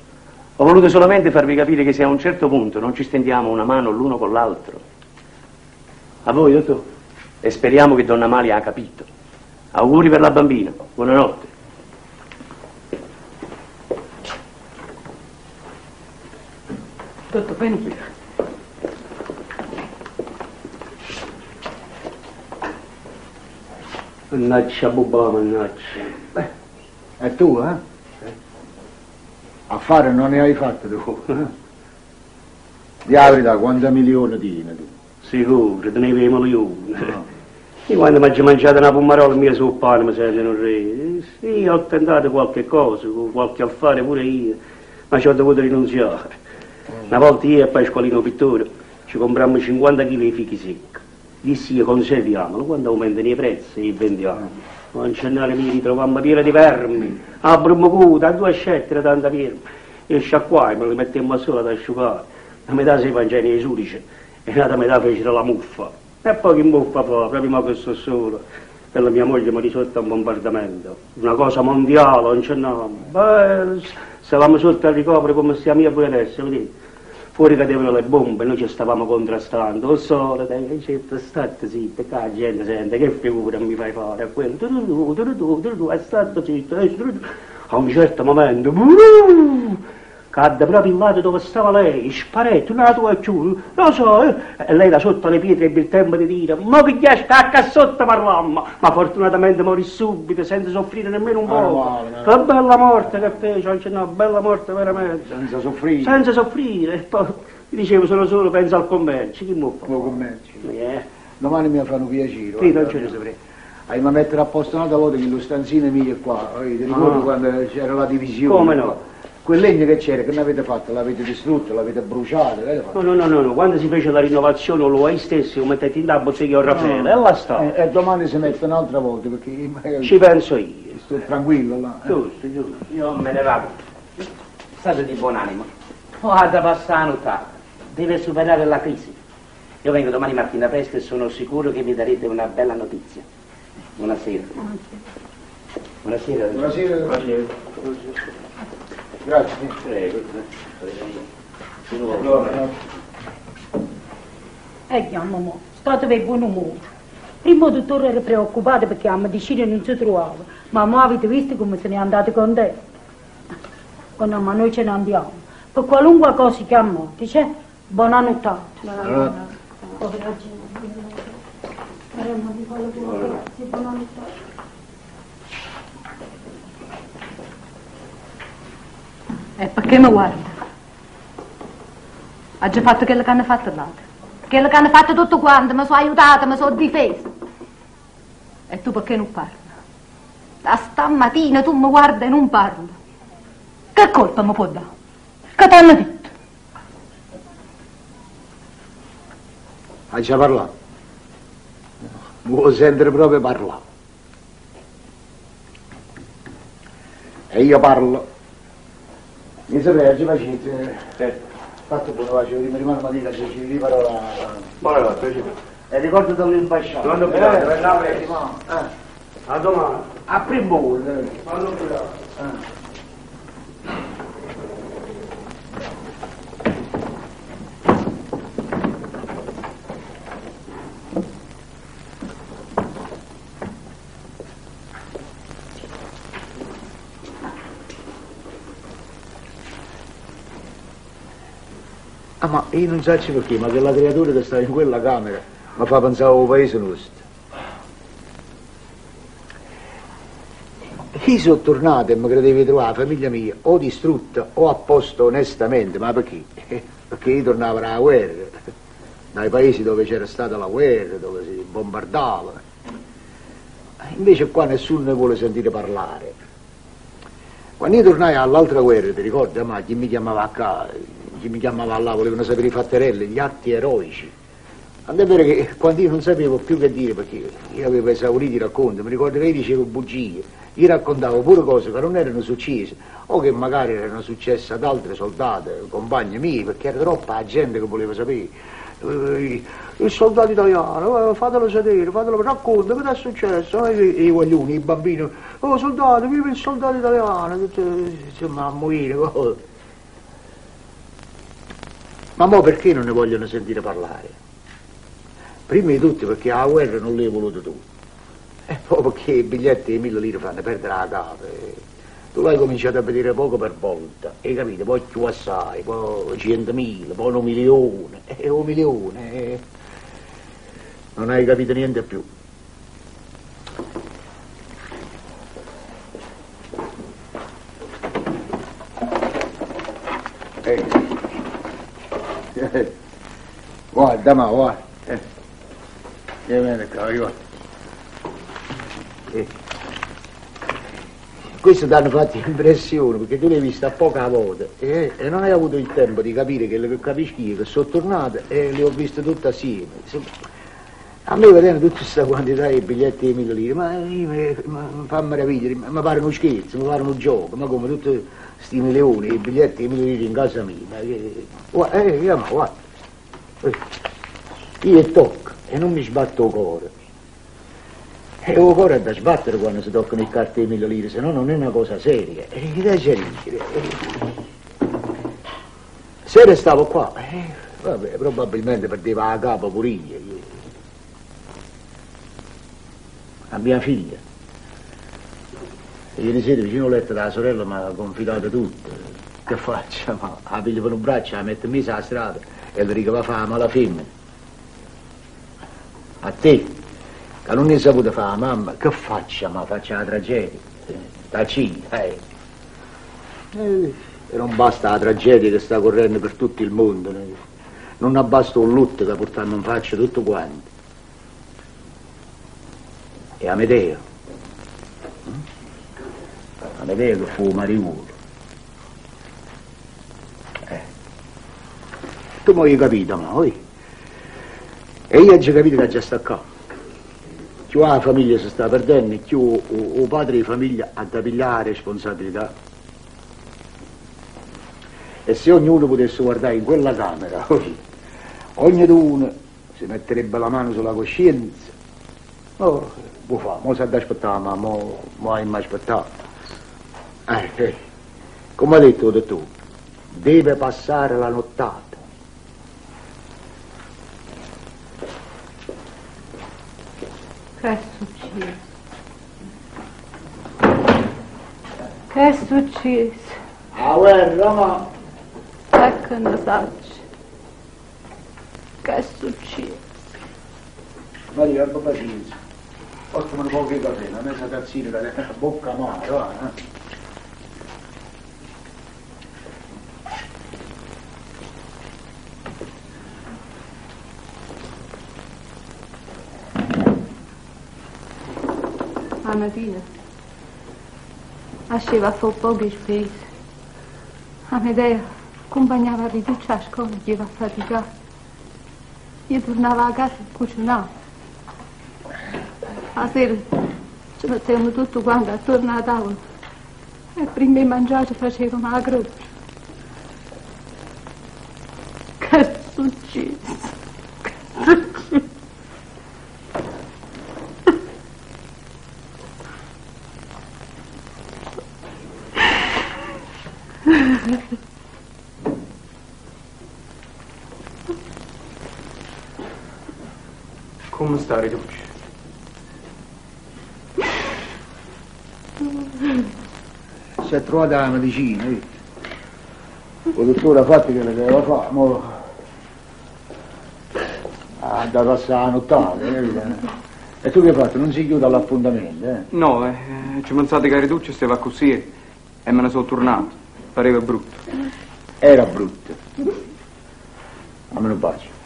Ho voluto solamente farvi capire che se a un certo punto non ci stendiamo una mano l'uno con l'altro. A voi, dottore. E speriamo che donna Amalia ha capito. Auguri per la bambina. Buonanotte. Tutto bene? Mannaggia, bubà, mannaggia. Beh, è tu, eh? Affare non ne hai fatto tu. Di la verità, quanti milioni tieni tu? Sicuro, tenevo i milioni. No. Io quando mi mangiato una pomarola mia sul pane mi sento un re. Sì, ho tentato qualche cosa, con qualche affare pure io, ma ci ho dovuto rinunziare. Una volta io e Pasqualino Pittore ci comprammo 50 kg di fichi secchi. Dissi io conserviamolo, quando aumentano i prezzi li vendiamo. Ma in mi ritrovammo pieno di vermi, a brumocuta, a due scettere tanta vermi. E sciacquai, me li mettemmo solo ad asciugare. La metà si mangiava nei sudici e l'altra metà fecero la muffa. E poi che muffa fa, proprio ma che sto solo. Per la mia moglie morì sotto un bombardamento. Una cosa mondiale, non c'è no. Beh, stavamo sotto al ricovero come stiamo io pure adesso, vedete? Fuori cadevano le bombe, noi ci stavamo contrastando. Il sole, dai, certo, state zitta, che la gente sente, che figura mi fai fare? Quello, tu, tu, tu, tu, tu, tu, state zitta, a un certo momento, cadde proprio il lato dove stava lei, sparetto, una tua giù, lo so, e lei da sotto le pietre ebbe il tempo di dire, ma che gli scacca sotto parlammo, ma fortunatamente morì subito, senza soffrire nemmeno un poco. Che bella morte che fece, non c'è una bella morte veramente. Senza soffrire. Senza soffrire, e poi mi dicevo sono solo, penso al commercio, chi mo fa? Lo commercio. Domani mi fanno piacere. Sì, non ce ne saprei. Hai ma mettere a posto un'altra volta che lo stanzino mio è qua, ti ricordi quando c'era la divisione? Come no? Quel legno che c'era, che ne avete fatto? L'avete distrutto, l'avete bruciato? L'avete fatto? No, no, no, no, quando si fece la rinnovazione lo hai stesso, lo mettete in da bottiglia a Raffaele, e là sta. E domani si mette un'altra volta perché... Ci penso io. Sto tranquillo là. Giusto, giusto. Io me ne vado. State di buon animo. Ho da passare nottata. Deve superare la crisi. Io vengo domani mattina presto e sono sicuro che mi darete una bella notizia. Buonasera. Buonasera. Buonasera. Buonasera. Grazie. Prego. Chiamo mo, state per buon umore. Prima il dottore era preoccupato perché la medicina non si trovava, ma mo avete visto come se n'è andato con te. Quando ma noi ce ne andiamo. Per qualunque cosa chiamate, dice buonanotte. Buonanotte. Buonanotte. E perché mi guarda? Ha già fatto quello che hanno fatto l'altro. Quello che hanno fatto tutto quanto, mi sono aiutata, mi sono difesa. E tu perché non parli? Da stamattina tu mi guardi e non parli. Che colpa mi può dare? Che ti hanno detto? Hai già parlato? Vuoi sentire proprio parlare? E io parlo. Mi saprei, oggi facete. Certo. Fatto buono, faccio, mi rimane mattina, se ci riparò la... Buonanotte, E ricordo dall'imbasciata. Non dobbiamo, A domani. A primo. Non dobbiamo. Ah, ma io non so perché, ma quella creatura che sta in quella camera mi fa pensare al paese nostro. Io sono tornato e mi credevo di trovare la famiglia mia o distrutta o a posto onestamente, ma perché? Perché io tornavo dalla guerra, dai paesi dove c'era stata la guerra, dove si bombardava. Invece qua nessuno ne vuole sentire parlare. Quando io tornai all'altra guerra, ti ricordi, ma chi mi chiamava a casa? Chi mi chiamava là, volevano sapere i fatterelli, gli atti eroici. Tant'è vero che quando io non sapevo più che dire, perché io avevo esaurito i racconti, mi ricordo che io dicevo bugie, io raccontavo pure cose che non erano successe, o che magari erano successe ad altre soldate, compagni miei, perché era troppa gente che voleva sapere. Il soldato italiano, fatelo sedere, fatelo, racconta, che è successo? E i guaglioni, i bambini, oh soldato, viva il soldato italiano, insomma, a morire, cosa. Ma mo perché non ne vogliono sentire parlare? Prima di tutto perché la guerra non l'hai voluta tu. E poi perché i biglietti di 1000 lire fanno perdere la capo. Tu l'hai cominciato a vedere poco per volta, hai capito? Poi più assai, poi 100.000, poi 1 milione, e 1 milione. Non hai capito niente più. Guarda, ma guarda. Vieni qua, guarda. Questo ti hanno fatto impressione perché tu l'hai vista poca volta e, e non hai avuto il tempo di capire quello che capisco io, che sono tornato e le ho viste tutte assieme. Insomma, a me vedendo tutta questa quantità di biglietti di mille lire, ma, io mi, mi fa meraviglia, mi pare uno scherzo, mi pare un gioco, ma come tutti questi milioni, i biglietti di mille lire in casa mia, ma che... Guarda, io, ma guarda, io tocco e non mi sbatto il cuore. E il cuore è da sbattere quando si toccano le carte di mille lire, se no non è una cosa seria. E che c'è ridere? Se restavo qua, vabbè, probabilmente perdeva la capa pure io. A mia figlia. E ieri sera vicino al letto della sorella mi ha confidato tutto. Che faccio? Ma la piglio per un braccio, la metto in mezzo alla strada e le dico va a fare la mala femmina. A te, che non ne saputo fare la mamma, che faccia? Ma faccia la tragedia. Tacina, eh. E non basta la tragedia che sta correndo per tutto il mondo. Non basta un lutto che portiamo in faccia tutto quanto. E Amedeo. Amedeo che fu mariuolo. Tu mi hai capito, ma oi? E io ho già capito che già sta qua. Più la famiglia si sta perdendo, più il padre di famiglia ha da pigliare responsabilità. E se ognuno potesse guardare in quella camera, ognuno si metterebbe la mano sulla coscienza. Oh, può fare, mo si ha da aspettare, ma mo, mo hai mai aspettato. Come ha detto il dottore, deve passare la nottata. Che è successo? Che è successo? La guerra, ma... Ecco, ne saccio. Che è successo? Maria, abbi pazienza. Portami un po' di caffè, una mezza tazzina che la bocca amara, va, eh? La mattina asceva a fare poche spese. Amedeo accompagnava a riduccia a scuola e a faticare. Io tornavo a casa e cucinavo. La sera ci mettevamo tutto quanto attorno alla tavola e prima di mangiare ci facevamo la croce. Che è successo? Che è successo? Come sta, Rituccio? Si è trovata la medicina, eh? Il dottore ha fatto quello che aveva fatto, mo ha da passare la nottata, eh? E tu che hai fatto? Non si chiude all'appuntamento, eh? No, ci pensate che Rituccio stava così e me ne sono tornato. Pareva brutto. Era brutto. Dammi un bacio.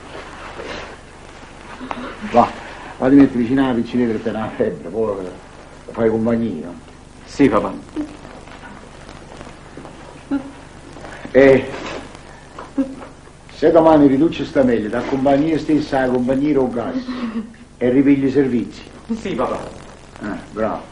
Va, vado a mettere vicino alla piccinetta che te una febbre, poi fai compagnia. Sì, papà. E se domani riduce sta meglio, da compagnia stessa alla compagnia o gas e ripigli i servizi. Sì, papà. Bravo. Bravo.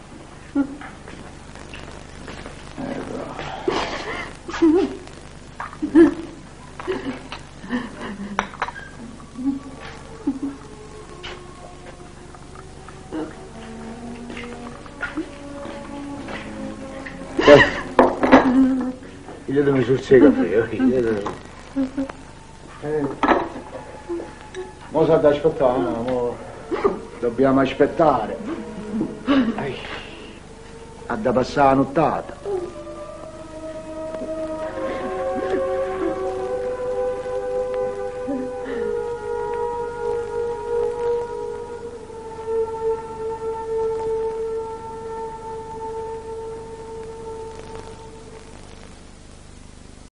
Io devo sul caffè, Mo s'ha da aspettare, no? Mo dobbiamo aspettare. Ha da passare la nottata.